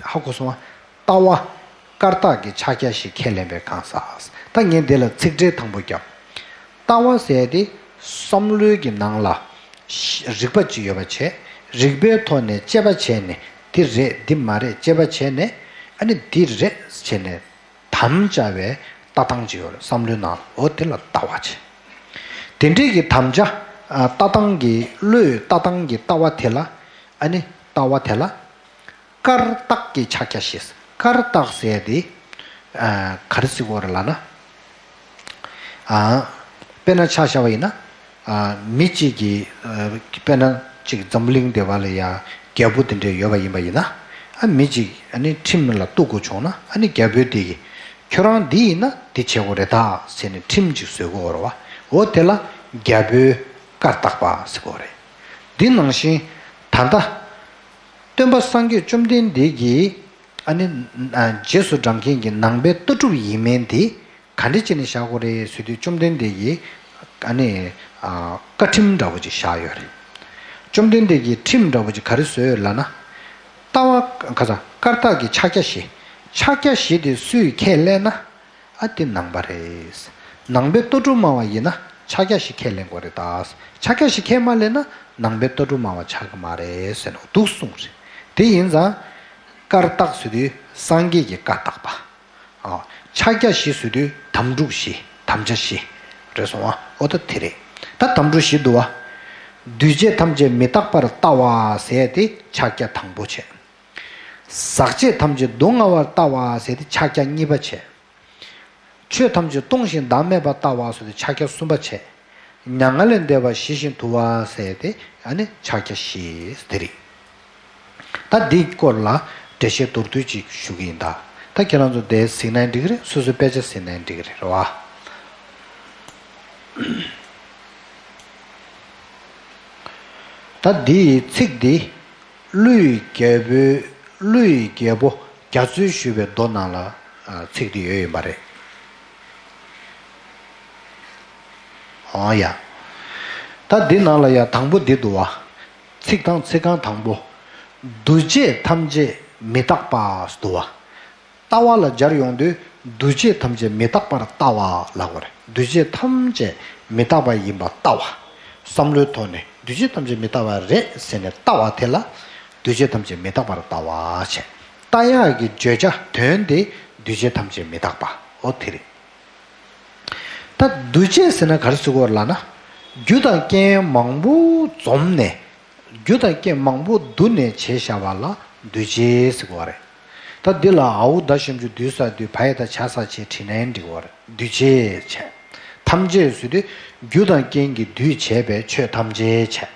ཧ་གོ་སོང་ང་། ལྟ་བ་བཀར་བཏགས་ཀྱི་ཕྱག་རྒྱ་ཞིག་ཁས་ལེན་པའི་གང་ཟག་ད་ངས་འདི་ལ་ཚིག་འགྲེལ་དང་པོ་བརྒྱབ། ལྟ་བ་ཟེར་དེ་བསམ་བློའི་གི་ནང་ལ་རིག་པ་ཅིག་ཡོད་པ་བྱས། རིག་པའི་ཐོག་ནས་དཔྱད་པ་བྱས་ནས་འདི་རེད་འདི་མ་རེད་དཔྱད་པ་བྱས་ནས། ཨ་ནི་འདི་རེད་བྱས་ནས། དམ་བཅའ་བའི་ལྟ་སྟངས་ཅིག་ཡོད་རེད་བསམ་བློའི་ནང་ལ། འོ་དེ་ལ་ལྟ་བ་བྱེད། དེ་འདྲའི་གི་དམ་བཅའ། ལྟ་སྟངས་ཀྱི་བློའི་ལྟ་སྟངས་ཀྱི་ལྟ་བ་དེ་ལ། ཨ་ནི་ལྟ་བ་དེ་ལ། བཀར་བཏགས་ཀྱི་ཕྱག་རྒྱ་ཞེས། བཀར་བཏགས་ཟེར་དེ། ག་རེ་ཟེར་དགོས་རེད་ལབ་ན། དཔེར་ན་ཆ་བཞག་པ་ཡིན་ན། མི་གཅིག་གིས། དཔེར་ན་གཅིག་འཛམ་བུ་གླིང་འདི་པ་ལ་ཡ་རྒྱལ་པོ་དེ་འདྲས་ཡོད་པ་ཡིན་པ་ཡིན་ན། ཨ་མི་གཅིག་ཨ་ནི་ཁྲིམས་ལ་གཏུག་དགོས་བྱུང་ན། ཨ་ནི་རྒྱལ་པོས་དེ་གི་ཁྱོད་རང་འདི་ཡིན་ན་འདི་བྱེད་དགོས་རེད་ད་ཟེར་ནས་ཁྲིམས་ཅིག་བཟོ་དགོས་རེད་བ། འོ་དེ་ལ་རྒྱལ་པོའི་བཀར་བཏགས་པ་ཟེར་དགོས་རེད། འདི་ནང་བཞིན་ད་ལྟ་སྟོན་པ་སངས་རྒྱས་བཅོམ་ལྡན་འདས་ཀྱིས་ཨ་ནི་རྗེས་སུ་འབྲང་མཁན་གྱི་ནང་པའི་ལྟ་གྲུབ་ཡིན་མིན་དེ། ག་འདྲ་བྱས་ནས་བཞག་དགོས་རེད་ཟེར་དུས་བཅོམ་ལྡན་འདས་ཀྱིས་ཨ་ནི་བཀའ་ཁྲིམས་འདྲ་བོ་ཅིག་བཞག་ཡོད་རེད། བཅོམ་ལྡན་འདས་ཀྱིས་ཁྲིམས་འདྲ་བོ་ཅིག་ག་རེ་བཟོས་ཡོད་ལབ་ན། ལྟ་བ་ག་ས་བཀར་བཏགས་ཀྱི་ཕྱག་རྒྱ་བཞི། ཕྱག་རྒྱ་བཞི་དེ་སུས་ཁས་ལེན་ན། ཨ་དེ་ནང་པ་རེད། ནང་པའི་ལྟ་གྲུབ་སྨྲ་བ་ཡིན་ན་ཕྱག་རྒྱ་བཞི་ཁས་ལེན་དགོས་རེད་ད། ཕྱག་རྒྱ་བཞི་ཁས་མ་ལེན་ན་ནང་པའི་ལྟ་གྲུབ་སྨྲ་བ་ཆགས་ཀྱི་མ་རེད་ཟེར་ནས་འདུག་གསུངས་རེད། དེ་ཡིན་ཙང་། བཀར་བཏགས་ཟེར་དུས་སངས་རྒྱས་ཀྱི་བཀའ་བཏགས་པ། ཨ། ཕྱག་རྒྱ་བཞི་ཟེར་དུས་དམ་ཕྲུག་བཞི། དམ་བཅའ་བཞི། རེད་སོང་ཨ། འོ་ད་དེ་རེད། ད་དམ་ཕྲུག་བཞི་འདུག་བ། འདུས་བྱས་ཐམས་ཅད་མི་རྟག་པར་ལྟ་བ་ཟེར་དེ་ཕྱག་རྒྱ་དང་པོ་བྱས། ཟག་བཅས་ཐམས་ཅད་སྡུག་བསྔལ་བར་ལྟ་བ་ཟེར་དེ་ཕྱག་རྒྱ་གཉིས་པ་བྱས། ཆོས་ཐམས་ཅད་སྟོང་ཞིང་བདག་མེད་པར་ལྟ་བ་ཟེར་དེ་ཕྱག་རྒྱ་གསུམ་པ་བྱས། མྱ་ངན་ལས་འདས་པ་ཞི་ཞིང་དུལ་བ་ཟེར་དེ་ཨ་ནི་ཕྱག་རྒྱ་བཞི་དེ་རེད། ད་འདིའི་སྐོར་ལ་འགྲེལ་བཤད་མདོར་བསྡུས་ཅིག་ཞུ་གི་ཡིན་ད། ད་ཁྱེད་རང་ཚོ་དེ་གཟིགས་ན་འགྲིག་གི་རེད། སོ་སོའི་དཔེ་ཆ་གཟིགས་ན་འགྲིག་གི་རེད། རེད་བ། ད་འདིའི་ཚིག་འདི་ཀླུའི་རྒྱལ་པོའི་ཀླུའི་རྒྱལ་པོ་རྒྱ་མཚོས་ཞུས་པའི་མདོ་ནང་ལ་ཚིག་འདི་ཡོད་ཡིན་པ་རེད། ཨོ་ཡ། ད་འདི་ནང་ལ་ཡ་དང་པོ་འདི་འདུག་བ། ཚིག་དང་ཚིག་རྐང་དང་པོ། འདུས་བྱས་ཐམས་ཅད་མི་རྟག་པ་འདུག་བ། ལྟ་བ་ལ་སྦྱར་ཡོང་དུས་འདུས་བྱས་ཐམས་ཅད་མི་རྟག་པར་ལྟ་བ་ལབ་དགོས་རེད། འདུས་བྱས་ཐམས་ཅད་མི་རྟག་པ་ཡིན་པར་ལྟ་བ། བསམ་བློའི་ཐོག་ནས་འདུས་བྱས་ཐམས་ཅད་མི་རྟག་པ་རེད་ཟེར་ནས་ལྟ་བ་དེ་ལ་འདུས་བྱས་ཐམས་ཅད་མི་རྟག་པར་ལྟ་བ་བྱས། ལྟ་ཡག་གི་བརྗོད་བྱ་དོན་དེ་འདུས་བྱས་ཐམས་ཅད་མི་རྟག་པ་འོ་དེ་རེད། ད་འདུས་བྱས་ཟེར་ན་ག་རེ་ཟེར་དགོས་ལབ་ན། རྒྱུ་དང་རྐྱེན་མང་པོ་འཛོམས་ནས། རྒྱུ་དང་རྐྱེན་མང་པོ་བསྡུ་ནས་བྱས་བཞག་པ་ལ་འདུས་བྱས་ཟེར་དགོས་རེད། ད་འདི་ལ་འ་འུ་ད་ཞབས་ཀྱུ་འདུས་ས་འདུས་བ་ཡ་ད་བྱ་ས་བྱས་བྲིས་ན་ཡང་འགྲིག་གི་རེད། འདུས་བྱས་བྱས། ཐམས་ཅད་ཟེར་དུས་རྒྱུ་དང་རྐྱེན་གྱིས་འདུས་བྱས་པའི་ཆོས་ཐམས་ཅད་བྱས།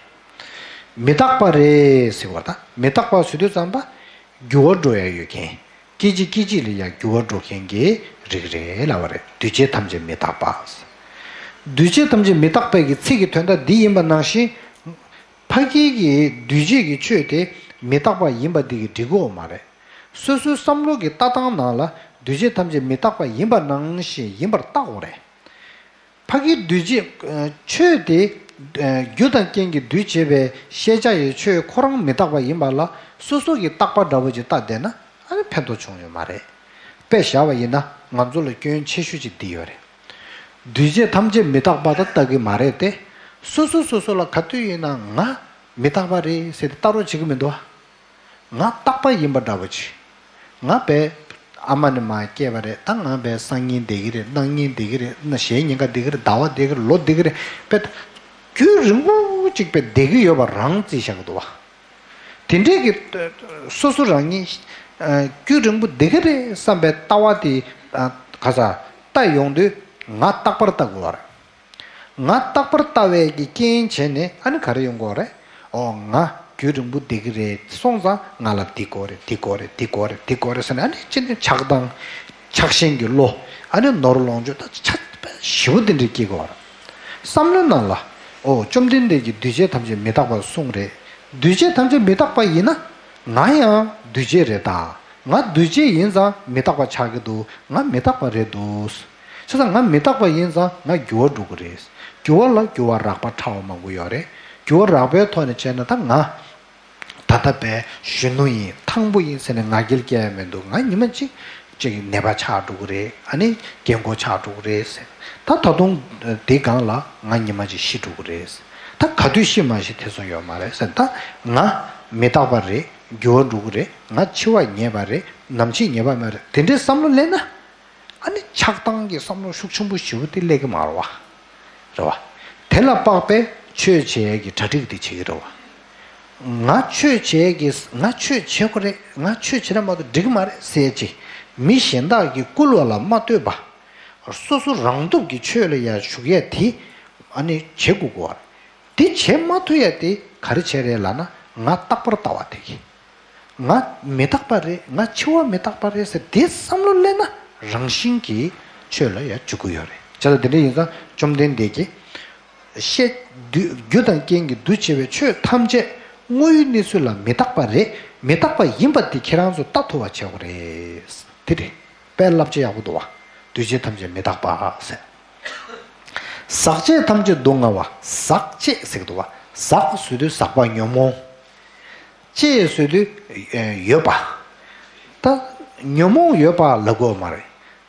མི་རྟག་པ་རེད་ཟེར་བ་ད་མི་རྟག་པ་ཟེར་དུས་ཙམ་པ། འགྱུར་བ་འགྲོ་ཡ་ཡོད་མཁན། སྐད་ཅིག་སྐད་ཅིག་ལ་ཡང་འགྱུར་བ་འགྲོ་མཁན་གྱི་རིགས་རེད་ལབ་པ་རེད། འདུས་བྱས་ཐམས་ཅད་མི་རྟག་པ། འདུས་བྱས་ཐམས་ཅད་མི་རྟག་པའི་གི་ཚིག་གི་དོན་དག་འདི་ཡིན་པ་ནང་བཞིན། ཕ་གི་གི་འདུས་བྱས་ཀྱི་ཆོས་དེ་མི་རྟག་པ་ཡིན་པ་འདི་གིས་འགྲིག་གི་ཡོད་མ་རེད། སོ་སོའི་བསམ་བློ་གི་ལྟ་སྟངས་ནང་ལ་འདུས་བྱས་ཐམས་ཅད་མི་རྟག་པ་ཡིན་པ་ནང་བཞིན་ཡིན་པར་བལྟ་དགོས་རེད། ཕ་གིའི་འདུས་བྱས་ཆོས་དེ་རྒྱུ་དང་རྐྱེན་གྱིས་འདུས་བྱས་པའི་ཤེས་བྱ་ཡི་ཆོས་ཁོ་རང་མི་རྟག་པ་ཡིན་པ་ལ་སོ་སོ་གི་རྟག་པ་འདྲ་བོ་ཅིག་བལྟ་བསྡད་ན་ཨ་ནི་ཕན་ཐོགས་བྱུང་ཡོད་མ་རེད། དཔེ་བཞག་པ་ཡིན་ན་ང་ཚོ་ལ་སྐྱོན་ཆེ་ཤོས་ཅིག་འདི་ཡོད་རེད། འདུས་བྱས་ཐམས་ཅད་མི་རྟག་པ་ད་ལྟ་གི་མ་རེད་དེ། སོ་སོ་སོ་སོ་ལ་ག་དུས་ཡིན་ན་ང་མི་རྟག་པ་རེད་ཟེར་ཏེ་ལྟ་རོགས་བྱེད་ཀྱི་མི་འདུག་ཨ། ང་རྟག་པ་ཡིན་པ་འདྲ་པོ་ཅིག་ང་བས་ཨ་མ་ནས་མར་སྐྱེས་པ་རེད། ད་ང་བས་སང་ཉིན་བསྡད་ཀྱི་རེད། གནངས་ཉིན་བསྡད་ཀྱི་རེད། གནངས་གཞེས་ཉིན་ཀ་བསྡད་ཀྱི་རེད། ཟླ་བ་བསྡད་ཀྱི་རེད། ལོ་བསྡད་ཀྱི་རེད། བས་རྒྱུན་རིང་པོ་ཅིག་བས་བསྡད་ཀྱི་ཡོད་པ་རང་བརྩིས་བཞག་གི་འདུག་བ། དེ་འདྲས་ཀྱི་སོ་སོ་རང་ཉིད་རྒྱུན་རིང་པོ་བསྡད་ཀྱི་རེད་བསམ་པའི་ལྟ་བ་དེ་ག་ས་ལྟ་ཡོང་དུས་ང་རྟག་པར་ལྟ་དགོས་པ་རེད། ང་རྟག་པར་ལྟ་བའི་གི་རྐྱེན་བྱས་ནས་ཨ་ནི་ག་རེ་ཡོང་གི་ཡོད་རེད། ཨོ་ང་རྒྱུན་རིང་པོ་བསྡད་ཀྱི་རེད་སོང་ཙང་ང་ལ་འདི་དགོས་རེད། འདི་དགོས་རེད། འདི་དགོས་རེད། འདི་དགོས་རེད། འདི་དགོས་རེད་ཟེར་ནས་ཨ་ནི་ཅི་ནས་ཆགས་སྡང་ཆགས་ཞེན་གྱི་བློ་ཨ་ནི་ནོར་ལོངས་སྤྱོད་ད་ཆ་ཞེ་པོ་དེ་འདྲས་སྐྱེ་གི་ཡོད་རེད། བསམ་བློའི་ནང་ལ་ཨོ་བཅོམ་ལྡན་འདས་ཀྱིས་འདུས་བྱས་ཐམས་ཅད་མི་རྟག་པར་གསུངས་རེད། འདུས་བྱས་ཐམས་ཅད་མི་རྟག་པ་ཡིན་ན་ང་ཡང་འདུས་བྱས་རེད་ད། ང་འདུས་བྱས་ཡིན་ཙང་མི་རྟག་པ་ཆགས་ཀྱི་འདུག་ང་མི་རྟག་པ་རེད་འདུག་བྱས་ཙང་ང་མི་རྟག་པ་ཡིན་ཙང་ང་འགྱུར་བ་འགྲོ་གི་རེད། འགྱུར་བ་ལ་འགྱུར་བ་རགས་པ་ཕྲ་བ་མང་པོ་ཡོད་རེད། འགྱུར་བ་རགས་པའི་ཐོག་ནས་བྱས་ན་ད་ང་ད་ལྟ་བས་གཞོན་ནུ་ཡིན་ཐང་པོ་ཡིན་ཟེར་ནས་ང་རྒྱལ་སྐྱེ་ཡ་མི་འདུག་ང་ཉི་མ་གཅིག་ཅིག་ནད་པ་ཆགས་འགྲོ་གི་རེད། ཨ་ནི་རྒན་གོག་ཆགས་འགྲོ་གི་རེད་ཟེར། ད་ད་དུང་འདི་སྒང་ལ་ང་ཉི་མ་གཅིག་ཤི་འགྲོ་གི་རེད་ཟེར། ད་ག་དུས་ཤི་མ་ཤི་ཐེ་ཚོམ་ཡོད་མ་རེད་ཟེར། ད་ང་མི་རྟག་པ་རེད། འགྱུར་བ་འགྲོ་གི་རེད། ང་འཆི་བ་ངེས་པ་རེད། ནམ་འཆི་ངེས་པ་མ་རེད། དེ་འདྲའི་བསམ་བློ་སླེབས་ན། ཨ་ནི་ཆགས་སྡང་གི་བསམ་བློ་ཤུགས་ཆེན་པོ་ཞེ་པོ་དེ་སླེབས་ཀྱི་མ་རེད་བ། རེད་བ། དེ་ལ་དཔག་པའི་ཆོས་བྱེད་ཡས་ཀྱི་གྲ་སྒྲིག་དེ་བྱེད་ཀྱི་རེད་བ། ང་ཆོས་བྱེད་ཡས་ཀྱི་ང་ཆོས་བྱེད་དགོས་རེད། ང་ཆོས་བྱེད་ན་མ་གཏོགས་འགྲིག་གི་མ་རེད་ཟེར་ཅིག་མི་གཞན་དག་གིས་བསྐུལ་བ་ལ་མ་ལྟོས་པ། སོ་སོ་རང་སྟོབས་ཀྱིས་ཆོས་ལ་ཡར་ཞུགས་ཡས་དེ་ཨ་ནི་བྱེད་དགོས་ཀྱི་བ། དེ་བྱེད་མ་ཐུབ་ཡ་དེ་ག་རེ་བྱས་རེད་ལབ་ན་ང་རྟག་པར་ལྟ་བ་དེ་གིས། ང་མི་རྟག་པ་རེད། ང་འཆི་བ་མི་རྟག་པ་རེད་ཟེར་དེ་བསམ་བློ་སླེབས་ན་རང་བཞིན་གྱིས་ཆོས་ལ་ཡར་འཇུག་གི་ཡོད་རེད། བྱས་ཙང་དེ་འདྲ་ཡིན་ཙང་བཅོམ་ལྡན་འདས་ཀྱིས་བཤད་རྒྱུ་དང་རྐྱེན་གྱིས་འདུ་བྱེད་པའི་ཆོས་ཐམས་ཅད་དངོས་ཡོད་གནས་ཚུལ་ལ་མི་རྟག་པ་རེད། མི་རྟག་པ་ཡིན་པ་དེ་ཁྱེད་རང་ཚོ་ལྟ་ཐུབ་པ་བྱེད་དགོས་རེད། དེ་རེད། དཔེ་བསླབ་བྱ་ཡག་པོ་འདུག་བ། འདུས་བྱས་ཐམས་ཅད་མི་རྟག་པ་ཟེར། ཟག་བཅས་ཐམས་ཅད་སྡུག་བསྔལ་བ། ཟག་བཅས་ཟེར་གི་འདུག་བ། ཟག་ཟེར་དུས་ཟག་པ་ཉོན་མོངས། བཅས་ཟེར་དུས་ཡོད་པ། ད་ཉོན་མོངས་ཡོད་པ་ལབ་དགོས་མ་རེད།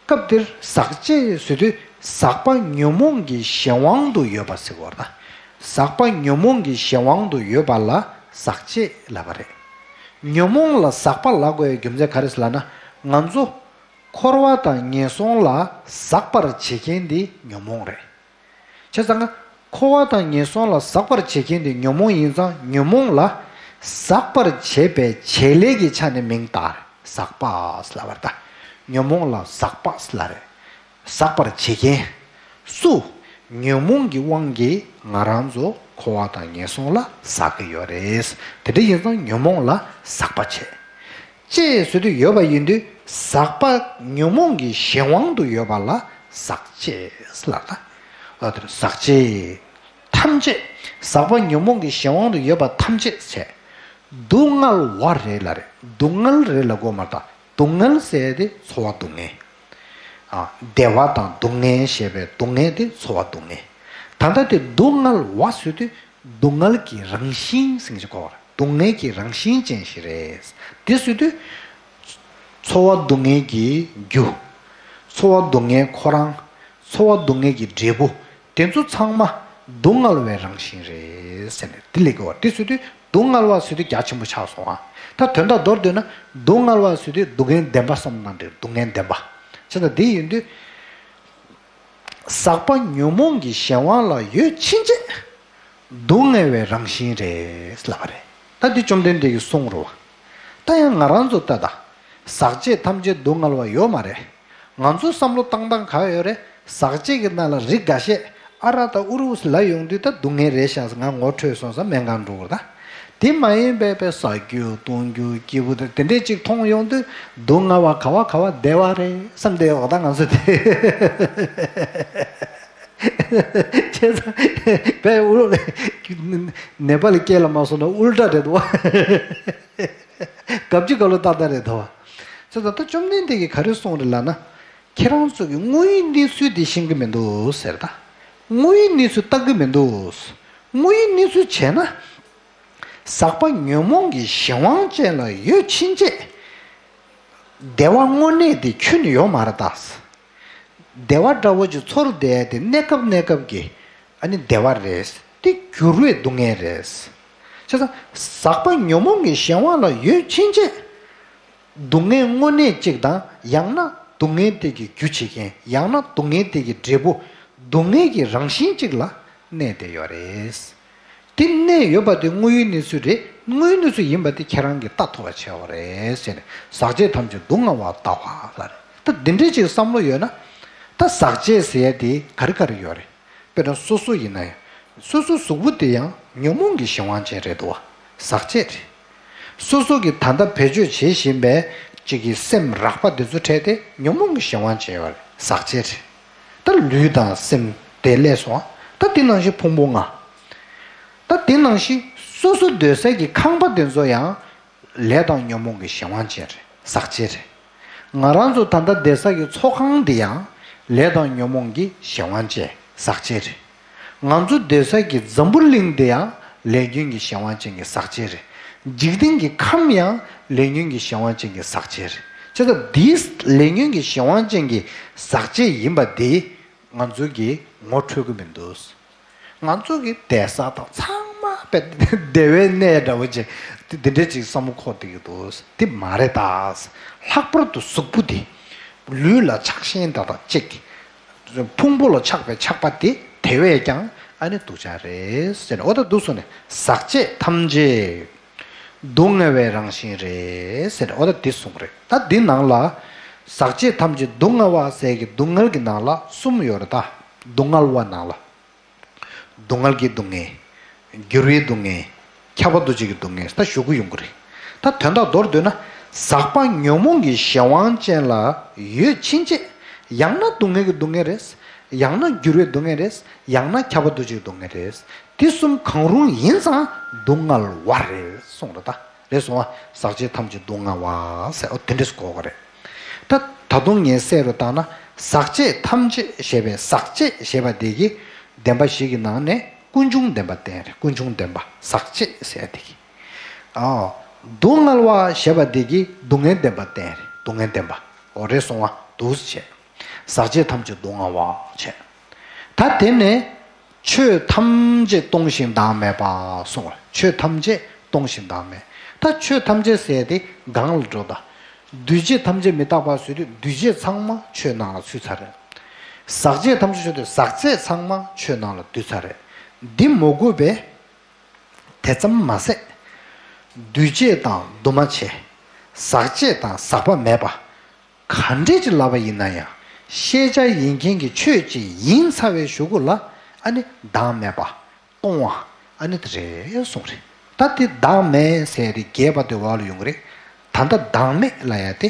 སྐབས་འདིར་ཟག་བཅས་ཟེར་དུས་ཟག་པ་ཉོན་མོངས་ཀྱི་གཞན་དབང་དུ་ཡོད་པ་ཟེར་དགོས་རེད་ད། ཟག་པ་ཉོན་མོངས་ཀྱི་གཞན་དབང་དུ་ཡོད་པ་ལ་ཟག་བཅས་ལབ་པ་རེད། ཉོན་མོངས་ལ་ཟག་པ་ལབ་དགོས་ཡའི་རྒྱུ་མཚན་ག་རེ་ཟེར་ལབ་ན་ང་ཚོ། འཁོར་བ་དང་ངན་སོང་ལ་ཟག་པར་བྱེད་མཁན་དེ་ཉོན་མོངས་རེད། བྱས་ཙང་ང་འཁོར་བ་དང་ངན་སོང་ལ་ཟག་པར་བྱེད་མཁན་དེ་ཉོན་མོངས་ཡིན་ཙང་ཉོན་མོངས་ལ་ཟག་པར་བྱེད་པའི་བྱེད་ལས་ཀྱི་ཆ་ནས་མིང་བཏགས་ཟག་པ་ཟེར་ལབ་པ་རེད་ད། ཉོན་མོངས་ལ་ཟག་པ་ཟེར་ལབ་རེད། ཟག་པར་བྱེད་མཁན་སུ། ཉོན་མོངས་ཀྱི་དབང་གིས་ང་རང་ཚོ་འཁོར་བ་དང་ངན་སོང་ལ་ཟག་གི་ཡོད་རེད། དེ་འདྲ་ཡིན་ཙང་ཉོན་མོངས་ལ་ཟག་པ་བྱེད། བཅས་ཟེར་དུས་ཡོད་པ་ཡིན་དུས་ཟག་པ་ཉོན་མོངས་ཀྱི་གཞན་དབང་དུ་ཡོད་པ་ལ་ཟག་བཅས་ལབ་ད། ཨ་དེར་ཟག་བཅས་ཐམས་ཅད་ཟག་པ་ཉོན་མོངས་ཀྱི་གཞན་དབང་དུ་ཡོད་པ་ཐམས་ཅད་བྱས། སྡུག་བསྔལ་བ་རེད་ལབ་རེད། སྡུག་བསྔལ་རེད་ལབ་དགོས་མ་རེད་ད། སྡུག་བསྔལ་ཟེར་ཡ་དེ་ཚོར་བ་སྡུག་བསྔལ། ཨ་བདེ་བ་དང་སྡུག་བསྔལ་ཞེས་པའི་སྡུག་བསྔལ་དེ་ཚོར་བ་སྡུག་བསྔལ། ད་ལྟ་དེ་སྡུག་བསྔལ་བ་ཟེར་དུས་སྡུག་བསྔལ་གྱི་རང་བཞིན་ཟེར་གྱི་གོ་བ་རེད། སྡུག་བསྔལ་གྱི་རང་བཞིན་ཅན་ཞིག་རེད། དེ་ཟེར་དུས། ཚོར་བ་སྡུག་བསྔལ་གྱི་རྒྱུ། ཚོར་བ་སྡུག་བསྔལ་ཁོ་རང་། ཚོར་བ་སྡུག་བསྔལ་གྱི་འབྲས་བུ། དེ་ཚོ་ཚང་མ་སྡུག་བསྔལ་བའི་རང་བཞིན་རེད་ཟེར་ནས་དེ་ལས་གོ་བ་དེ་ཟེར་དུས་སྡུག་བསྔལ་བ་ཟེར་དུས་རྒྱ་ཆེན་པོ་ཆགས་སོང་ཨ། ད་དོན་དག་མདོར་བསྡུས་ན་སྡུག་བསྔལ་བ་ཟེར་དུས་སྡུག་བསྔལ་བདེན་པ་བསམ་ན་འགྲིག་སྡུག་བསྔལ་བདེན་པ། བྱས་ཙང་དེ་ཡིན་དུས། ཟག་པ་ཉོན་མོངས་ཀྱི་གཞན་དབང་ལ་ཡོད་ཕྱིན་ཆད། སྡུག་བསྔལ་བའི་རང་བཞིན་རེད་ལབ་པ་རེད། ད་འདི་བཅོམ་ལྡན་འདས་ཀྱིས་གསུངས་རེད་བ། ད་ཡང་ང་རང་ཚོ་ལྟ་ད། ཟག་བཅས་ཐམས་ཅད་སྡུག་བསྔལ་བ་ཡོད་མ་རེད། ང་ཚོ་བསམ་བློ་བཏང་སྟངས་ག་ཡོད་རེད། ཟག་བཅས་ཀྱི་ནང་ལ་རིགས་འགའ་ཤས་ཨ་ར་ད་ཨུ་རུ་ལབ་ཡོང་དུས་ད་སྡུག་བསྔལ་རེད་ཤག་ང་ངོ་འཕྲོད་སོང་ཙང་སྨན་ཁང་འགྲོ་དགོས་ད། དེ་མ་ཡིན་པའི་པའི་ཟ་རྒྱུ་བཏུང་རྒྱུ་སྐྱིད་པོ་དང་དེ་འདྲས་ཅིག་མཐོང་ཡོང་དུས་སྡུག་བསྔལ་བ་ག་བ་ག་བ་བདེ་བ་རེད་བསམ་བསྡད་ཡོད་ད་ང་ཚོ་དེ། བྱས་ཙང་བས་ཨུ་ནེ་པ་ལི་སྐད་ལ་མ་སོང་ན་ཨུལ་ཊ་རེད་འདུག་བ། གབ་ཅི་ག་ལོ་ཏག་ཏག་རེད་འདུག་བ། བྱས་ཙང་ད་བཅོམ་ལྡན་འདས་ཀྱིས་ག་རེ་གསུངས་རེད་ལབ་ན། ཁྱེད་རང་ཚོ་གི་དངོས་ཡོད་གནས་ཚུལ་དེ་ཤེས་ཀྱི་མི་འདུག་ཟེར། ད་དངོས་ཡོད་གནས་ཚུལ་ལྟ་གི་མི་འདུག། དངོས་ཡོད་གནས་ཚུལ་བྱས་ན། ཟག་པ་ཉོན་མོངས་ཀྱི་གཞན་དབང་ཅན་ལ་ཡོད་ཕྱིན་ཆད། བདེ་བ་དངོས་གནས་དེ་ཁྱོན་ནས་ཡོད་མ་རེད་ད། བདེ་བ་འདྲ་བོ་ཅིག་ཚོར་བསྡད་དེ་གནས་སྐབས་གནས་སྐབས་ཀྱི་ཨ་ནི་བདེ་བ་རེད། དེ་འགྱུར་བའི་སྡུག་བསྔལ་རེད། བྱས་ཙང་ཟག་པ་ཉོན་མོངས་ཀྱི་གཞན་དབང་ལ་ཡོད་ཕྱིན་ཆད། སྡུག་བསྔལ་དངོས་གནས་གཅིག་དང་ཡང་ན་སྡུག་བསྔལ་དེ་གི་རྒྱུ་བྱེད་མཁན་ཡང་ན་སྡུག་བསྔལ་དེ་གི་འབྲས་བུ། སྡུག་བསྔལ་གྱི་རང་བཞིན་གཅིག་ལ་གནས་བསྡད་ཡོད་རེད། དེ་གནས་ཡོད་པ་དེ་དངོས་ཡོད་གནས་ཚུལ་རེད། དངོས་ཡོད་གནས་ཚུལ་ཡིན་པ་དེ་ཁྱེད་རང་གིས་ལྟ་ཐུབ་པ་བྱས་པ་རེད་ཟེར་ནས་ཟག་བཅས་ཐམས་ཅད་སྡུག་བསྔལ་བར་ལྟ་བ་ལ་རེད། ད་འདི་འདྲའི་ཅིག་བསམ་བློ་ཡོད་ན། ད་ཟག་བཅས་ཟེར་ཡ་དེ་ག་རེ་ག་རེ་ཡོད་རེད། དཔེར་ན་སོ་སོ་ཡིན་ན་ཡང་། སོ་སོའི་གཟུགས་པོ་དེ་ཡང་ཉོན་མོངས་ཀྱི་གཞན་དབང་ཅན་རེད་འདུག་བ། ཟག་བཅས་རེད། སོ་སོ་གིས་ད་ལྟ་བེད་སྤྱོད་བྱེད་བཞིན་པའི་གཅིག་གི་སེམས་རགས་པ་འདི་ཚོ་འཕྲལ་དེ་ཉོན་མོངས་ཀྱི་གཞན་དབང་ཅན་ཡོད་རེད། ཟག་བཅས་རེད། ད་ལུས་དང་སེམས་དེ་སླེབས་སོང་། ད་དེ་ནང་བཞིན་ཕུང་པོ་ལྔ། ད་དེ་ནང་བཞིན་སོ་སོ་སྡོད་ས་གི་ཁང་པ་དེ་ཚོ་ཡང་ལས་དང་ཉོན་མོངས་ཀྱི་གཞན་དབང་ཅན་རེད། ཟག་བཅས་རེད། ང་རང་ཚོ་ད་ལྟ་བསྡད་ས་གི་ཚོགས་ཁང་འདི་ཡང་ལས་དང་ཉོན་མོངས་ཀྱི་གཞན་དབང་ཅན་ཟག་བཅས་རེད། ང་ཚོ་སྡོད་ས་གི་འཛམ་བུ་གླིང་འདི་ཡང་ལས་ཉོན་གྱི་གཞན་དབང་ཅན་གྱི་ཟག་བཅས་རེད། འཇིག་རྟེན་གྱི་ཁམས་ཡང་ལས་ཉོན་གྱི་གཞན་དབང་ཅན་གྱི་ཟག་བཅས་རེད། བྱས་ཙང་འདིའི་ལས་ཉོན་གྱི་གཞན་དབང་ཅན་གྱི་ཟག་བཅས་ཡིན་པ་འདི་ང་ཚོ་གིས་ངོ་འཕྲོད་ཀྱི་མི་འདུག། ང་ཚོ་གི་བསྡད་ས་དང་ཚང་མ་བེད་བདེ་བའི་གནས་འདྲ་བོ་ཅིག་འདི་འདྲ་ཅིག་བསམ་བློ་འཁོར་བསྡད་ཀྱི་འདུག། འདི་མ་རེད་ད། ལྷག་པར་དུ་གཟུགས་པོ་འདི་ལུས་ལ་ཆགས་ཞེན་དང་དང་གཅིག། ཕུང་པོ་ལ་ཆགས་པའི་ཆགས་པ་དེ་དེ་བས་ཀྱང་ཨ་ནི་སྡུག་ཅག་རེད་ཟེར་ནས། འོ་ད་འདུག་སོང་ནས་ཟག་བཅས་ཐམས་ཅད་སྡུག་བསྔལ་བའི་རང་བཞིན་རེད་ཟེར་ནས། འོ་ད་འདི་གསུངས་རེད། ད་འདི་ནང་ལ་ཟག་བཅས་ཐམས་ཅད་སྡུག་བསྔལ་བ་ཟེར་གྱི་སྡུག་བསྔལ་གྱི་ནང་ལ་གསུམ་ཡོད་རེད་ད། སྡུག་བསྔལ་བ་ནང་ལ། སྡུག་བསྔལ་གྱི་སྡུག་བསྔལ། འགྱུར་བའི་སྡུག་བསྔལ། ཁྱབ་པ་འདུ་བྱེད་ཀྱི་སྡུག་བསྔལ། ད་ཞུ་གི་ཡོང་གི་རེད། ད་དོན་དག་མདོར་བསྡུས་ན། ཟག་པ་ཉོན་མོངས་ཀྱི་གཞན་དབང་ཅན་ལ་ཡོད་ཕྱིན་ཆད། ཡང་ན་སྡུག་བསྔལ་གྱི་སྡུག་བསྔལ་རེད། ཡང་ན་འགྱུར་བའི་སྡུག་བསྔལ་རེད། ཡང་ན་ཁྱབ་པ་འདུ་བྱེད་ཀྱི་སྡུག་བསྔལ་རེད། དེ་གསུམ་གང་རུང་ཡིན་ཙང་སྡུག་བསྔལ་བ་རེད་གསུངས་རེད་ད། རེད་སོང་བ། ཟག་བཅས་ཐམས་ཅད་སྡུག་བསྔལ་བ་ཟེར། འོ་དེ་འདྲས་གོ་གི་རེད། ད་ད་དུང་ངས་གསལ་རུ་བཏང་ན། ཟག་བཅས་ཐམས་ཅད་ཞེས་པའི་ཟག་བཅས་ཞེས་པ་དེ་གི་བདེན་པ་བཞི་གི་ནང་ནས་ཀུན་འབྱུང་བདེན་པ་བསྟན་རེད། ཀུན་འབྱུང་བདེན་པ་ཟག་བཅས་ཟེར་དེ་གི། ཨ། སྡུག་བསྔལ་བ་ཞེས་པ་དེ་གི་སྡུག་བསྔལ་བདེན་པ་བསྟན་རེད། སྡུག་བསྔལ་བདེན་པ། འོ་རེད་སོང་བ། འདུག་སེ་བྱས། ཟག་བཅས་ཐམས་ཅད་སྡུག་བསྔལ་བ་བྱས། ད་དེ་ནས། ཆོས་ཐམས་ཅད་སྟོང་ཞིང་བདག་མེད་པ་གསུངས་པ། ཆོས་ཐམས་ཅད་སྟོང་ཞིང་བདག་མེད། ད་ཆོས་ཐམས་ཅད་ཟེར་དེ་གང་ལ་འགྲོ་ད། འདུས་བྱས་ཐམས་ཅད་མི་རྟག་པ་ཟེར་དུས་འདུས་བྱས་ཚང་མ་ཆོས་ནང་ལ་ཚུད་ཚར་རེད། ཟག་བཅས་ཐམས་ཅད་ཟེར་དུས་ཟག་བཅས་ཚང་མ་ཆོས་ནང་ལ་འདུས་ཚར་རེད། འདི་མ་གོ་བས། དེ་ཙམ་མ་ཟད། འདུས་བྱས་དང་འདུས་མ་བྱས། ཟག་བཅས་དང་ཟག་པ་མེད་པ། ག་འདྲས་ཅིག་ལབ་པ་ཡིན་ན་ཡང་ཤེས་བྱ་ཡིན་མཁན་གྱི་ཆོས་ཅིག་ཡིན་ཚར་བའི་གཞུག་གུ་ལ་ཨ་ནི་བདག་མེད་པ་སྟོང་བ་ཨ་ནི་དེ་རེད་གསུངས་རེད། ད་དེ་བདག་མེད་ཟེར་དེ་རྒྱས་པ་དེ་འོག་ལ་ཡོང་གི་རེད། ད་ལྟ་བདག་མེད་ལབ་ཡ་དེ་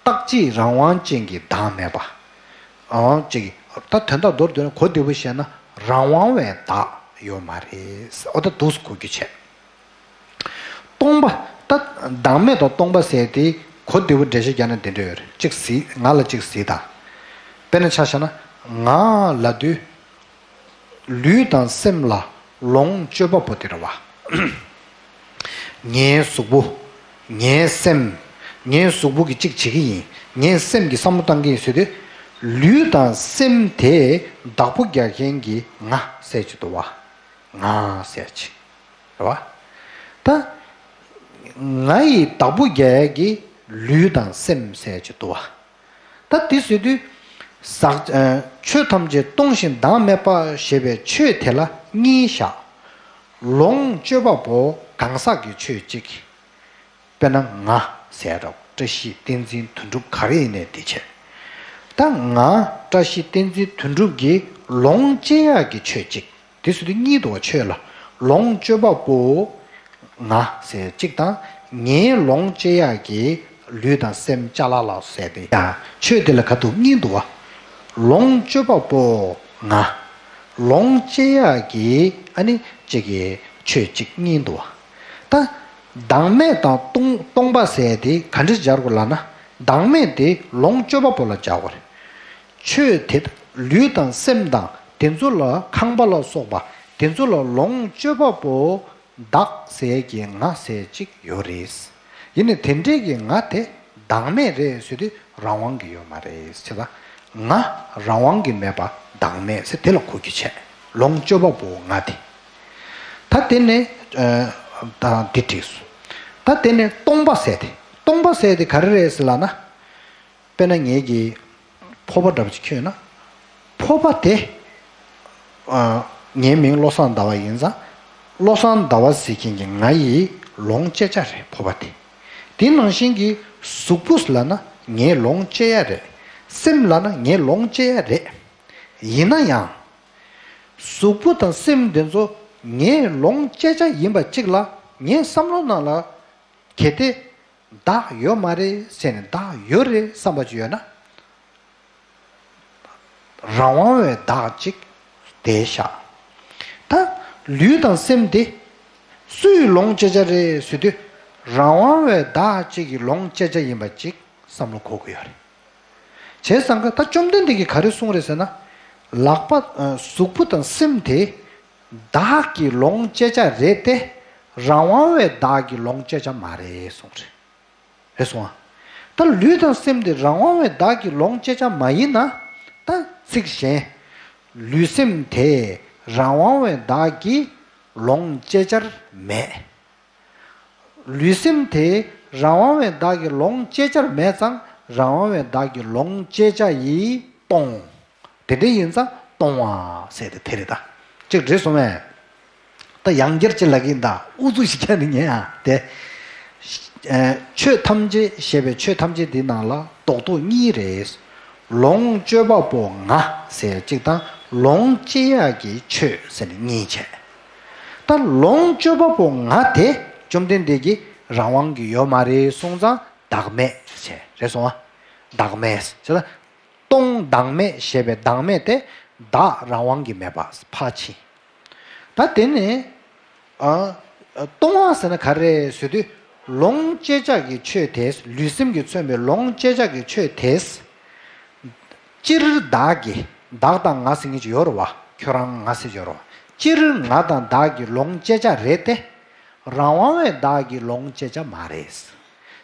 རྟག་གཅིག་རང་དབང་ཅན་གྱི་བདག་མེད་པ། ཨང་ཅིག་ད་དོན་དག་མདོར་བསྡུས་ན་གོ་བདེ་པོ་བཤད་ན་རང་དབང་བའི་བདག་ཡོད་མ་རེད། འོ་ད་འདུག་སེ་གོ་རྒྱུ་བྱས། སྟོང་པ། ད་བདག་མེད་དང་སྟོང་པ་ཟེར་དེ་གོ་བདེ་པོ་འགྲེལ་བཤད་རྒྱག་ན་འདི་འདྲ་ཡོད་རེད། གཅིག་གཟིགས། ང་ལ་གཅིག་གཟིགས་དང་། དཔེར་ན་ཆ་བཞག་ན། ང་ལབ་དུས། ལུས་དང་སེམས་ལ་ལོངས་སྤྱོད་པ་པོ་དེ་རེད་བ། ངའི་གཟུགས་པོ། ངའི་སེམས། ངའི་གཟུགས་པོ་གིས་གཅིག་བྱེད་ཀྱི་ཡིན། ངའི་སེམས་ཀྱིས་བསམ་བློ་བཏང་གི་ཡིན་ཟེར་དུས། ལུས་དང་སེམས་དེ་བདག་པོ་རྒྱག་མཁན་གྱི་ང་ཟེར་གྱི་འདུག་བ། ང་ཟེར་གྱི། རེད་བ། ད། ང་ཡི་བདག་པོ་རྒྱག་ཡ་གི་ལུས་དང་སེམས་ཟེར་གྱི་འདུག་བ། ད་དེ་ཟེར་དུས། ཟག་ཨ། ཆོས་ཐམས་ཅད་སྟོང་ཞིང་བདག་མེད་པ་ཞེས་པའི་ཆོས་དེ་ལ་གཉིས་བཞག། ལོངས་སྤྱོད་པ་པོ་གང་ཟག་གི་ཆོས་གཅིག། དཔེར་ན་ང་ཟེར་རོགས། བཀྲ་ཤིས་བསྟན་འཛིན་དོན་གྲུབ་ག་རེ་ཡིན་ནའི་དེ་བྱས། ད་ང་བཀྲ་ཤིས་བསྟན་འཛིན་དོན་གྲུབ་ཀྱི་ལོངས་སྤྱད་ཡག་གི་ཆོས་གཅིག། དེ་ཟེར་དུས་གཉིས་འདུག་བ། ཆོས་ལ་ལོངས་སྤྱོད་པ་པོ་ང་ཟེར་གཅིག་དང་། ངའི་ལོངས་སྤྱད་ཡག་གི་ལུས་དང་སེམས་ཅ་ལག་ལ་ཟེར་ཏེ། ཡང་ཆོས་དེ་ལ་ག་འདུག་གཉིས་འདུག་བ། ལོངས་སྤྱོད་པ་པོ་ ང་། ལོངས་སྤྱད་ཡག་གི་ཨ་ནི་གཅིག་གི་ཆོས་གཅིག་གཉིས་འདུག་བ། ད་བདག་མེད་དང་སྟོང་སྟོང་པ་ཟེར་དེ་ག་འདྲ་སྦྱར་དགོས་ལབ་ན། བདག་མེད་དེ་ལོངས་སྤྱོད་པ་པོ་ལ་སྦྱར་དགོས་རེད། ཆོས་དེ་ལུས་དང་སེམས་དང་དེ་ཚོ་ལ་ཁང་པ་ལ་སོགས་པ་དེ་ཚོ་ལ་ལོངས་སྤྱོད་པ་པོ་བདག་ཟེར་གྱི་ང་ཟེར་གཅིག་ཡོད་རེད། ཡིན་ནའི་དེ་འདྲའི་གི་ང་དེ་བདག་མེད་རེད་ཟེར་དུས་རང་དབང་གི་ཡོད་མ་རེད་ཟེར་ད། ང་རང་དབང་གི་མེད་པ་བདག་མེད་ཟེར་དེ་ལ་གོ་རྒྱུ་བྱས། ལོངས་སྤྱོད་པ་པོ་ང་དེ། ད་དེ་ནས་ཨ་ད་འདི་བྲིས་སོང་། ད་དེ་ནས་སྟོང་པ་ཟེར་དེ། སྟོང་པ་ཟེར་དེ་ག་རེ་རེད་ཟེར་ལབ་ན། དཔེར་ན་ངེད་ཀྱིས་ཕོར་པ་འདྲ་པོ་ཅིག་ཁྱེར་ན། ཕོར་པ་དེ། ཨ། ངའི་མིང་བློ་བཟང་ཟླ་བ་ཡིན་ཙང་། བློ་བཟང་ཟླ་བ་ཟེར་མཁན་གྱི་ང་ཡི་ལོངས་སྤྱད་བྱ་རེད་ཕོར་པ་དེ། དེ་ནང་བཞིན་གྱི་གཟུགས་པོ་ལབ་ན་ངའི་ལོངས་སྤྱད་ཡ་རེད། སེམས་ལབ་ན་ངའི་ལོངས་སྤྱད་ཡ་རེད། ཡིན་ན་ཡང་། གཟུགས་པོ་དང་སེམས་དེ་ཚོ་ངའི་ལོངས་སྤྱད་བྱ་ཡིན་པ་གཅིག་ལ་ངའི་བསམ་བློ་ནང་ལ། གལ་ཏེ་བདག་ཡོད་མ་རེད་ཟེར་ནས་བདག་ཡོད་རེད་བསམ་པ་ཅིག་ཡོད་ན། རང་དབང་བའི་བདག་ཅིག་དེ་བཞག་ད་ལུས་དང་སེམས་དེ་སུའི་ལོངས་སྤྱད་བྱ་རེད་ཟེར་དུས། རང་དབང་བའི་བདག་ཅིག་གི་ལོངས་སྤྱད་བྱ་ཡིན་པ་ཅིག་བསམ་བློ་འཁོར་དགོས་ཡོད་རེད། བྱས་ཙང་ཀ་ད་བཅོམ་ལྡན་འདས་ཀྱིས་ག་རེ་གསུངས་རེད་ཟེར་ན། ལག་པ། ཨ། གཟུགས་པོ་དང་སེམས་དེ་བདག་གི་ལོངས་སྤྱད་བྱ་རེད་དེ། རང་དབང་བའི་བདག་གི་ལོངས་སྤྱད་བྱ་མ་རེད་གསུངས་རེད། རེད་སོང་ཨ། ད་ལུས་དང་སེམས་དེ་རང་དབང་བའི་བདག་གི་ལོངས་སྤྱད་བྱ་མ་ཡིན་ན། ད་ཚིག་གཞན། ལུས་སེམས་དེ་རང་དབང་བའི་བདག་གི་ལོངས་སྤྱད་བྱར་མེད། ལུས་སེམས་དེ་རང་དབང་བའི་བདག་གི་ལོངས་སྤྱད་བྱར་མེད་ཙང་རང་དབང་བའི་བདག་གི་ལོངས་སྤྱད་བྱ་ཡིས་སྟོང་། དེ་འདྲ་ཡིན་ཙང་སྟོང་བ་ཟེར་ཏེ་དེ་རེད་ད། གཅིག་འགྲིག་སོང་ངས། ད་ཡང་བསྐྱར་ཅིག་ལབ་ཀྱིན་ད་ཨུ་ཚུགས་ཤིག་ཁྱེར་ནས་ཉན་ཨ་དེ། ཨ། ཆོས་ཐམས་ཅད་ཞེས་པའི་ཆོས་ཐམས་ཅད་འདི་ནང་ལ་རྡོག་རྡོག་གཉིས་རེད། ལོངས་སྤྱོད་པ་པོ་ང་ཟེར་གཅིག་དང་ལོངས་སྤྱད་ཡག་གི་ཆོས་ཟེར་ནས་གཉིས་བྱས། ད་ལོངས་སྤྱོད་པ་པོ་ང་དེ་བཅོམ་ལྡན་འདས་ཀྱིས་རང་དབང་གི་ཡོད་མ་རེད་གསུངས་ཙང་བདག་མེད་བྱས་རེད་སོང་ཨ། བདག་མེད་བྱས་ད། སྟོང་བདག་མེད་ཞེས་པའི་བདག་མེད་དེ་བདག་རང་དབང་གིས་མེད་པ་ཕར་ཕྱིན། ད་དེ་ནས་ཨ་སྟོང་བ་ཟེར་ན་ག་རེ་ཟེར་དུས་ལོངས་སྤྱད་བྱ་གི་ཆོས་དེ་ལུས་སེམས་ཀྱིས་མཚོན་པའི་ལོངས་སྤྱད་བྱ་གི་ཆོས་དེ། སྤྱིར་བདག་གི་བདག་དང་ང་ཟེར་མཁན་ཅིག་ཡོད་རེད་བ། ཁྱོད་རང་ང་ཟེར་ཡོད་རེད་བ། སྤྱིར་ང་དང་བདག་གི་ལོངས་སྤྱད་བྱ་རེད་དེ། རང་དབང་བའི་བདག་གི་ལོངས་སྤྱད་བྱ་མ་རེད། བྱས་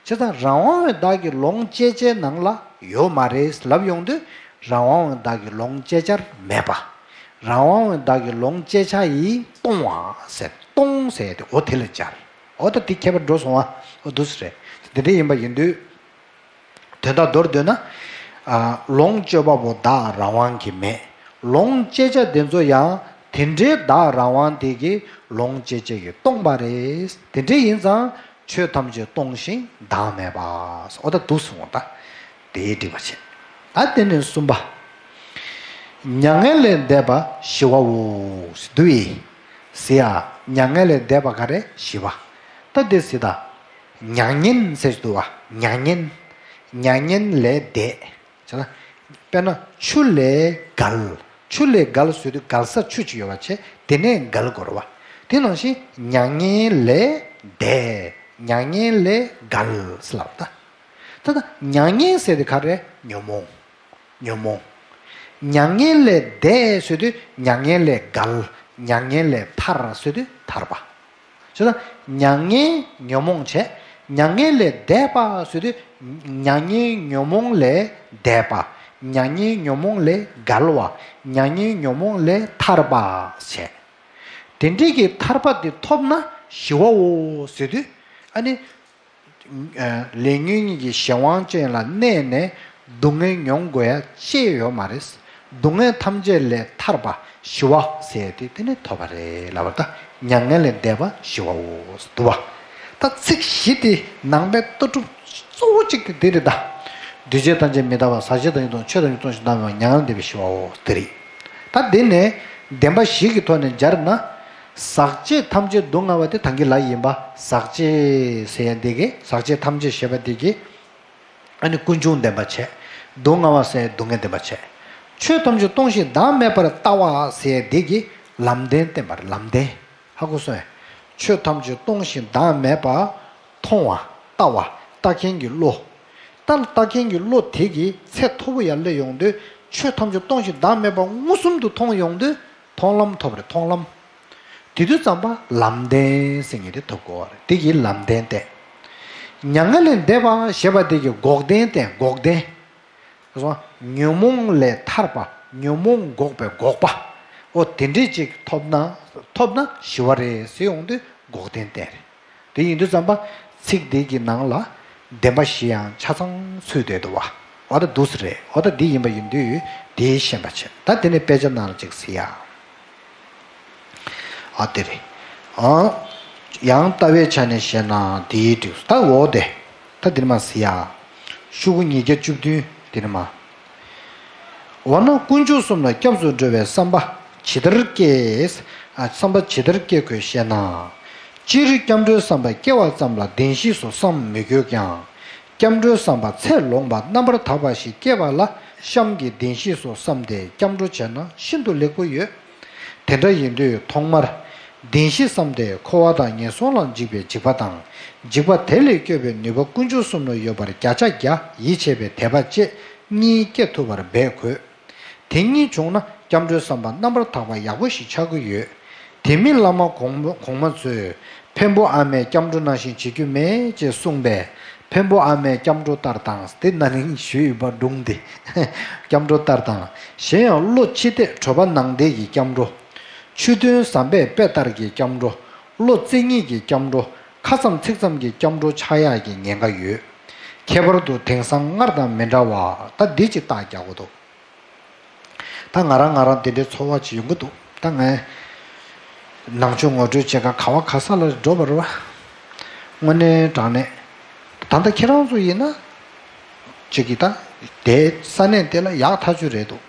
ཙང་རང་དབང་བའི་བདག་གི་ལོངས་སྤྱད་བྱའི་ནང་ལ་ཡོད་མ་རེད་ལབ་ཡོང་དུས་རང་དབང་བའི་བདག་གི་ལོངས་སྤྱད་བྱར་མེད་པ། རང་དབང་བའི་བདག་གི་ལོངས་སྤྱད་བྱ་ཡིས་སྟོང་བ་ཟེར་སྟོང་ཟེར་ཏེ་འོ་དེ་ལ་སྦྱར། འོ་ད་དེ་ཁྱད་པར་འགྲོ་སོང་བ། འོ་འདུག་སེ་རེད། དེ་འདྲ་ཡིན་པ་ཡིན་དུས། དོན་དག་མདོར་བསྡུས་ན། ཨ། ལོངས་སྤྱོད་པ་པོ་བདག་རང་དབང་གིས་མེད། ལོངས་སྤྱད་བྱ་དེ་ཚོ་ཡང་དེ་འདྲའི་བདག་རང་དབང་དེ་གིས་ལོངས་སྤྱད་བྱེད་ཀྱི་སྟོང་པ་རེད། དེ་འདྲ་ཡིན་ཙང་ཆོས་ཐམས་ཅད་སྟོང་ཞིང་བདག་མེད་པ། འོ་ད་འདུག་སོང་ད། དེའི་འགྲིག་པ་བྱེད། ད་དེ་ནས་གསུམ་པ། མྱ་ངན་ལས་འདས་པ་ཞི་བའོ། འདུག་ཡིན། ཟེར་ཡ། མྱ་ངན་ལས་འདས་པ་ག་རེ་ཞི་བ། ད་དེ་ཟེར་ད། མྱ་ངན་ཟེར་འདུག་བ། མྱ་ངན། མྱ་ངན་ལས་འདས། བྱས་ན། དཔེར་ན་ཆུ་ལས་བརྒལ། ཆུ་ལས་བརྒལ་ཟེར་དུས་བརྒལ་ས་ཆུ་ཅིག་ཡོད་པ་བྱས་དེ་ནས་བརྒལ་དགོས་རེད་བ། དེ་ནང་བཞིན་མྱ་ངན་ལས་འདས། མྱ་ངན་ལས་བརྒལ་ཟེར་ལབ་ད། ད་ལྟ་མྱ་ངན་ཟེར་དེ་ག་རེ། ཉོན་མོངས། ཉོན་མོངས། མྱ་ངན་ལས་འདས་ཟེར་དུས་མྱ་ངན་ལས་བརྒལ། མྱ་ངན་ལས་ཐར་ཟེར་དུས་ཐར་པ། བྱས་ཙང་མྱ་ངན་ཉོན་མོངས་བྱས། མྱ་ངན་ལས་འདས་པ་ཟེར་དུས་མྱ་ངན་ཉོན་མོངས་ལས་འདས་པ། མྱ་ངན་ཉོན་མོངས་ལས་བརྒལ་བ། མྱ་ངན་ཉོན་མོངས་ལས་ཐར་པ་བྱས། དེ་འདྲའི་གི་ཐར་པ་དེ་ཐོབ་ན་ཞི་བའོ་ཟེར་དུས་ཨ་ནི། ལས་ཉོན་གཉིས་ཀྱི་གཞན་དབང་ཅན་ལ་གནས་ནས་སྡུག་བསྔལ་མྱོང་དགོས་ཡ་ཅི་ཡོད་མ་རེད། སྡུག་བསྔལ་ཐམས་ཅད་ལས་ཐར་པ་ཞི་བ་ཟེར་ཏེ་དེ་ནི་ཐོབ་པ་རེད་ལབ་པ་ད། མྱ་ངན་ལས་འདས་པ་ཞི་བའོ་འདུག་བ། ད་ཚིག་བཞི་དེ་ནང་པའི་ལྟ་གྲུབ་གཙོ་བོ་གཅིག་དེ་དེ་རེད་ད། འདུས་བྱས་ཐམས་ཅད་མི་རྟག་པ། ཟག་བཅས་ཐམས་ཅད་སྟོང་། ཆོས་ཐམས་ཅད་སྟོང་ཞིང་བདག་མེད་པ། མྱ་ངན་ལས་འདས་པ་ཞི་བའོ་དེ་རེད། ད་འདི་ནས་བདེན་པ་བཞི་གི་ཐོག་ནས་སྦྱར་ན། ཟག་བཅས་ཐམས་ཅད་སྡུག་བསྔལ་བ་དེ་ད་གིན་ལབ་ཡིན་པ། ཟག་བཅས་ཟེར་ཡ་འདི་གིས་ཟག་བཅས་ཐམས་ཅད་ཞེས་པ་འདི་གིས་ཨ་ནི་ཀུན་འབྱུང་བདེན་པ་བྱས། སྡུག་བསྔལ་བ་ཟེར་ཡ་སྡུག་བསྔལ་བདེན་པ་བྱས། ཆོས་ཐམས་ཅད་སྟོང་ཞིང་བདག་མེད་པར་ལྟ་བ་ཟེར་འདི་གིས་ལམ་བདེན་བསྟན་པར་ལམ་བདེན། ཧ་གོ་སོང་ངས། ཆོས་ཐམས་ཅད་སྟོང་ཞིང་བདག་མེད་པར་མཐོང་བ་ལྟ་བ། ལྟ་མཁན་གྱི་བློ། ལྟ་ལྟ་མཁན་གྱི་བློ་དེ་གིས་ཚད་མཐོ་པོ་ཡར་སླེབས་ཡོང་དུས་ཆོས་ཐམས་ཅད་སྟོང་ཞིང་བདག་མེད་པ་མངོན་སུམ་དུ་མཐོང་ཡོང་དུས་མཐོང་ལམ་ཐོབ་རེད། མཐོང་ལམ། དེ་དུས་ཙམ་པ་ལམ་བདེན་ཟེར་མཁན་དེ་ཐོབ་དགོས་པ་རེད། དེ་གིས་ལམ་བདེན་བསྟན། མྱ་ངན་ལས་འདས་པ་ཞེས་པ་དེ་གིས་འགོག་བདེན་བསྟན། འགོག་བདེན། ཉོན་མོངས་ལས་ཐར་པ། ཉོན་མོངས་འགོག་པའི་འགོག་པ། འོ་དེ་འདྲས་ཅིག་ཐོབ་ན། ཐོབ་ན་ཞི་བ་རེད་ཟེར་ཡོང་དུས་འགོག་བདེན་བསྟན་རེད། དེ་ཡིན་དུས་ཙམ་པ་ཚིག་འདི་གི་ནང་ལ་བདེན་པ་བཞི་ཡང་ཆ་ཚང་ཚུད་བསྡད་འདུག་བ། འོ་ད་འདུག་སེ་རེད། འོ་ད་འདི་ཡིན་པ་ཡིན་དུས་དེའི་ཤེས་པ་བྱེད། ད་དེ་ནས་དཔེ་ཆ་ནང་ལ་ཅིག་གཟིགས་ཡ། ཨ་དེ་རེད། ཨ། ཡང་ལྟ་བའི་ཆ་ནས་བཤད་ན་དེའི་འགྲིགས་སོ། ད་འོ་དེ། ད་དེ་ནས་མར་གཟིགས་ཡ། ཤོག་གུ་ཉིས་བརྒྱ་བཅུ་བདུན་དེ་ནས་མར། འོ་ན་དཀོན་མཆོག་གསུམ་ལ་སྐྱབས་སུ་འགྲོ་བའི་བསམ་པ་ཇི་ལྟར་སྐྱེ། ཨ། བསམ་པ་ཇི་ལྟར་སྐྱེ་དགོས་ཤེ་ན། སྤྱིར་སྐྱབས་འགྲོའི་བསམ་པ་སྐྱེ་བ་ཙམ་ལ་བདེན་བཞི་སོགས་བསམ་མི་དགོས་ཀྱང་། སྐྱབས་འགྲོའི་བསམ་པ་ཚད་ལོངས་པ་རྣམ་པར་དག་པ་ཞིག་སྐྱེ་བ་ལ་གཤམ་གྱི་བདེན་བཞི་སོགས་བསམ་སྟེ་སྐྱབས་འགྲོ་བྱས་ན་ཤིན་ཏུ་ལེགས་པོ་ཡོད། དེ་འདྲ་ཡིན་དུས་ཐོག་མར་བདེན་བཞི་བསམ་སྟེ་འཁོར་བ་དང་ངན་སོང་ལ་འཇིགས་པའི་འཇིགས་པ་དང་། འཇིགས་པ་དེ་ལས་སྐྱོབ་པའི་ནུས་པ་དཀོན་མཆོག་གསུམ་ལ་ཡོད་པར་བརྒྱ་ཆ་བརྒྱ་ཡིད་ཆེས་པའི་དད་པ་བཅས་གཉིས་སྐྱེ་ཐུབ་པར་འབད་དགོས། དེ་གཉིས་བྱུང་ན་སྐྱབས་འགྲོའི་བསམ་པ་རྣམ་པར་དག་པ་ཡག་པོ་ཞིག་ཆགས་ཀྱི་ཡོད། དེ་མིན་བླ་མ་གོང་གོང་མ་ཚོས་འཕན་པོ་ཨ་མའི་སྐྱབས་འགྲོ་ནང་བཞིན་བྱེད་རྒྱུ་མེད་ཅེས་གསུངས་པས། འཕན་པོ་ཨ་མའི་སྐྱབས་འགྲོ་ལྟར་དང་། དེ་ན་ནིང་ཞུས་ཡོད་པ་སྒྲུང་འདི། སྐྱབས་འགྲོ་ལྟར་དང་། གཞན་ཡང་བློ་ཕྱི་བལྟས་གྲོལ་བ་ནང་བལྟས་ཀྱི་སྐྱབས་འགྲོ། ཆོས་མཐུན་ཟམ་པའི་དཔེ་ལྟར་གྱི་སྐྱབས་འགྲོ། བློ་རྩེ་གཉིས་ཀྱི་སྐྱབས་འགྲོ། ཁ་ཙམ་ཚིག་ཙམ་གྱི་སྐྱབས་འགྲོ་ཆགས་ཡག་གི་ཉེན་ཁ་ཡོད། ཁྱད་པར་དུ་དེང་སང་སྔར་དང་མི་འདྲ་བ། ད་འདི་ཅིག་རྟགས་རྒྱག་དགོས་འདུག་ད་ང་རང་ང་རང་དེ་འདྲའི་ཚོར་བ་ཅིག་ཡོང་གི་འདུག་ད་ངས་ནང་ཆོས་ངོ་སྤྲོད་བྱེད་ག་ག་བ་ག་ས་ལ་འགྲོ་བ་རེད་བ། དངོས་གནས་དྲང་གནས། ད་ལྟ་ཁྱེད་རང་ཚོ་ཡིན་ན། ཅིག་གིས་ད་དེ་ས་གནས་དེ་ལ་ཡག་ཐག་ཆོད་རེད་འདུག་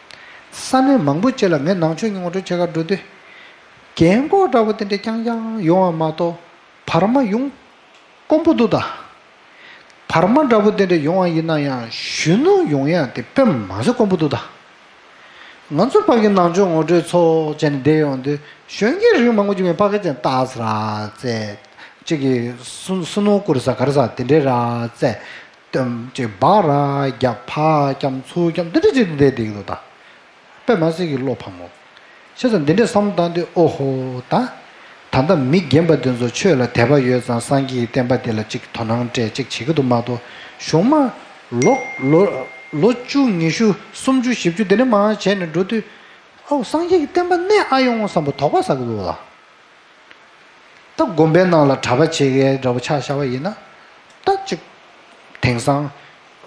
ས་གནས་མང་པོ་ཅིག་ལ་ངས་ནང་ཆོས་ངོ་སྤྲོད་བྱེད་ག་འགྲོ་དུས། རྒན་གོག་འདྲ་བོ་དེ་འདྲ་རྐྱང་རྐྱང་ཡོང་བ་མ་གཏོགས་བར་མ་ཡོང་དཀོན་པོ་འདུག་ད། བར་མ་འདྲ་བོ་དེ་འདྲ་ཡོང་བ་ཡིན་ན་ཡང་གཞོན་ནུ་ཡོང་ཡ་དེ་དཔེ་མ་སྲིད་དཀོན་པོ་འདུག་ད། ང་ཚོ་ཕ་གི་ནང་ཆོས་ངོ་སྤྲོད་ཚོགས་བྱས་ནས་བསྡད་ཡོང་དུས་གཞོན་སྐྱེས་རིགས་མང་པོ་ཅིག་མིན་ཕ་གི་ཅན་ལྟ་ས་ར་བཙལ། གཅིག་གིས་སུ་སུ་ནོ་བསྐུར་ས་ག་རེ་ས་དེ་འདྲའི་ར་བཙལ། ཏམ་ཅིག་སྦག་ར་རྒྱབ་ཕར་རྐྱབ་ཚུར་རྐྱབ་འདི་འདྲ་ཅིག་བསྡད་བསྡད་ཀྱི་འདུག་ད། དཔེ་མ་སྲིད་ཀྱི་བློ་ཕམ་མོ། བྱས་ཙང་འདི་འདྲའི་བསམ་བློ་བཏང་དུས་ཨོ་ཧོ་ད། ད་ལྟ་མི་རྒན་པ་འདི་ཚོ་ཆོས་ལ་དད་པ་ཡོད་ཙང་སངས་རྒྱས་ཀྱི་བསྟན་པ་འདི་ལ་ཅིག་དོ་སྣང་སྤྲད་ཅིག་བྱེད་ཀྱི་འདུག་མ་གཏོགས་གཞུག་མ་ལོ་ལོ་ལོ་བཅུ་ཉི་ཤུ་སུམ་ཅུ་བཞི་བཅུ་འདི་འདྲ་མང་བྱས་ནས་འགྲོ་དུས་ཨོ་སངས་རྒྱས་ཀྱི་བསྟན་པ་གནས་ཨ་ཡོང་བསམ་པ་དོགས་པ་ཟ་གི་འདུག་ལ། ད་དགོན་པའི་ནང་ལ་གྲྭ་པ་བྱེད་མཁན་འདྲ་པོ་ཆ་བཞག་པ་ཡིན་ན། ད་ཅིག་དེང་སང་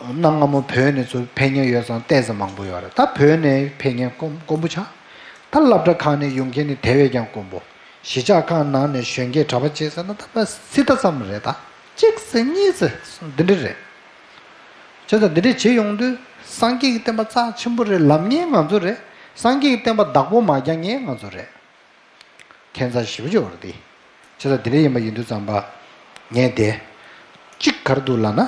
གནའ་སྔ་མོ་བོད་ནས་ཚུར་ཕེབས་མཁན་ཡོད་ཙང་ཏོག་ཙམ་མང་པོ་ཡོད་རེད། ད་བོད་ནས་ཕེབས་མཁན་དཀོན་དཀོན་པོ་ཆགས། ད་སློབ་གྲྭ་ཁག་ནས་ཡོང་མཁན་ནི་དེ་བས་ཀྱང་དཀོན་པོ། གཞིས་ཆགས་ཁག་ནང་ནས་གཞོན་སྐྱེས་གྲྭ་པ་བྱེད་ཟེར་ན་ད་ཕ་སྲིད་ད་ཙམ་རེད། ད་གཅིག་ཙེ་གཉིས་ཙེ་འདི་འདྲ་རེད། བྱས་ཙང་འདི་འདྲ་བྱེད་ཡོང་དུས་སངས་རྒྱས་ཀྱི་བསྟན་པ་རྩ་ཆེན་པོ་རེད་ལབ་མཁན་ང་ཚོ་རེད། སངས་རྒྱས་ཀྱི་བསྟན་པ་བདག་པོ་མ་རྒྱག་མཁན་ང་ཚོ་རེད། ཁྱད་མཚར་ཞེ་པོ་ཅིག་ཡོད་རེད་དེ། བྱས་ཙང་དེ་འདྲ་ཡིན་པ་ཡིན་དུས་ཙམ་པ། ངས་དེ། གཅིག་ག་རེ་འདུག་ལབ་ན།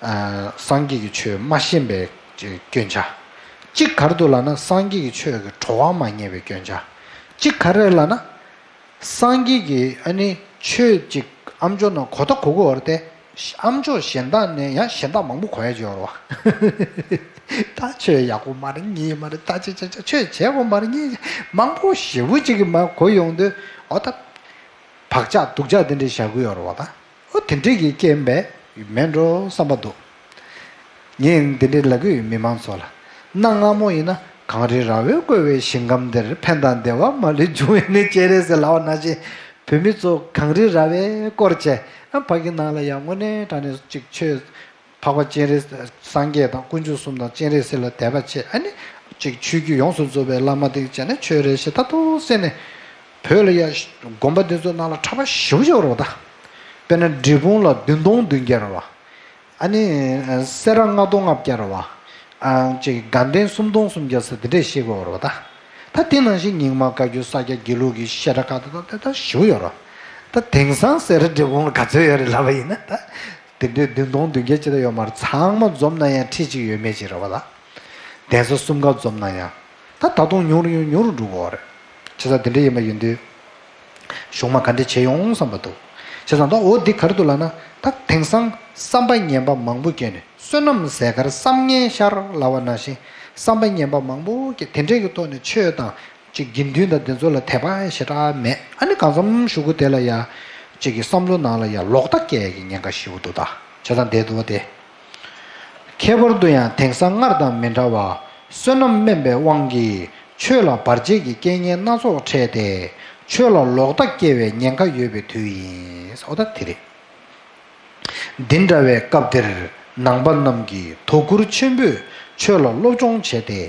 ཨ། སངས་རྒྱས་ཀྱི་ཆོས་མ་ཤེས་པའི་སྐྱོན་ཆ། གཅིག་ག་རེ་འདུག་ལབ་ན་སངས་རྒྱས་ཀྱི་ཆོས་ཀྱི་བྲོ་བ་མ་རྙེད་པའི་སྐྱོན་ཆ། གཅིག་ག་རེ་ལབ་ན། སངས་རྒྱས་ཀྱི་ཨ་ནི་ཆོས་གཅིག་ཨ་མཆོག་ནང་གོ་ད་གོ་གི་ཡོད་རེད་དེ། ཨ་མཆོག་གཞན་དག་ནས་ཡང་གཞན་དག་མང་པོ་གོ་ཡ་ཅིག་ཡོད་རེད་བ། ད་ཆོས་ཡག་པོ་མ་རེད་ངེས་མ་རེད། ད་ཆོས་ཆོས་ཆོས་བྱས་དགོས་མ་རེད་ངེས། མང་པོ་ཞེ་པོ་ཅིག་གིས་མ་གོ་ཡོང་དུས་ཨོ་ད། བག་ཆགས་སྡུག་ཅག་དེ་འདྲས་བཞག་གི་ཡོད་རེད་བ་ད། ཨོ་དེ་འདྲས་ཀྱི་རྐྱེན་པས་མེད་འགྲོ་བསམ་པ་འདུག་ངས་འདི་འདྲས་ལབ་ཀྱི་ཡོད་མི་མང་ཚོ་ལ། གནའ་སྔ་མོ་ཡིན་ན་གངས་རི་ར་བས་བསྐོར་བའི་ཞིང་ཁམས་འདིར་ཕན་དང་བདེ་བ་མ་ལུས་འབྱུང་བའི་གནས་སྤྱན་རས་གཟིགས་ལབ་པ་ནང་བཞིན། བོད་མི་ཚོ་གངས་རི་ར་བས་བསྐོར་བྱས་ཨ་ཕ་གི་ནང་ལ་ཡང་དངོས་གནས་དྲང་གནས་ཅིག་ཆོས། འཕགས་པ་སྤྱན་རས་སངས་རྒྱས་དང་དཀོན་མཆོག་གསུམ་དང་སྤྱན་རས་གཟིགས་ལ་དད་པ་བྱེད་ཨ་ནི། ཅིག་ཆོས་བརྒྱུད་ཡོངས་སུ་རྫོགས་པའི་བླ་མ་དེ་བྱས་ནས་ཆོས་རེ་ཞིག་ད་དུ་གསན་ནས། བོད་ལ་ཡ་དགོན་པ་འདི་ཚོ་ནང་ལ་གྲྭ་པ་ཞེ་པོ་ཅིག་ཡོད་རེད་བ་ད། དཔེར་ན་འབྲས་སྤུངས་ལ་བདུན་སྟོང་བདུན་བརྒྱ་རེད་བ། ཨ་ནི་སེ་ར་ལྔ་སྟོང་ལྔ་བརྒྱ་རེད་བ། ཨ་ཅིག་དགའ་ལྡན་སུམ་སྟོང་སུམ་བརྒྱ་ཟེར་དེ་འདྲས་བཤད་ཀྱི་ཡོད་རེད་བ་ད། ད་དེ་ནང་བཞིན་རྙིང་མ་བཀའ་བརྒྱུད་ས་སྐྱ་དགེ་ལུགས་ཀྱི་བཤད་གྲྭ་ཁག་ད་ད་ད་ཞེ་པོ་ཡོད་རེད། ད་དེང་སང་སེ་ར་འབྲས་སྤུངས་ལ་ག་ཚོད་ཡོད་རེད་ལབ་པ་ཡིན་ན་ད། དེ་འདྲའི་བདུན་སྟོང་བདུན་བརྒྱ་ཅིག་ད་ཡོད་མ་རེད། ཚང་མ་འཛོམས་ན་ཡང་ཁྲི་གཅིག་ཡོད་མེད་ཅིག་རེད་བ་ད། གདན་ས་གསུམ་ཀ་འཛོམས་ན་ཡང་ ད་ད་དུང་ཉུང་རུ་ཉུང་རུ་ཉུང་རུ་འགྲོ་གི་ཡོད་རེད། བྱས་ཙང་དེ་འདྲ་ཡིན་པ་ཡིན་དུས། གཞུང་མ་ག་འདྲ་བྱེད་ཡོང་བསམ་པ་འདུག་བྱས་ཙང་ད་འོ་འདི་ག་རེ་འདུག་ལབ་ན། ད་དེང་སང་བསམ་པ་ངན་པ་མང་པོ་སྐྱེས་ནས། བསོད་ནམས་ཟད་དཀར་བསམ་ངན་ཤར་ལབ་པ་ནང་བཞིན། བསམ་པ་ངན་པ་མང་པོ་སྐྱེས། དེ་འདྲས་ཀྱི་ཐོག་ནས་ཆོས་དང་ཅིག་དགེ་འདུན་དང་དེ་ཚོ་ལ་དད་པ་ཞེ་དྲག་མེད། ཨ་ནི་གང་འཚམ་ཞུ་གི་དེ་ལ་ཡ། ཅིག་གི་བསམ་བློ་ནང་ལ་ཡ་ལོག་ལྟ་སྐྱེ་ཡ་གི་ཉེན་ཁ་ཞེ་པོ་འདུག་ད་བྱས་ཙང་དེ་འདུག་བ་དེ། ཁྱད་པར་དུ་ཡང་དེང་སང་སྔར་དང་མི་འདྲ་བར། བསོད་ནམས་དམན་པའི་དབང་གིས་ཆོས་ལ་བར་ཆད་ཀྱི་རྐྱེན་ངན་སྣ་ཚོགས་འཕྲད་དེ། ཆོས་ལ་ལོག་ལྟ་སྐྱེ་བའི་ཉེན་ཁ་ཡོད་པའི་དུས་ཡིན། འོ་ད་དེ་རེད། འདི་འདྲ་བའི་སྐབས་འདིར་ནང་པ་རྣམས་ཀྱིས་དོ་ཁུར་ཆེན་པོས་ཆོས་ལ་སློབ་སྦྱོང་བྱས་ཏེ།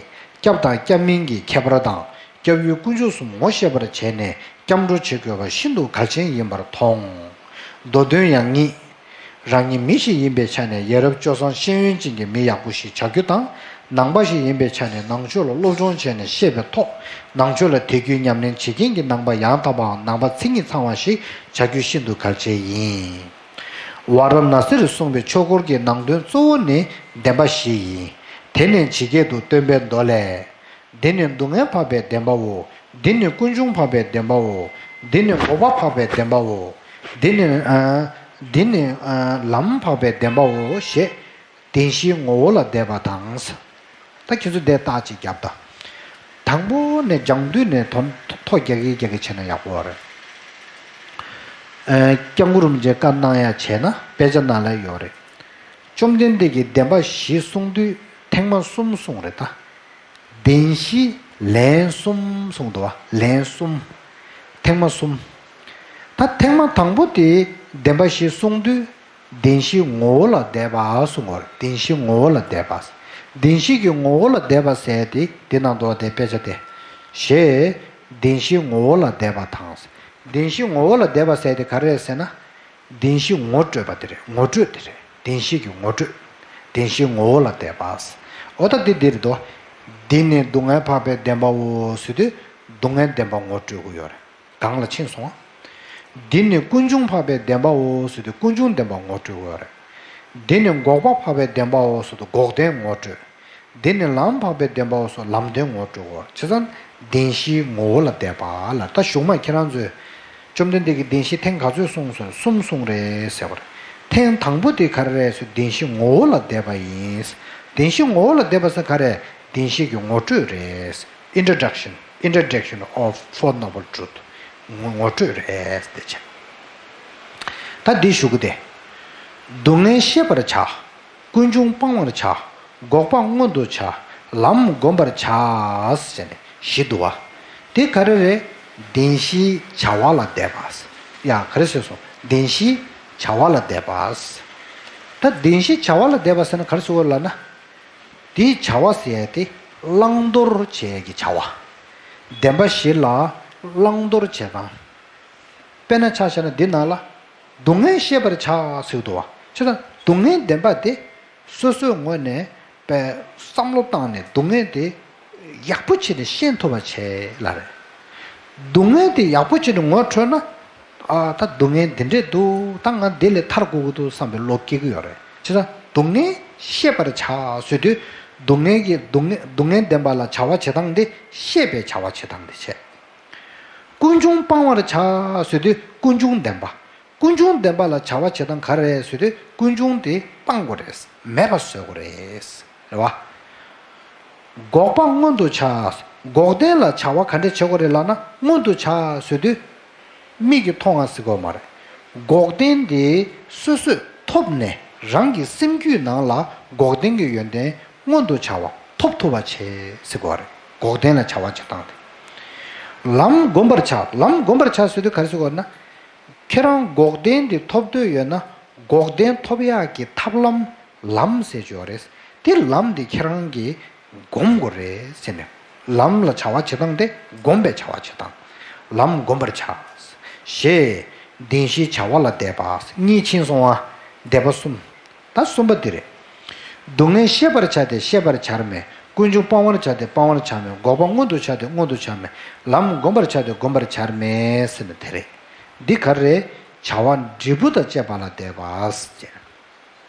སྐྱབས་དང་སྐྱབས་མིན་གྱི་ཁྱད་པར་དང་། སྐྱབས་ཡུལ་དཀོན་མཆོག་གསུམ་ངོ་ཤེས་པར་བྱས་ནས་སྐྱབས་འགྲོ་བྱེད་དགོས་པ་ཤིན་ཏུ་གལ་ཆེན་ཡིན་པར་མཐོང་། མདོ་དོན་ཡང་ཉིད། རང་ཉིད་མི་ཞིག་ཡིན་པའི་ཆ་ནས་ཡ་རབས་སྤྱོད་བཟང་ཤེས་ཡོན་ཅན་གྱི་མི་ཡག་པོ་ཞིག་བྱ་རྒྱུ་དང་། ནང་པ་ཞིག་ཡིན་པའི་ཆ་ནས་ནང་ཆོས་ལ་སློབ་སྦྱོང་བྱས་ནས་ཤེས་པའི་ཐོག་ནང་ཆོས་ལ་དད་གུས་ཉམས་ལེན་བྱེད་མཁན་གྱི་ནང་པ་ཡང་དག་པའམ་ནང་པ་མཚན་ཉིད་ཚང་བ་ཞིག་བྱ་རྒྱུ་ཤིན་ཏུ་གལ་ཆེ་ཡིན། ཝཱ་ར་ཎ་སིར་གསུངས་པའི་ཆོས་འཁོར་གྱི་ནང་དོན་གཙོ་བོ་ནི་བདེན་པ་བཞི་ཡིན། དེ་ནི་ཇི་སྐད་དུ་སྟོན་པའི་མདོ་ལས། འདི་ནི་སྡུག་བསྔལ་འཕགས་པའི་བདེན་པའོ། འདི་ནི་ཀུན་འབྱུང་འཕགས་པའི་བདེན་པའོ། འདི་ནི་འགོག་པ་འཕགས་པའི་བདེན་པའོ། འདི་ནི། ཨ། འདི་ནི། ཨ། ལམ་འཕགས་པའི་བདེན་པའོ་ཞེས་བདེན་བཞིའི་ངོ་བོ་ལ་བཟླས་པ་དང་། ད་ཁྱེད་ཚོ་དེ་རྟགས་ཅིག་བརྒྱབ་དང་། དང་པོ་ནས་སྦྱང་དུས་ནས་ཐོ་ཐོ་རྒྱག་གི་རྒྱག་གི་བྱས་ན་ཡག་པོ་རེད། ཨ། སྐྱབས་མགོན་རིན་པོ་ཆེ་བཀའ་གནང་ཡ་བྱས་ན་དཔེ་ཆ་ནང་ལ་ཡོད་རེད། བཅོམ་ལྡན་འདས་ཀྱིས་བདེན་པ་བཞི་གསུངས་དུས་ཐེངས་མ་གསུམ་གསུངས་རེད་ད། བདེན་བཞི་ལན་གསུམ་གསུངས་འདུག་བ། ལན་གསུམ། ཐེངས་མ་གསུམ། ད་ཐེངས་མ་དང་པོ་དེ་བདེན་པ་བཞི་གསུངས་དུས་བདེན་བཞིའི་ངོ་བོ་ལ་བཟླས་པ་གསུངས་པ་རེད། བདེན་བཞིའི་ངོ་བོ་ལ་བཟླས་པ། བདེན་བཞི་གི་ངོ་བོ་ལ་བཟླས་པ་ཟེར་དེ་དེ་ནང་དུ་བ་དེ་དཔེ་ཆ་དེ། ཞེས་བདེན་བཞིའི་ངོ་བོ་ལ་བཟླས་པ་དང་། བདེན་བཞིའི་ངོ་བོ་ལ་བཟླས་པ་ཟེར་དེ་ག་རེ་རེད་ཟེར་ན། བདེན་བཞི་ངོ་སྤྲོད་པ་དེ་རེད། ངོ་སྤྲོད་དེ་རེད། བདེན་བཞི་གི་ངོ་སྤྲོད། བདེན་བཞིའི་ངོ་བོ་ལ་བཟླས་པ། འོ་ད་འདི་འདིར་དོ། འདི་ནི་སྡུག་བསྔལ་འཕགས་པའི་བདེན་པའོ་ཟེར་དུས་སྡུག་བསྔལ་བདེན་པ་ངོ་སྤྲོད་དགོས་ཡོད་རེད། གང་ལ་ཕྱིན་སོང་། འདི་ནི་ཀུན་འབྱུང་འཕགས་པའི་བདེན་པའོ་ཟེར་དུས་ཀུན་འབྱུང་བདེན་པ་ངོ་སྤྲོད་དགོས་ཡོད་རེད། འདི་ནི་འགོག་པ་འཕགས་པའི་བདེན་པའོ་ཟེར་དུས་འགོག་བདེན་ངོ་སྤྲོད། འདི་ནི་ལམ་འཕགས་པའི་བདེན་པའོ་སོགས་ལམ་བདེན་ངོ་སྤྲོད་དགོས། བྱས་ཙང་བདེན་བཞིའི་ངོ་བོ་ལ་བཟླས་པ་ལ། ད་གཞུག་མ་ཁྱེད་རང་ཚོས་བཅོམ་ལྡན་འདས་ཀྱིས་བདེན་བཞི་ཐེངས་ག་ཚོད་གསུངས་སོང་། གསུམ་གསུངས་རེད་ཟེར་བ་རེད། ཐེངས་དང་པོ་དེ་ག་རེ་རེད་ཟེར། བདེན་བཞི་ངོ་བོ་ལ་བཟླས་པ་ཡིན། བདེན་བཞི་ངོ་བོ་ལ་བཟླས་པ་ཟེར་ག་རེ། བདེན་བཞི་གི་ངོ་སྤྲོད་རེད། Introduction, introduction of Four Noble Truth. ངོ་ངོ་སྤྲོད་རེད་ཟེར་བྱས། ད་འདི་ཞུ་གི་དེ། སྡུག་བསྔལ་ཤེས་པར་བྱ། ཀུན་འབྱུང་སྤང་བར་བྱ། འགོག་པ་མངོན་དུ་བྱ། ལམ་བསྒོམ་པར་བྱ་ཟེར་ནས་བཞི་འདུག་བ། དེ་ག་རེ་རེད། བདེན་བཞིའི་བྱ་བ་ལ་བཟླས་པ། ཡ་ག་རེ་ཟེར་སོང་། བདེན་བཞིའི་བྱ་བ་ལ་བཟླས་པ། ད་བདེན་བཞིའི་བྱ་བ་ལ་བཟླས་པ་ཟེར་ན་ག་རེ་ཟེར་བ་ལབ་ན། དེའི་བྱ་བ་ཟེར་ཡ་དེ་བླང་དོར་བྱེད་ཡ་གི་བྱ་བ། བདེན་པ་བཞི་ལ་བླང་དོར་བྱེད་སྟངས། དཔེར་ན་ཆ་བཞག་ན་འདི་ནང་ལ་སྡུག་བསྔལ་ཤེས་པར་བྱ་ཟེར་འདུག་བ། བྱས་ཙང་སྡུག་བསྔལ་བདེན་པ་དེ་སོ་སོའི་ངོས་ནས་པའི་བསམ་བློ་བཏང་ནས་སྡུག་བསྔལ་དེ་ཡག་པོ་བྱས་ནས་ཤེས་ཐུབ་པ་བྱེད་ལ་རེད། སྡུག་བསྔལ་དེ་ཡག་པོ་བྱས་ནས་ངོ་འཕྲོད་ན། ཨ་ད་སྡུག་བསྔལ་འདི་འདྲས་འདུག་ད་ང་འདི་ལས་ཐར་དགོས་ཀྱི་འདུག་བསམ་པའི་བློ་སྐྱེ་གི་ཡོད་རེད། བྱས་ཙང་སྡུག་བསྔལ་ཤེས་པར་བྱ་ཟེར་དུས་སྡུག་བསྔལ་གྱི་སྡུག་བསྔལ་སྡུག་བསྔལ་བདེན་པ་ལ་བྱ་བ་བྱེད་སྟངས་དེ་ཤེས་པའི་བྱ་བ་བྱེད་སྟངས་དེ་བྱས། ཀུན་འབྱུང་སྤང་བར་བྱ་ཟེར་དུས་ཀུན་འབྱུང་བདེན་པ། ཀུན་འབྱུང་བདེན་པ་ལ་བྱ་བ་བྱེད་སྟངས་ག་རེ་རེད་ཟེར་དུས་ཀུན་འབྱུང་དེ་སྤང་དགོས་རེད། མེད་པ་བཟོ་དགོས་རེད། རེད་བ། འགོག་པ་མངོན་དུ་བྱ། འགོག་བདེན་ལ་བྱ་བ་ག་འདྲ་བྱེད་དགོས་རེད་ལབ་ན། མངོན་དུ་བྱ་ཟེར་དུས་མིག་གིས་མཐོང་བ་ཟེར་དགོས་མ་རེད། འགོག་བདེན་དེ་སོ་སོས་ཐོབ་ནས་རང་གི་སེམས་རྒྱུད་ནང་ལ་འགོག་བདེན་གྱི་ཡོན་ཏན་མངོན་དུ་བྱ་བ་ཐོབ་ཐུབ་པ་བྱེད་ཟེར་དགོས་རེད། འགོག་བདེན་ལ་བྱ་བ་བྱེད་སྟངས་དེ། ལམ་བསྒོམ་པར་བྱ། ལམ་བསྒོམ་པར་བྱ་ཟེར་དུས་ག་རེ་ཟེར་དགོས་ན། ཁྱེད་རང་འགོག་བདེན་དེ་ཐོབ་འདོད་ཡོད་ན། འགོག་བདེན་ཐོབ་ཡག་གི་ཐབས་ལམ་ལམ་ཟེར་གྱི་ཡོད་རེད། དེ་ལམ་དེ་ཁྱེད་རང་གིས་སྒོམ་དགོས་རེད་ཟེར་ནས། ལམ་ལ་བྱ་བ་བྱེད་སྟངས་དེ་སྒོམ་པའི་བྱ་བ་བྱེད་སྟངས། ལམ་བསྒོམ་པར་བྱ། ཞེས་བདེན་བཞིའི་བྱ་བ་ལ་བཟླས་པ། གཉིས་ཕྱིན་སོང་བ། བཟླས་པ་གསུམ། ད་གསུམ་པ་འདི་རེད། སྡུག་བསྔལ་ཤེས་པར་བྱ་སྟེ་ཤེས་པར་བྱར་མེད། ཀུན་འབྱུང་སྤང་བར་བྱ་སྟེ་སྤང་བར་བྱར་མེད། འགོག་པ་མངོན་དུ་བྱ་སྟེ་མངོན་དུ་བྱར་མེད། ལམ་བསྒོམ་པར་བྱ་སྟེ་བསྒོམ་པར་བྱར་མེད་ཟེར་ནས་དེ་རེད། འདི་ག་རེ་རེད། བྱ་བ་འབྲས་བུ་དང་བཅས་པ་ལ་བཟླས་པ་ཟེར།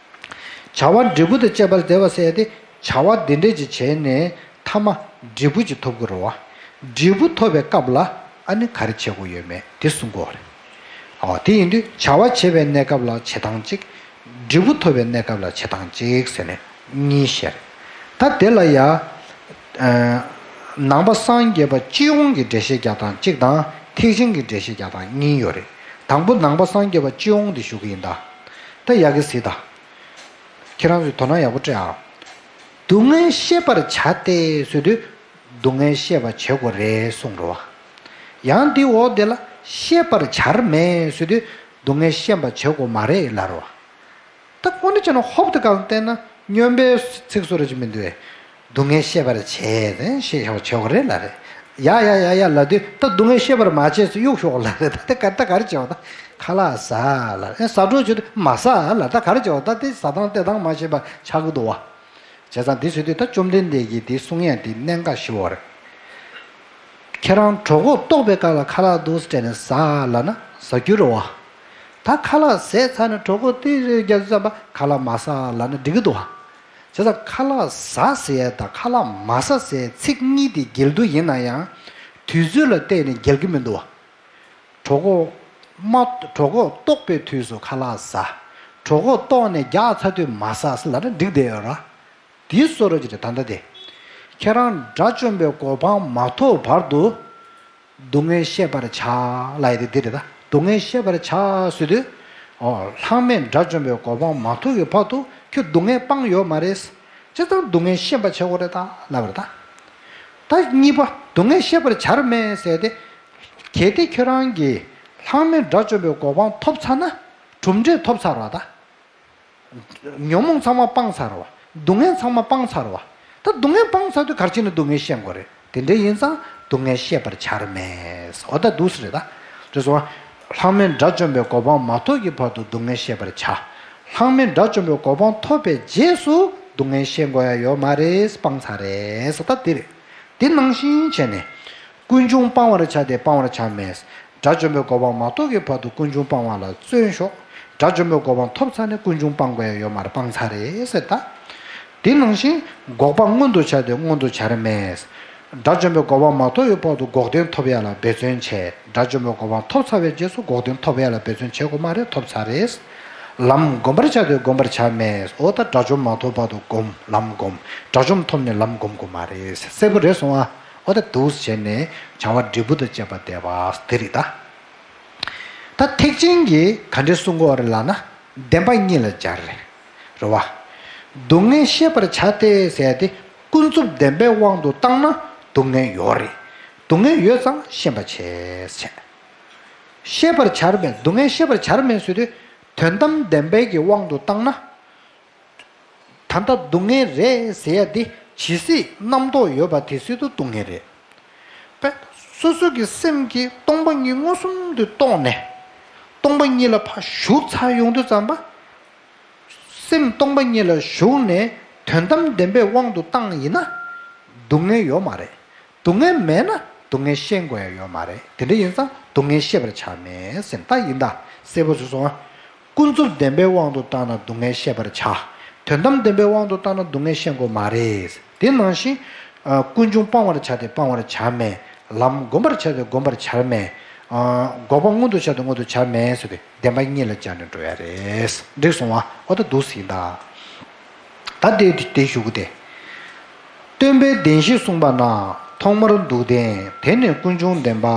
བྱ་བ་འབྲས་བུ་དང་བཅས་པ་ལ་བཟླས་པ་ཟེར་ཏེ། བྱ་བ་འདི་འདྲས་ཅིག་བྱས་ནས་ཐ་མ་ འབྲས་བུ་ཅིག་ཐོབ་དགོས་རེད་བ། འབྲས་བུ་ཐོབ་པའི་སྐབས་ལ་ཨ་ནི་ག་རེ་བྱེད་དགོས་ཡོད་མེད་དེ་གསུང་དགོས་རེད། ཨོ་དེ་ཡིན་དུས་བྱ་བ་བྱེད་པའི་གནས་སྐབས་ལ་བྱེད་སྟངས་གཅིག་འབྲས་བུ་ཐོབ་པའི་གནས་སྐབས་ལ་བྱེད་སྟངས་གཅིག་ཟེར་ནས་གཉིས་བཤད་རེད། ད་དེ་ལ་ཡ། ནང་པ་སངས་རྒྱས་པ་སྤྱི་ཡོངས་ཀྱི་འགྲེལ་བཤད་རྒྱག་སྟངས་གཅིག་དང་ཐེག་ཆེན་གྱི་འགྲེལ་བཤད་རྒྱག་སྟངས་གཉིས་ཡོད་རེད། དང་པོ་ནང་པ་སངས་རྒྱས་པ་སྤྱི་ཡོངས་དེ་ཞུ་གི་ཡིན་ད། ད་ཡ་གི་གཟིགས་ད། ཁྱེད་རང་ཚོས་དོ་སྣང་ཡག་པོ་སྤྲད་ཨ། སྡུག་བསྔལ་ཤེས་པར་བྱ་སྟེ་ཟེར་དུས་སྡུག་བསྔལ་ཤེས་པར་བྱེད་དགོས་རེད་གསུངས་རེད་བ། ཡང་དེའི་འོག་དེ་ལ་ཤེས་པར་བྱར་མེད་ཟེར་དུས་སྡུག་བསྔལ་ཤེས་པར་བྱེད་དགོས་མ་རེད་ལབ་རེད་བ། ད་དངོས་གནས་བྱས་ན་ཧོབ་ཏེ་གང་བལྟས་ན་སྨྱོན་པའི་ཚིག་བཟོ་འདྲ་ཅིག་མི་འདུག་གས། སྡུག་བསྔལ་ཤེས་པར་བྱེད་ཟེར་ཤེས་ཤོག་བྱེད་དགོས་རེད་ལབ་རེད། ཡ་ཡ་ཡ་ཡ་ལབ་དུས་ད་སྡུག་བསྔལ་ཤེས་པར་མ་བྱས་ཟེར་གཡུག་ཤོག་ལབ་རེད། ད་དེ་ག་ད་ག་རེ་བྱེད་པ་ད། ཁ་ལག་ཟ་ལབ་རེད། ཟ་འགྲོ་བྱེད་དུས་མ་ཟ་ལབ། ད་ག་རེ་བྱེད་པ་ད། དེ་ཟ་སྟངས་སྟེར་སྟངས་མ་ཤེས་པ་ཆགས་ཀྱི་འདུག་བ། བྱས་ཙང་དེ་བཟོས་དུས་ད་བཅོམ་ལྡན་འདས་ཀྱིས་དེ་གསུང་ཡ་དེ་གནད་འགག་ཞེ་པོ་རེད། ཁྱེད་རང་གྲོད་ཁོག་ལྟོགས་པའི་སྐབས་ལ་ཁ་ལག་འདུག་སེ་སྤྲད་ནས་ཟ་ལབ་ན་ཟ་རྒྱུ་རེད་བ། ད་ཁ་ལག་ཟས་ཚར་ནས་གྲོད་ཁོག་ཏོག་ཙམ་རྒྱག་དུས་ཙམ་པ་ཁ་ལག་མ་ཟ་ལབ་ན་འགྲིག་གི་འདུག་བ། བྱས་ཙང་ཁ་ལག་ཟ་ཟེར་ཡ་དང་ཁ་ལག་མ་ཟ་ཟེར་ཚིག་གཉིས་དེ་འགལ་འདུ་ཡིན་ན་ཡང་དུས་ཚོད་ལ་བལྟས་ནས་འགལ་གྱི་མི་འདུག་བ། གྲོད་ཁོག་མ་གྲོད་ཁོག་ལྟོགས་པའི་དུས་སུ་ཁ་ལག་ཟ། གྲོད་ཁོག་ལྟོགས་ནས་རྒྱགས་ཚར་དུས་མ་ཟ་ཟེར་ལབ་ན་འགྲིག་བསྡད་ཡོད་ར། དེའི་བཟོ་འདྲ་ཅིག་རེད་ད་ལྟ་དེ། ཁྱེད་རང་དགྲ་བཅོམ་པའི་གོ་འཕང་མ་ཐོབ་བར་དུ་སྡུག་བསྔལ་ཤེས་པར་བྱ་ལབ་ཡ་དེ་འདི་རེད་ད། སྡུག་བསྔལ་ཤེས་པར་བྱ་ཟེར་དུས། ཨོ་ལྷག་མེད་དགྲ་བཅོམ་པའི་གོ་འཕང་མ་ཐོབ་ཀྱི་བར་དུ་ཁྱོད་སྡུག་བསྔལ་སྤང་ཡོད་མ་རེད། བྱས་ཙང་སྡུག་བསྔལ་ཤེས་པ་བྱེད་དགོས་རེད་ད་ལབ་པ་རེད་ད། ད་གཉིས་པ་སྡུག་བསྔལ་ཤེས་པར་བྱར་མེད་ཟེར་ཏེ། གལ་ཏེ་ཁྱོད་རང་གིས་ལྷག་མེད་དགྲ་བཅོམ་པའི་གོ་འཕང་ཐོབ་ཚར་ན་གྲུབ་འབྲས་ཐོབ་ཚར་བ་ད། ཉོན་མོངས་ཚང་མ་སྤངས་ཚར་བ། སྡུག་བསྔལ་ཚང་མ་སྤངས་ཚར་བ། ད་སྡུག་བསྔལ་སྤངས་ཚར་དུས་ག་རེ་བྱས་ནས་སྡུག་བསྔལ་ཤེས་དགོས་རེད། དེ་འདྲ་ཡིན་ཙང་སྡུག་བསྔལ་ཤེས་པར་བྱར་མེད། འོ་ད་འདུག་སེ་རེད་ད། རེད་སོང་། ལྷག་མེད་དགྲ་བཅོམ་པའི་གོ་འཕང་མ་ཐོབ་ཀྱི་བར་དུ་སྡུག་བསྔལ་ཤེས་པར་བྱ། ལྷག་མེད་དགྲ་བཅོམ་པའི་གོ་འཕང་ཐོབ་པའི་རྗེས་སུ་སྡུག་བསྔལ་ཤེས་དགོས་ཡ་ཡོད་མ་རེད། སྤངས་ཚར་རེད། ད་དེ་རེད། དེ་ནང་བཞིན་བྱས་ནས། ཀུན་འབྱུང་སྤང་བར་བྱ་སྟེ་སྤང་བར་བྱར་མེད། དགྲ་བཅོམ་པའི་གོ་འཕང་མ་ཐོབ་ཀྱི་བར་དུ་ཀུན་འབྱུང་སྤང་བ་ལ་བརྩོན་ཤོག་དགྲ་བཅོམ་པའི་གོ་འཕང་ཐོབ་ཚར་ནས་ཀུན་འབྱུང་སྤང་དགོས་ཡ་ཡོད་མ་རེད། སྤངས་ཚར་རེད་ཟེར་ད། དེ་ནང་བཞིན་འགོག་པ་མངོན་དུ་བྱ་སྟེ་མངོན་དུ་བྱར་མེད། དགྲ་བཅོམ་པའི་གོ་འཕང་མ་ཐོབ་ཀྱི་བར་དུ་འགོག་བདེན་ཐོབ་ཡ་ལ་འབད་བརྩོན་བྱས། དགྲ་བཅོམ་པའི་གོ་འཕང་ཐོབ་ཚར་བའི་རྗེས་སུ་འགོག་བདེན་ཐོབ་ཡ་ལ་འབད་བརྩོན་བྱེད་དགོས་མ་རེད། ཐོབ་ཚར་རེད། ལམ་བསྒོམ་པར་བྱ་སྟེ་བསྒོམ་པར་བྱར་མེད། འོ་ད་དགྲ་བཅོམ་མ་ཐོབ་བར་དུ་བསྒོམ། ལམ་བསྒོམ། དགྲ་བཅོམ་ཐོབ་ནས་ལམ་བསྒོམ་དགོས་མ་རེད། གསལ་པོ་རེད་སོང་ཨ། འོ་ད་འདུག་སེ་བྱས་ནས་བྱ་བ་འབྲས་བུ་དང་བཅས་པ་འདེབས་པ་དེ་རེད་ད། ད་ཐེག་ཆེན་གྱིས་ག་འདྲས་གསུང་གི་ཡོད་རེད་ལབ་ན་བདེན་པ་གཉིས་ལ་སྦྱར་རེད། རེད་བ། སྡུག་བསྔལ་ཤེས་པར་བྱ་སྟེ་ཟེར་ཡ་དེ་ཀུན་རྫོབ་བདེན་པའི་དབང་དུ་བཏང་ན་སྡུག་བསྔལ་ཡོད་རེད། སྡུག་བསྔལ་ཡོད་ཙང་ཤེས་པ་བྱས་བྱས། ཤེས་པར་བྱར་མེད། སྡུག་བསྔལ་ཤེས་པར་བྱར་མེད་ཟེར་དུས་དོན་དམ་བདེན་པའི་གི་དབང་དུ་བཏང་ན། ད་ལྟ་སྡུག་བསྔལ་རེད་ཟེར་ཡ་དེ་ཇི་སྲིད་རྣམ་རྟོག་ཡོད་པ་དེ་སྲིད་དུ་སྡུག་བསྔལ་རེད། པས། སོ་སོ་གི་སེམས་ཀྱིས་སྟོང་པ་ཉིད་མངོན་སུམ་དུ་རྟོགས་ནས། སྟོང་པ་ཉིད་ལ་ཕར་ཞུགས་ཚར་ཡོང་དུས་ཙམ་པ། སེམས་སྟོང་པ་ཉིད་ལ་ཞུགས་ནས་དོན་དམ་བདེན་པའི་དབང་དུ་བཏང་ཡིན་ན། སྡུག་བསྔལ་ཡོད་མ་རེད། སྡུག་བསྔལ་མེད་ན་སྡུག་བསྔལ་ཤེས་དགོས་ཡ་ཡོད་མ་རེད། དེ་འདྲ་ཡིན་ཙང་སྡུག་བསྔལ་ཤེས་པར་བྱར་མེད་ཟེར་ད་ཡིན་ད། གསལ་པོ་བཟོས་སོང་ཨ། ཀུན་རྫོབ་བདེན་པའི་དབང་དུ་བཏང་ན་སྡུག་བསྔལ་ཤེས་པར་བྱ། དོན་དམ་བདེན་པའི་དབང་དུ་བཏང་ན་སྡུག་བསྔལ་ཤེས་དགོས་མ་རེད། དེ་ནང་བཞིན། ཨ། ཀུན་འབྱུང་སྤང་བར་བྱ་སྟེ་སྤང་བར་བྱར་མེད། ལམ་བསྒོམ་པར་བྱ་སྟེ་བསྒོམ་པར་བྱར་མེད། ཨ། འགོག་པ་མངོན་དུ་བྱ་སྟེ་མངོན་དུ་བྱར་མེད་ཟེར་ཏེ་བདེན་པ་གཉིས་ལ་སྦྱར་ནས་འགྲོ་ཡ་རེད། འགྲིག་སོང་བ། འོ་ད་འདུག་སེ་ཡིན་ད། ད་དེ་དེ་ཞུ་གི་དེ། སྟོན་པའི་བདེན་བཞི་གསུངས་པ་ན། ཐོག་མར་སྡུག་བདེན། དེ་ནས་ཀུན་འབྱུང་བདེན་པ།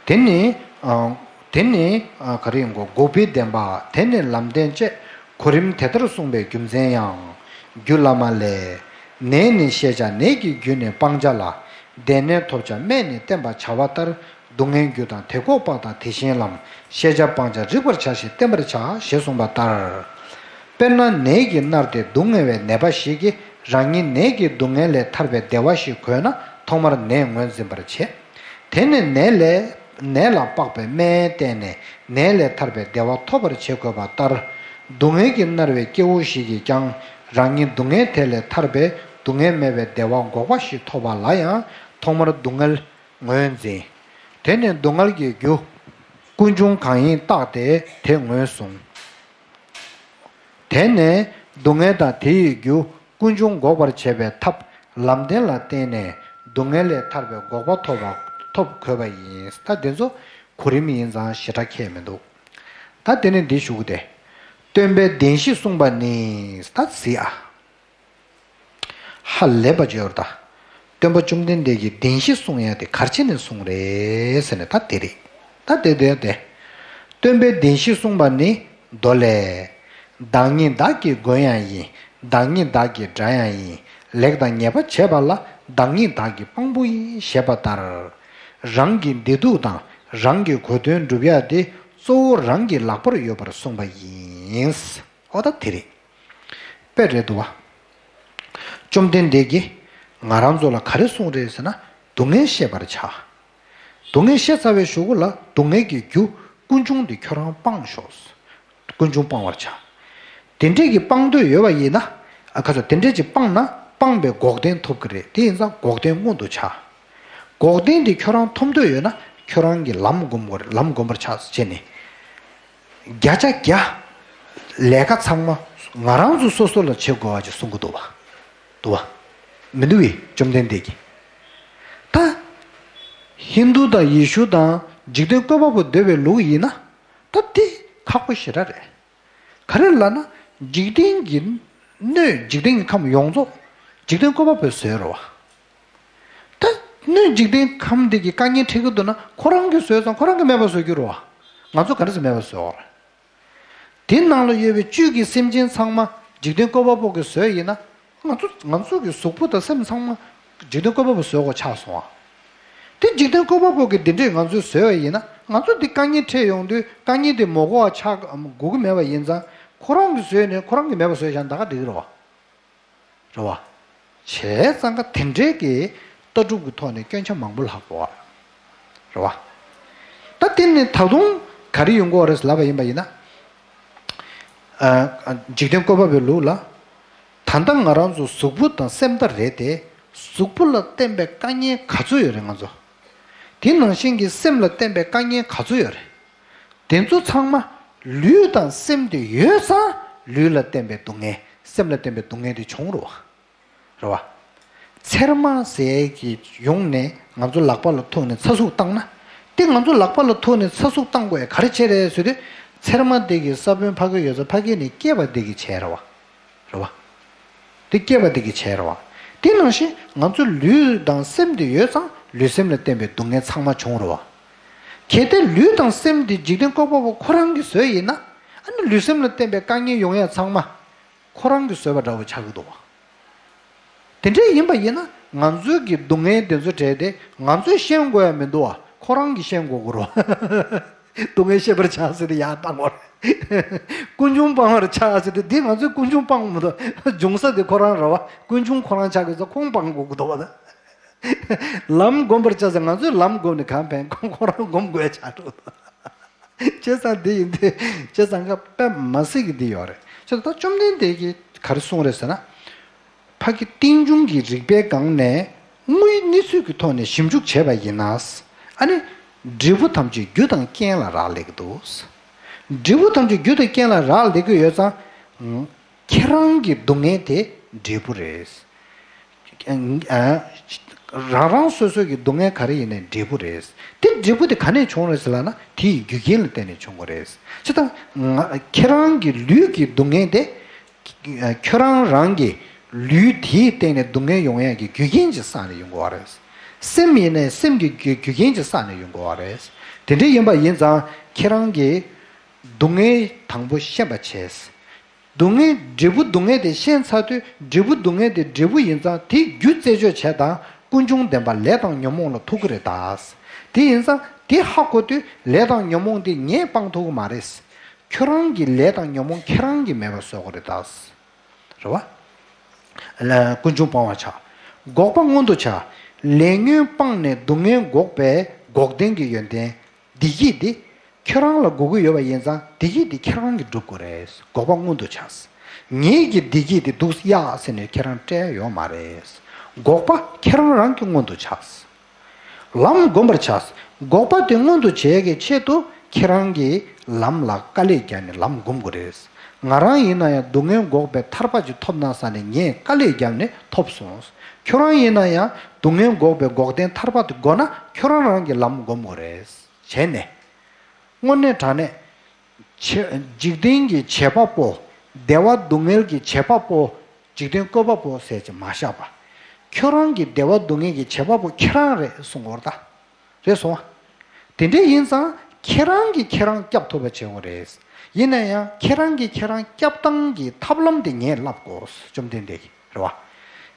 དེ་ནས། ཨ། དེ་ནས། ཨ། ག་རེ་ཡིན་གོ། འགོག་པའི་བདེན་པ། དེ་ནས་ལམ་བདེན་བཅས། གོ་རིམ་དེ་ལྟར་གསུངས་པའི་རྒྱུ་མཚན་ཡང་། རྒྱུད་བླ་མ་ལས། ནད་ནི་ཤེས་བྱ་ནད་ཀྱི་རྒྱུ་ནི་སྤང་བྱ་ལ། བདེན་གནས་ཐོབ་བྱ་སྨན་ནི་བསྟེན་པར་བྱ་བ་ལྟར། སྡུག་བསྔལ་རྒྱུ་དང་དེ་འགོག་པ་དང་དེ་བཞིན་ལམ། ཤེས་བྱ་སྤང་བྱ་རིག་པར་བྱ་ཞེས་བསྟེན་པར་བྱ་ཞེས་གསུངས་པ་ལྟར། དཔེར་ན་ནད་ཀྱིས་མནར་ཏེ་སྡུག་བསྔལ་བའི་ནད་པ་ཞིག་གིས་རང་ཉིད་ནད་ཀྱི་སྡུག་བསྔལ་ལས་ཐར་པའི་བདེ་བ་ཞིག་དགོས་ན་ཐོག་མར་ནད་ངོས་འཛིན་པར་བྱེད། དེ་ནས་ནད་ལས། ནད་ལ་དཔག་པའི་སྨན་བསྟེན་ནས་ནད་ལས་ཐར་པའི་བདེ་བ་ཐོབ་པར་བྱེད་དགོས་པ་ལྟར། སྡུག་བསྔལ་གྱིས་མནར་བའི་སྐྱེ་བོ་ཞིག་གིས་ཀྱང་རང་ཉིད་སྡུག་བསྔལ་དེ་ལས་ཐར་པའི་སྡུག་བསྔལ་མེད་པའི་བདེ་བ་འགོག་པ་ཞིག་ཐོབ་པ་ལ་ཡང་ཐོག་མར་སྡུག་བསྔལ་ངོས་འཛིན། དེ་ནས་སྡུག་བསྔལ་གྱི་རྒྱུ། ཀུན་འབྱུང་གང་ཡིན་བརྟགས་ཏེ་དེ་ངོས་བཟུང་། དེ་ནས་སྡུག་བསྔལ་དང་དེ་ཡི་རྒྱུ་ཀུན་འབྱུང་འགོག་པར་བྱེད་པའི་ཐབས་ལམ་བདེན་ལ་བརྟེན་ནས་ སྡུག་བསྔལ་ལས་ཐར་པའི་འགོག་པ་ཐོབ་པ་ཐོབ་དགོས་པ་ཡིན། ད་དེ་ཚོ་གོ་རིམ་ཡིན་ཙང་ཞེ་དྲག་ཁྱད་མི་འདུག་ད་དེ་ནས་འདི་ཞུ་གི་དེ། སྟོན་པའི་བདེན་བཞི་གསུངས་པ་ནི་ད་གཟིགས་ཨ། ཧ་ལས་པ་ཅིག་ཡོད་རེད་ད། སྟོན་པ་བཅོམ་ལྡན་འདས་ཀྱིས་བདེན་བཞི་གསུང་ཡ་དེ་ག་རེ་བྱས་ནས་གསུངས་རེད་ཟེར་ནས་ད་དེ་རེད། ད་དེ་དེ་དེ། སྟོན་པའི་བདེན་བཞི་གསུངས་པ་ནི་མདོ་ལས། བདག་ཉིད་བདག་གི་མགོན་ཡང་ཡིན། བདག་ཉིད་བདག་གི་དགྲ་ཡང་ཡིན། ལེགས་དང་ཉེས་པ་བྱེད་པ་ལ་བདག་ཉིད་བདག་གི་དཔང་པོ་ཡིན་ཞེས་པ་ལྟར། རང་གི་བདེ་སྡུག་དང་རང་གི་གོ་དོན་སྒྲུབ་ཡ་དེ་གཙོ་བོ་རང་གི་ལག་པར་ཡོད་པར་གསུངས་པ་ཡིན། ཨོ་ད་དེ་རེད། དཔེ་རེད་འདུག་བ། བཅོམ་ལྡན་འདས་ཀྱིས་ང་རང་ཚོ་ལ་ག་རེ་གསུངས་རེད་ཟེར་ན། སྡུག་བསྔལ་ཤེས་པར་བྱ། སྡུག་བསྔལ་ཤེས་ཚར་བའི་གཞུག་གུ་ལ་སྡུག་བསྔལ་གྱི་རྒྱུ་ཀུན་འབྱུང་དེ་ཁྱོད་རང་སྤང་ཤོག་ཀུན་འབྱུང་སྤང་བར་བྱ། དེ་འདྲས་ཀྱི་སྤང་འདོད་ཡོད་པ་ཡིན་ན། ཨ་ཁ་ཚ་དེ་འདྲས་ཀྱི་སྤངས་ན་སྤངས་པའི་འགོག་བདེན་ཐོབ་ཀྱི་རེད། དེ་ཡིན་ཙང་འགོག་བདེན་མངོན་དུ་བྱ། འགོག་བདེན་དེ་ཁྱོད་རང་ཐོབ་འདོད་ཡོད་ན་ཁྱོད་རང་གིས་ལམ་སྒོམ་དགོས་རེད། ལམ་སྒོམ་པར་བྱ་ཟེར་བྱས་ནས། བརྒྱ་ཆ་བརྒྱ། ལས་ཀ་ཚང་མ་ང་རང་ཚོ་སོ་སོ་ལ་བྱེད་དགོས་པ་ཅིག་གསུང་གི་འདུག་བ། འདུག་བ། མི་འདུག་བས་བཅོམ་ལྡན་འདས་ཀྱིས། ད། ཧིན་རྡུ་དང་ཡེ་ཤུ་དང་འཇིག་རྟེན་བཀོད་པ་པོ་འདོད་པའི་ལུགས་ཡིན་ན། ད་དེ་ཁག་པོ་ཞེ་དྲག་རེད། ག་རེ་ལབ་ན། འཇིག་རྟེན་གྱི་སྣོད་འཇིག་རྟེན་གྱི་ཁམས་ཡོངས་རྫོགས་འཇིག་རྟེན་བཀོད་པ་པོས་བཟོས་རེད་བ། ད་སྣོད་འཇིག་རྟེན་ཁམས་འདི་གི་དཀའ་ངལ་འཕྲད་ཀྱི་འདུག་ན་ཁོ་རང་གིས་བཟོས་ཙང་ཁོ་རང་གིས་མེད་པ་བཟོ་རྒྱུ་རེད་བ། ང་ཚོ་ག་འདྲ་སེ་མེད་པ་བཟོས་ཡོད་རེད། དེ་ནང་ལ་ཡོད་པའི་བཅུད་ཀྱི་སེམས་ཅན་ཚང་མ་འཇིག་རྟེན་བཀོད་པ་པོ་གིས་བཟོས་ཡིན་ན། ང་ཚོ་ང་ཚོ་གི་གཟུགས་པོ་དང་སེམས་ཚང་མ་འཇིག་རྟེན་བཀོད་པ་པོ་བཟོས་དགོས་ཆགས་སོང་ཨ། དེ་འཇིག་རྟེན་བཀོད་པ་པོ་གིས་འདི་འདྲས་ང་ཚོས་བཟོས་པ་ཡིན་ན་ང་ཚོ་འདི་དཀའ་ངལ་འཕྲད་ཡོང་དུས་དཀའ་ངལ་དེ་མ་གོ་བ་ཆགས་དགོས་ཀྱི་མེད་པ་ཡིན་ཙང་ཁོ་རང་གིས་བཟོས་ནས་ཁོ་རང་གིས་མེད་པ་བཟོས་བཞག་ན་ད་ག་འགྲིག་གི་རེད་བ། རེད་བ། བྱས་ཙང་ཀ་དེ་འདྲའི་གི་ལྟ་གྲུབ་ཀྱི་ཐོག་ནས་སྐྱོན་ཆ་མང་པོ་ལྷག་པ་རེད་བ། ད་དེ་ནི་ད་དུང་ག་རེ་ཡོང་གི་ཡོད་རེད་ལབ་པ་ཡིན་པ་ཡིན་ན། ཨ། འཇིག་རྟེན་བཀོད་པ་པོའི་ལུགས་ལ། ད་ལྟ་ང་རང་ཚོ་གཟུགས་པོ་དང་སེམས་ད་རེད་དེ། གཟུགས་པོ་ལ་བརྟེན་པའི་དཀའ་ངལ་ག་ཚོད་ཡོད་རེད་ང་ཚོ། དེ་ནང་བཞིན་གྱི་སེམས་ལ་བརྟེན་པའི་དཀའ་ངལ་ག་ཚོད་ཡོད་རེད། དེ་ཚོ་ཚང་མ་ལུས་དང་སེམས་དེ་ཡོད་ཙང་ལུས་ལ་བརྟེན་པའི་སྡུག་བསྔལ་སེམས་ལ་བརྟེན་པའི་སྡུག་བསྔལ་དེ་བྱུང་རེད་བ། རེད་བ། ཚེར་མ་ཟས་ཀྱི་ཡོང་ནས་ང་ཚོ་ལག་པ་ལ་ཐུག་ནས་ཚ་ཟུག་བཏང་ན། དེ་ང་ཚོ་ལག་པ་ལ་ཐུག་ནས་ཚ་ཟུག་བཏང་དགོས་ཡ་ག་རེ་བྱས་རེད་ཟེར་དུས། ཚེར་མ་དེ་གི་ས་བོན་ཕ་གི་ཡོད་ས་ཕ་གི་ནས་སྐྱེས་པ་དེ་གི་བྱས་རེད་བ། རེད་བ། དེ་སྐྱེས་པ་དེ་གི་བྱས་རེད་བ། དེ་ནང་བཞིན་ང་ཚོ་ལུས་དང་སེམས་དེ་ཡོད་ཙང་ལུས་སེམས་ལ་བརྟེན་པའི་སྡུག་བསྔལ་ཚང་མ་བྱུང་རེད་བ། གལ་ཏེ་ལུས་དང་སེམས་དེ་འཇིག་རྟེན་བཀོད་པ་པོ་ཁོ་རང་གིས་བཟོས་ཡིན་ན། ཨ་ནི་ལུས་སེམས་ལ་བརྟེན་པའི་དཀའ་ངལ་ཡོང་ཡ་ཚང་མ། ཁོ་རང་གིས་བཟོས་པ་འདྲ་བོ་ཆགས་ཀྱི་འདུག་བ། དེ་འདྲ་ཡིན་པ་ཡིན་ན་ང་ཚོའི་གི་སྡུག་བསྔལ་དེ་ཚོ་བྲལ་ཏེ་ང་ཚོས་ཤེས་དགོས་ཡ་མི་འདུག་བ། ཁོ་རང་གིས་ཤེས་དགོས་ཀྱི་རེད་བ། སྡུག་བསྔལ་ཤེས་པར་བྱ་ཟེར་ཏེ་ཡར་བཏང་བ་རེད། ཀུན་འབྱུང་སྤང་བར་བྱ་ཟེར་ཏེ་འདི་ང་ཚོས་ཀུན་འབྱུང་སྤང་མི་འདུག་འབྱུང་ས་དེ་ཁོ་རང་རེད་བ། ཀུན་འབྱུང་ཁོ་རང་ཆགས་ཀྱི་ཚོ་ཁོང་སྤང་དགོས་ཀྱི་འདུག་བ། ལམ་སྒོམ་པར་བྱ་ཟེར་ང་ཚོས་ལམ་སྒོམ་ནས་གང་ཕན་ཁོང་ཁོ་རང་སྒོམ་དགོས་ཆགས་འགྲོ་འདུག་བྱས་ཙང་འདི་ཡིན་ཏེ། བྱས་ཙང་ཀ་དཔེ་མ་སྲིད་ཀྱི་འདི་ཡོད་རེད། བྱས་ཙང་ད་བཅོམ་ལྡན་འདས་ཀྱིས་ག་རེ་གསུངས་རེད་ཟེར་ན། ཕ་གི་རྟེན་འབྱུང་གི་རིགས་པའི་སྒང་ནས་དངོས་ཡོད་གནས་ཚུལ་གྱི་ཐོག་ནས་ཞིབ་འཇུག་བྱས་པ་ཡིན་ན། ཨ་ནི། འབྲས་བུ་ཐམས་ཅད་རྒྱུ་དང་རྐྱེན་ལ་རག་ལས་ཀྱི་འདུག་འབྲས་བུ་ཐམས་ཅད་རྒྱུ་དང་རྐྱེན་ལ་རག་ལས་ཀྱི་ཡོད་ཙང་། ཁྱེད་རང་གི་སྡུག་བསྔལ་དེ་འབྲས་བུ་རེད། རང་རང་སོ་སོ་གི་སྡུག་བསྔལ་ག་རེ་ཡིན་ནའི་འབྲས་བུ་རེད། དེ་འབྲས་བུ་དེ་ག་ནས་བྱུང་རེད་ཟེར་ལབ་ན་དེ་ཡི་རྒྱུ་རྐྱེན་ལ་བརྟེན་ནས་བྱུང་བ་རེད། ཅི་ལྟར་ང་ཁྱེད་རང་གི་ལུས་ཀྱི་སྡུག་བསྔལ་དེ། ཁྱོད་རང་རང་གི་ལུས་དེའི་སྟེང་ནས་སྡུག་བསྔལ་ཡོང་ཡག་གི་རྒྱུ་རྐྱེན་ཅིག་བསགས་ནས་ཡོང་དགོས་པ་རེད། སེམས་ཡིན་ནའི་སེམས་ཀྱི་རྒྱུ་རྒྱུ་རྐྱེན་ཅིག་བསགས་ནས་ཡོང་དགོས་པ་རེད། དེ་འདྲ་ཡིན་པ་ཡིན་ཙང་ཁྱེད་རང་གིས་སྡུག་བསྔལ་དང་པོ་ཤེས་པ་བྱས། སྡུག་བསྔལ་འབྲས་བུ་སྡུག་བསྔལ་དེ་ཤེས་ཚར་དུས་འབྲས་བུ་སྡུག་བསྔལ་དེ་འབྲས་བུ་ཡིན་ཙང་དེའི་རྒྱུ་རྩད་གཅོད་བྱས་དང་ཀུན་འབྱུང་བདེན་པ་ལས་དང་ཉོན་མོངས་ལ་ཐུག་གི་རེད་ད། དེ་ཡིན་ཙང་དེ་ཧ་གོ་དུས་ལས་དང་ཉོན་མོངས་དེ་ངས་སྤང་ཐུབ་ཀྱི་མ་རེད། ཁྱོད་རང་གི་ལས་དང་ཉོན་མོངས་ཁྱེད་རང་གིས་མེད་པ་བཟོ་དགོས་རེད་ད། རེད་བ། ལ་ཀུན་འབྱུང་སྤང་བར་བྱ། འགོག་པ་མངོན་དུ་བྱ། ལས་ཉོན་སྤངས་ནས་སྡུག་བསྔལ་འགོག་པའི་འགོག་བདེན་གྱི་ཡོན་ཏན། བདེ་སྐྱིད་དེ། ཁྱོད་རང་ལ་དགོས་ཀྱི་ཡོད་པ་ཡིན་ཙང་བདེ་སྐྱིད་དེ་ཁྱེད་རང་གིས་སྒྲུབ་དགོས་རེད། འགོག་པ་མངོན་དུ་བྱ། ངེད་ཀྱི་བདེ་སྐྱིད་དེ་འདུག་ཡག་ཟེར་ནས་ཁྱེད་རང་སྤྲད་ཡོད་མ་རེད། འགོག་པ་ཁྱེད་རང་རང་གིས་མངོན་དུ་བྱ། ལམ་སྒོམ་པར་བྱ། འགོག་པ་དེ་མངོན་དུ་བྱེད་ཡག་གི་ཆེད་དུ་ཁྱེད་རང་གིས་ལམ་ལ་དཀའ་ལས་བརྒྱབ་ནས་ལམ་སྒོམ་དགོས་རེད། ང་རང་ཡིན་ན་ཡང་སྡུག་བསྔལ་འགོག་པའི་ཐར་པ་ཅིག་ཐོབ་ན་བསམ་ནས་ངས་དཀའ་ལས་བརྒྱབ་ནས་ཐོབ་སོང་། ཁྱོད་རང་ཡིན་ན་ཡང་ སྡུག་བསྔལ་འགོག་པའི་འགོག་བདེན་ཐར་པ་དེ་དགོས་ན་ཁྱོད་རང་རང་གི་ལམ་སྒོམ་དགོས་རེད། བྱས་ནས། དངོས་གནས་དྲང་གནས། ཆེ་འཇིག་རྟེན་གྱི་བྱེད་པ་པོ། བདེ་བ་སྡུག་བསྔལ་གྱི་བྱེད་པ་པོ། འཇིག་རྟེན་བཀོད་པ་པོ་ཟེར་གྱི་མ་བཞག་པ། ཁྱོད་རང་གི་བདེ་བ་སྡུག་བསྔལ་གྱི་བྱེད་པ་པོ་ཁྱེད་རང་རེད་གསུང་གི་ཡོད་རེད་ད། རེད་སོང་ཨ། དེ་འདྲ་ཡིན་ཙང་ཁྱེད་རང་གིས་ཁྱེད་རང་སྐྱོབ་ཐུབ་པ་བྱེད་དགོས་རེད། ཡིན་ན་ཡང་ཁྱེད་རང་གིས་ཁྱེད་རང་སྐྱོབ་སྟངས་ཀྱི་ཐབས་ལམ་དེ་ངས་བསླབ་དགོས། བཅོམ་ལྡན་འདས་ཀྱིས་རེད་བ།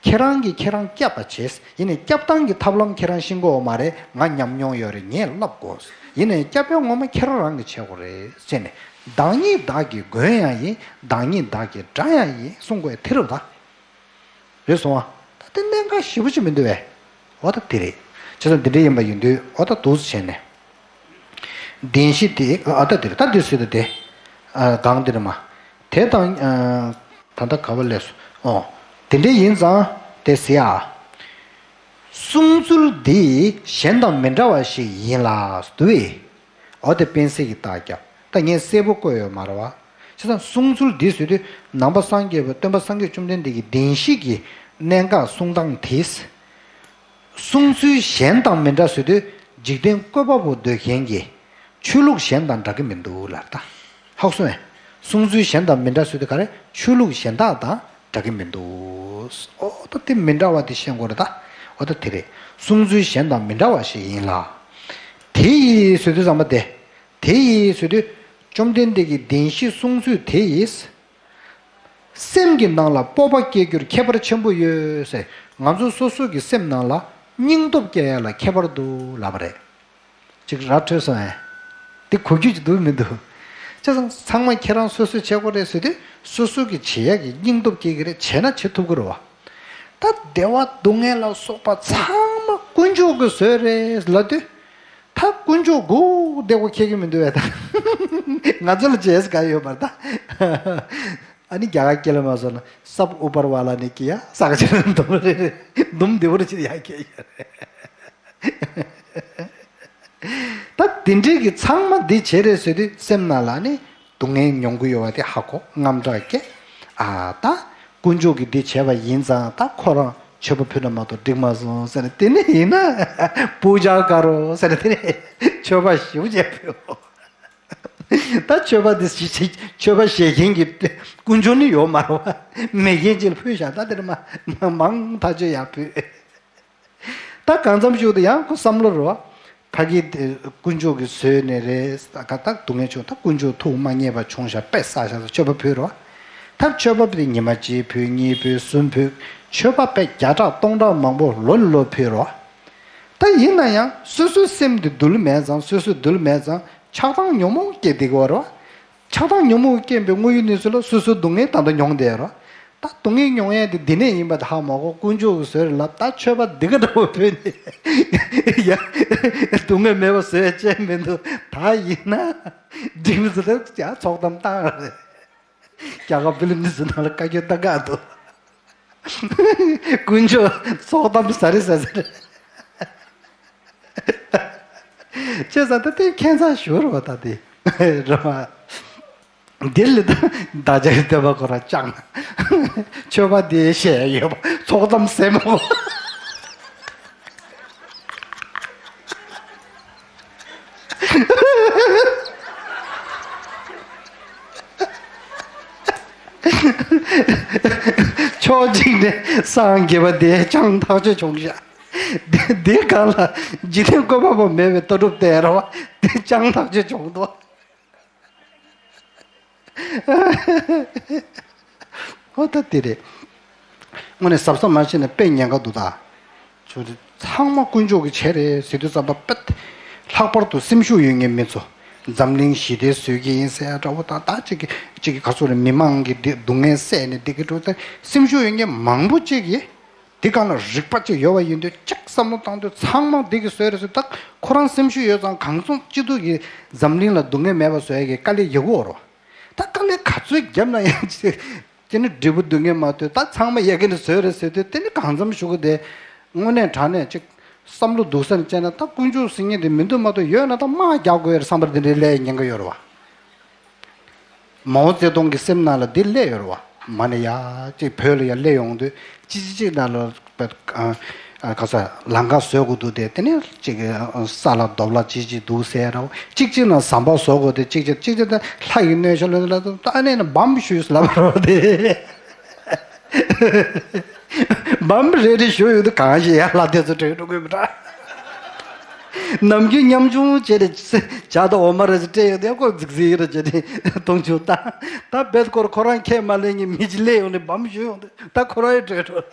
ཁྱེད་རང་གིས་ཁྱེད་རང་སྐྱོབ་པ་བྱེད། ཡིན་ནའི་སྐྱོབ་སྟངས་ཀྱི་ཐབས་ལམ་ཁྱེད་རང་ཤེས་ཀྱི་ཡོད་མ་རེད། ང་ཉམས་མྱོང་ཡོད་རེད། ངས་བསླབ་དགོས། ཡིན་ནའི་སྐྱོབ་ཡ་ངོ་མ་ཁྱེད་རང་རང་གིས་བྱེད་དགོས་རེད་ཟེར་ནས། བདག་ཉིད་བདག་གི་མགོན་ཡང་ཡིན། བདག་ཉིད་བདག་གི་དགྲ་ཡང་ཡིན་གསུང་དགོས་དེ་རེད་ད། རེད་སོང་ཨ། ད་དེ་གནད་འགག་ཞེ་པོ་ཅིག་མི་འདུག་བས། འོ་ད་དེ་རེད། བྱས་ཙང་འདི་འདྲ་ཡིན་པ་ཡིན་དུས་འོ་ད་འདུག་སེ་བྱས་ནས། བདེན་བཞི་དེ་ཨ་ད་དེ་རེད། ད་འདི་སུས་ད་དེ། ཨ་གང་འདི་རེད་མ། དེ་དང་། ཨ་ད་ལྟ་ག་བ་ལས་སོ། འོ། དེ་འདྲ་ཡིན་ཙང་དེ་ཟེར་ཨ། གསུང་ཚུལ་འདི་གཞན་དང་མི་འདྲ་བ་ཞིག་ཡིན་ལ་འདུག་བས། འོ་དེ་སྤེན་སྲིད་ཀྱིས་བརྟག་རྒྱབ། ད་ངས་གསལ་པོ་བཀོད་ཡོད་མ་རེད་བ། བྱས་ཙང་གསུང་ཚུལ་འདི་ཟེར་དུས་ནང་པ་སངས་རྒྱས་པ་སྟོན་པ་སངས་རྒྱས་བཅོམ་ལྡན་འདས་ཀྱི་བདེན་བཞི་གི་གནད་འགག་གསུང་སྟངས་དེ། གསུང་ཚུལ་གཞན་དང་མི་འདྲ་ཟེར་དུས་འཇིག་རྟེན་བཀོད་པ་པོ་འདོད་མཁན་གྱི་ཆོས་ལུགས་གཞན་དང་འདྲ་གི་མི་འདུག་ལབ་ད། ཧ་གོ་སོང་ངས། གསུང་ཚུལ་གཞན་དང་མི་འདྲ་ཟེར་དུས་ག་རེ། ཆོས་ལུགས་གཞན་དག་དང་འདྲ་གི་མི་འདུག། ཨོ་ད་དེ་མི་འདྲ་བ་དེ་ཤེས་དགོས་རེད་ད། ཨོ་ད་དེ་རེད། གསུང་ཚུལ་གཞན་དང་མི་འདྲ་བ་ཞིག་ཡིན་ལ། དེ་ཡིས་ཟེར་དུས་ཙམ་པ་དེ། དེ་ཡིས་ཟེར་དུས། བཅོམ་ལྡན་འདས་ཀྱི་བདེན་བཞི་གསུང་ཚུལ་དེ་ཡིས། སེམས་ཀྱི་ནང་ལ་སྤོབས་པ་སྐྱེ་རྒྱུར་ཁྱད་པར་ཆེན་པོ་ཡོད་ཟེར། ང་ཚོ་སོ་སོ་གི་སེམས་ནང་ལ་སྙིང་སྟོབས་སྐྱེ་ཡ་ལ་ཁྱད་པར་འདུག་ལབ་པ་རེད། ཅིག་ར་འཕྲོད་སོང་ངས། འདི་གོ་རྒྱུ་ཅིག་འདུག་མི་འདུག། བྱས་ཙང་ཚང་མ་ཁྱེད་རང་སོ་སོས་བྱེད་དགོས་རེད་ཟེར་དུས་སོ་སོ་གི་བྱེད་ཡ་གི་སྙིང་སྟོབས་སྐྱེ་གི་རེད། བྱས་ན་བྱེད་ཐུབ་ཀྱི་རེད་བ། ད་བདེ་བ་སྡུག་བསྔལ་ལ་སོགས་པ་ཚང་མ་དཀོན་མཆོག་གི་བཟོས་རེད་ལབ་དུས། ད་དཀོན་མཆོག་གུ་བདེ་བོ་ཁྱེད་ཀྱི་མི་འདུག་བས་ད། ང་ཚོ་ལ་བྱས་ག་ཡོད་པར་ད། ཨ་ནི་རྒྱ་གར་སྐད་ལ་མ་སོང་ན་སབ་ཨུ་པར་ཝ་ལ་ནི་ཀི་ཡ་ས་ག་ཆ་ན་འདུམ་རེ་རེ་འདུམ་བདེ་བོ་རེ་ཅི་ཡ་ཁྱེད་ཡ་རེད། ད་དེ་འདྲའི་གི་ཚང་མ་འདི་བྱེད་རེད་ཟེར་དུས་སེམས་ནང་ལ་ནི་སྡུག་བསྔལ་མྱོང་གི་ཡོད་པ་དེ་ཧ་གོ། དངངས་སྐྲག་སྐྱེ། ཨ་ད་དཀོན་མཆོག་གིས་འདི་བྱས་པ་ཡིན་ཙང་ད་ཁོ་རང་མཆོད་པ་ཕུལ་ན་མ་གཏོགས་འགྲིག་མ་སོང་ཟེར་ནས། དེ་ནས་ཡིན་ན་པུ་ཇ་ཀ་རོ་ཟེར་ནས་དེ་ནས་མཆོད་པ་ཞེ་པོ་ཅིག་ཕུལ། ད་མཆོད་པ་འདི་ཞེ་མཆོད་པ་བཞེས་མཁན་གྱི་དཀོན་མཆོག་ནི་ཡོད་མ་རེད་བ། མེད་མཁན་ཅིག་ལ་ཕུལ་བཞག་ད་དེ་ནས་མ་མང་ཐག་ཆོད་ཡར་ཕུལ། ད་གང་འཚམ་ཞིག་ཏུ་ཡང་ཁོ་བསམ་བློ་རུ་བ། ཕ་གི་དེ་དཀོན་མཆོག་གིས་བཟོས་ནས་རེད། ད་ག་ད་སྡུག་བསྔལ་བྱུང་། ད་དཀོན་མཆོག་ཐུགས་མ་མཉེས་པ་བྱུང་ཤག་དཔེ་བསགས་ཤག་ཟེར་མཆོད་པ་ཕུལ་རུ་བ། ད་མཆོད་པ་དེ་ཉི་མ་གཅིག་ཕུལ། གཉིས་ཕུལ། གསུམ་ཕུལ། མཆོད་པ་དཔེ་བརྒྱ་ཕྲག་སྟོང་ཕྲག་མང་པོ་ལོ་ནས་ལོ་ཕུལ་རུ་བ། ད་ཡིན་ན་ཡང་སོ་སོའི་སེམས་དེ་རྡུལ་མེད་ཙང་། སོ་སོའི་རྡུལ་མེད་ཙང་ཆགས་སྡང་ཉོན་མོངས་སྐྱེ་བསྡད་ཀྱི་ཡོད་རེད་བ། ཆགས་སྡང་ཉོན་མོངས་སྐྱེས་པའི་དངོས་ཡོད་གནས་ཚུལ་ལ་སོ་སོའི་སྡུག་བསྔལ་ད་ལྟ་མྱོང་བསྡད་ཡོད་རེད་བ། ད་སྡུག་བསྔལ་མྱོང་ཡས་དེ་འདི་ནས་ཡིན་པ་དེ་ཧ་མ་གོ། དཀོན་མཆོག་གིས་བཟོས་རེད་ལབ། ད་མཆོད་པ་འདི་ག་འདྲ་བོ་ཕུལ་ནས་ཡ་སྡུག་བསྔལ་མེད་པ་བཟོ་ཡས་ཅན་མི་འདུག། ད་ཡིན་ན་འགྲིག་མི་འདུག། ད་ཡ་ཚོགས་གཏམ་བཏང་རེད། རྒྱ་གར་ཕི་ལིམ་འདི་ཚོའི་ནང་ལ་བཀའ་བཀྱོན་བཏང་ག་འདུག། དཀོན་མཆོག་ཚོགས་གཏམ་ཟ་རེ་ཟ་ཟེར། བྱས་ཙང་ད་དེ་ཁྱད་མཚར་ཞིག་རེད་བ། ད་དེ་རེད་བ། འདིར་ལ་ད་བདག་ཅག་གི་སྟོན་པ་ཁོ་རང་ཅང་མཆོད་པ་འདི་བཞེས་ཡོད་པ། ཚོགས་གཏམ་ཟེར་མ་གོ། ཕྱོགས་གཅིག་ནས་སངས་རྒྱས་པ་དེ་ཅང་ཐག་ཆོད་བྱུང་ཤག། དེ་དེ་གང་ལ་འཇིག་རྟེན་བཀོད་པ་པོ་མེད་པའི་ལྟ་གྲུབ་དེ་རེད་བ། དེ་ཅང་ཐག་ཆོད་བྱུང་འདུག། ཨོ་ད་དེ་རེད། དངོས་གནས་གཟབ་གཟབ་མ་བྱས་ན་དཔེ་ཉེན་ཁ་འདུག་ད། ཚང་མ་དཀོན་མཆོག་གིས་བྱས་རེད་ཟེར་དུས་ཙམ་པ་དཔེ། ལྷག་པར་དུ་སེམས་ཤུགས་ཡོད་མཁན་མི་ཚོ། འཛམ་གླིང་ཞི་བདེ་བཟོ་གི་ཡིན་ཟེར་ཡ་འདྲ་བོ་དང་། ད་ཅིག་གི་ཅིག་གི་ག་ཚོད་རེད། མི་མང་གི་སྡུག་བསྔལ་བསལ་ནས་བསྡད་ཀྱི་འགྲོ་ཚེ། སེམས་ཤུགས་ཡོད་མཁན་མང་པོ་ཅིག་གིས། འདི་སྒང་ལ་རིག་པ་ཅིག་ཡོད་པ་ཡིན་དུས་གཅིག་བསམ་བློ་བཏང་དུས་ཚང་མ་འདི་གི་བཟོས་རེད་ཟེར། ད་ཁོ་རང་སེམས་ཤུགས་ཡོད་ཙང་གང་བྱུང་ཅི་ཐུབ་ཀྱིས་འཛམ་གླིང་ལ་སྡུག་བསྔལ་མེད་པ་བཟོ་ཡ་གི་དཀའ་ལས་ཡག་པོ་རེད། ད་དཀའ་ལས་ག་ཚོད་བརྒྱབ་ན་ཡང་ཅི། དེ་ནི་འབྲས་བུ་སྡུག་བསྔལ་མ་ཐོན། ད་ཚང་མ་ཡག་གི་ནི་བཟོས་རེད་ཟེར་དུས་དེ་ནི་གང་འཚམ་ཞུ་གི་དེ། དངོས་གནས་དྲང་གནས་ཅིག་བསམ་བློ་སྡུག་ས་ནས་བྱས་ན་ད་དཀོན་མཆོག་ཟེར་མཁན་དེ་མི་འདུག་མ་གཏོགས། ཡོད་ན་ད་དམག་རྒྱག་དགོས་ཡ་རེད་བསམ་པ་འདི་འདྲའི་སླེབས་ཉེན་ཁ་ཡོད་རེད་བ། མའོ་ཙེ་ཏུང་གི་སེམས་ནང་ལ་འདི་སླེབས་ཡོད་རེད་བ། མ་ནི་ཡ་ཅིག་བོད་ལ་ཡ་སླེབས་ཡོང་དུས་ཅི་ཅི་ཅིག་ནང་ལ་ཨ་ ཨ་ག་ས་ལང་ཀ་བཟོ་དགོས་འདུག་དེ་དེ་ནས་ཅིག་ས་ལ་རྡོབ་ལ་ཅི་ཅི་འདུག་ཟེར་རོ། གཅིག་གཅིག་ན་ཟམ་པ་བཟོ་དགོས་དེ་གཅིག་གཅིག་གཅིག་གཅིག་ད་ལྷ་ཡི་གནོད་ཤོག་ལ་ལ་ད་ཨ་ནེ་ན་བམ་ཞུས་ལབ་རོ་དེ། བམ་རེ་རེ་ཞུ་ཡོད་དུ་གང་ཞིག་ཡར་ལ་དེ་ཚོ་བྲོས་འགྲོ་དགོས་མི་འདྲ། ནམ་རྒྱུན་ཉམ་ཆུང་བྱས་ཏེ་ཇ་དང་འོ་མ་རེ་ཞིག་སྤྲད་ཡོད་དེ་ཁོ་རྫིག་རྫིག་རེ་བྱས་ཏེ་མཐོང་ཆུང་ད་ད་བེད་སྐོར་ཁོ་རང་ཁས་མ་ལེན་གྱི་མི་ཅི་ལས་ཡོང་ནས་བམ་ཞུ་ཡོང་དུ་ད་ཁོ་རང་ཡི་བྲོས་འགྲོ།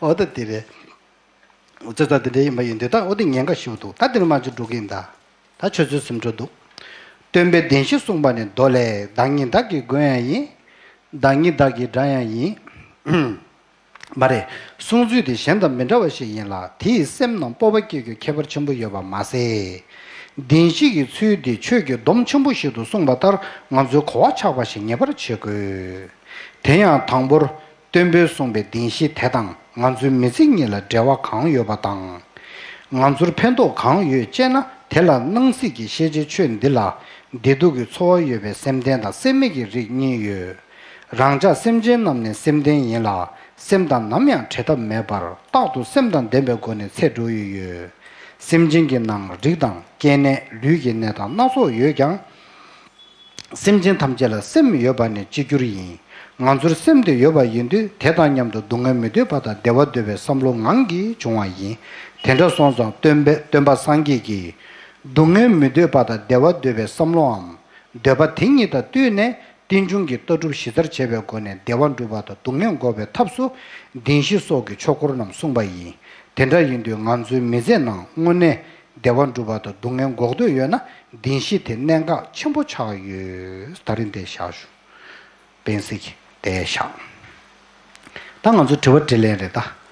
འོ་ད་དེ་རེད། ཙེ་ཙ་དེ་འདྲ་ཡིན་པ་ཡིན་དུས་ད་འོ་དེ་ཉེན་ཁ་ཞིག་འདུག་ད་དེ་ནི་མ་བཅུ་འགྲོ་གི་ཡིན་ད། ད་ཆོས་ཚུལ་སེམས་འཕྲོ་འདུག་སྟོན་པའི་བདེན་བཞི་གསུངས་པ་ནི་མདོ་ལས། བདག་ཉིད་བདག་གི་མགོན་ཡང་ཡིན། བདག་ཉིད་བདག་གི་དགྲ་ཡང་ཡིན། མ་རེད། གསུང་ཚུལ་དེ་གཞན་དང་མི་འདྲ་བ་ཞིག་ཡིན་ལ་དེ་ཡིས་སེམས་ནང་སྤོབས་པ་སྐྱེ་རྒྱུ་ཁྱད་པར་ཆེན་པོ་ཡོད་པ་མ་ཟད། བདེན་བཞི་གི་ཚུལ་འདི་ཆོས་ཀྱི་སྡོམ་ཆེན་པོ་ཞིག་ཏུ་གསུངས་པ་ལྟར་ང་ཚོའི་གོ་བ་ཆགས་པ་ཞིག་ངེས་པར་བྱེད་དགོས། དེ་ཡང་དང་པོར་སྟོན་པས་གསུངས་པའི་བདེན་བཞི་དེ་དང་ང་ཚོའི་མི་ཚེ་གཉིས་ལ་འབྲེལ་བ་གང་ཡོད་པ་དང་། ང་ཚོར་ཕན་ཐོགས་གང་ཡོད་ཅེ་ན་དེ་ལ་སྣང་སྲིད་ཀྱི་ཤེས་བྱའི་ཆོས་འདི་ལ་བདེ་སྡུག་གི་ཚོར་བ་ཡོད་པའི་སེམས་ལྡན་དང་སེམས་མེད་ཀྱི་རིགས་གཉིས་ཡོད། རང་ཅག་སེམས་ཅན་རྣམས་ནི་སེམས་ལྡན་ཡིན་ལ་སེམས་དང་ནམ་ཡང་བྲལ་ཐབས་མེད་པར་རྟག་ཏུ་སེམས་དང་ལྡན་པའི་སྒོ་ནས་ཚེ་འགྲོ་ཡི་ཡོད། སེམས་ཅན་གྱི་ནང་རིགས་དང་སྐྱེ་གནས་ལུས་ཀྱི་གནས་དང་སྣ་ཚོགས་ཡོད་ཀྱང་། སེམས་ཅན་ཐམས་ཅད་ལ་སེམས་ཡོད་པ་ནི་གཅིག་གྱུར་ཡིན། ང་ཚོར་སེམས་དེ་ཡོད་པ་ཡིན་དུས་དེ་དང་མཉམ་དུ་སྡུག་བསྔལ་མི་འདོད་པ་དང་བདེ་བ་འདོད་པའི་བསམ་བློ་ངང་གིས་འབྱུང་བ་ཡིན། དེ་འདྲ་སོང་ཙང་སྟོན་པས་སྟོན་པ་སངས་རྒྱས་ཀྱིས་སྡུག་བསྔལ་མི་འདོད་པ་དང་བདེ་བ་འདོད་པའི་བསམ་བློའམ་འདོད་པ་དེ་གཉིས་དང་བསྟུན་ནས་རྟེན་འབྱུང་གི་ལྟ་གྲུབ་གཞི་རྩར་བྱས་པའི་སྒོ་ནས་བདེ་བ་སྒྲུབ་པ་དང་སྡུག་བསྔལ་འགོག་པའི་ཐབས་སུ་བདེན་བཞི་སོགས་ཀྱི་ཆོས་སྐོར་རྣམས་གསུངས་པ་ཡིན། དེ་འདྲ་ཡིན་དུས་ང་ཚོའི་མི་ཚེ་ནང་དངོས་གནས་བདེ་བ་སྒྲུབ་པ་དང་སྡུག་བསྔལ་འགོག་འདོད་ཡོད་ན་བདེན་བཞི་དེ་གནད་འགག་ཆེན་པོ་ཆགས་ཡོད། ད་རིང་འདིར་བཞག་ཞུ། སྤེན་སྲིད་ཀྱིས་དེ་བཞག་ད་ང་ཚོ་དྲི་བ་དྲིས་ལན་རེད་ད།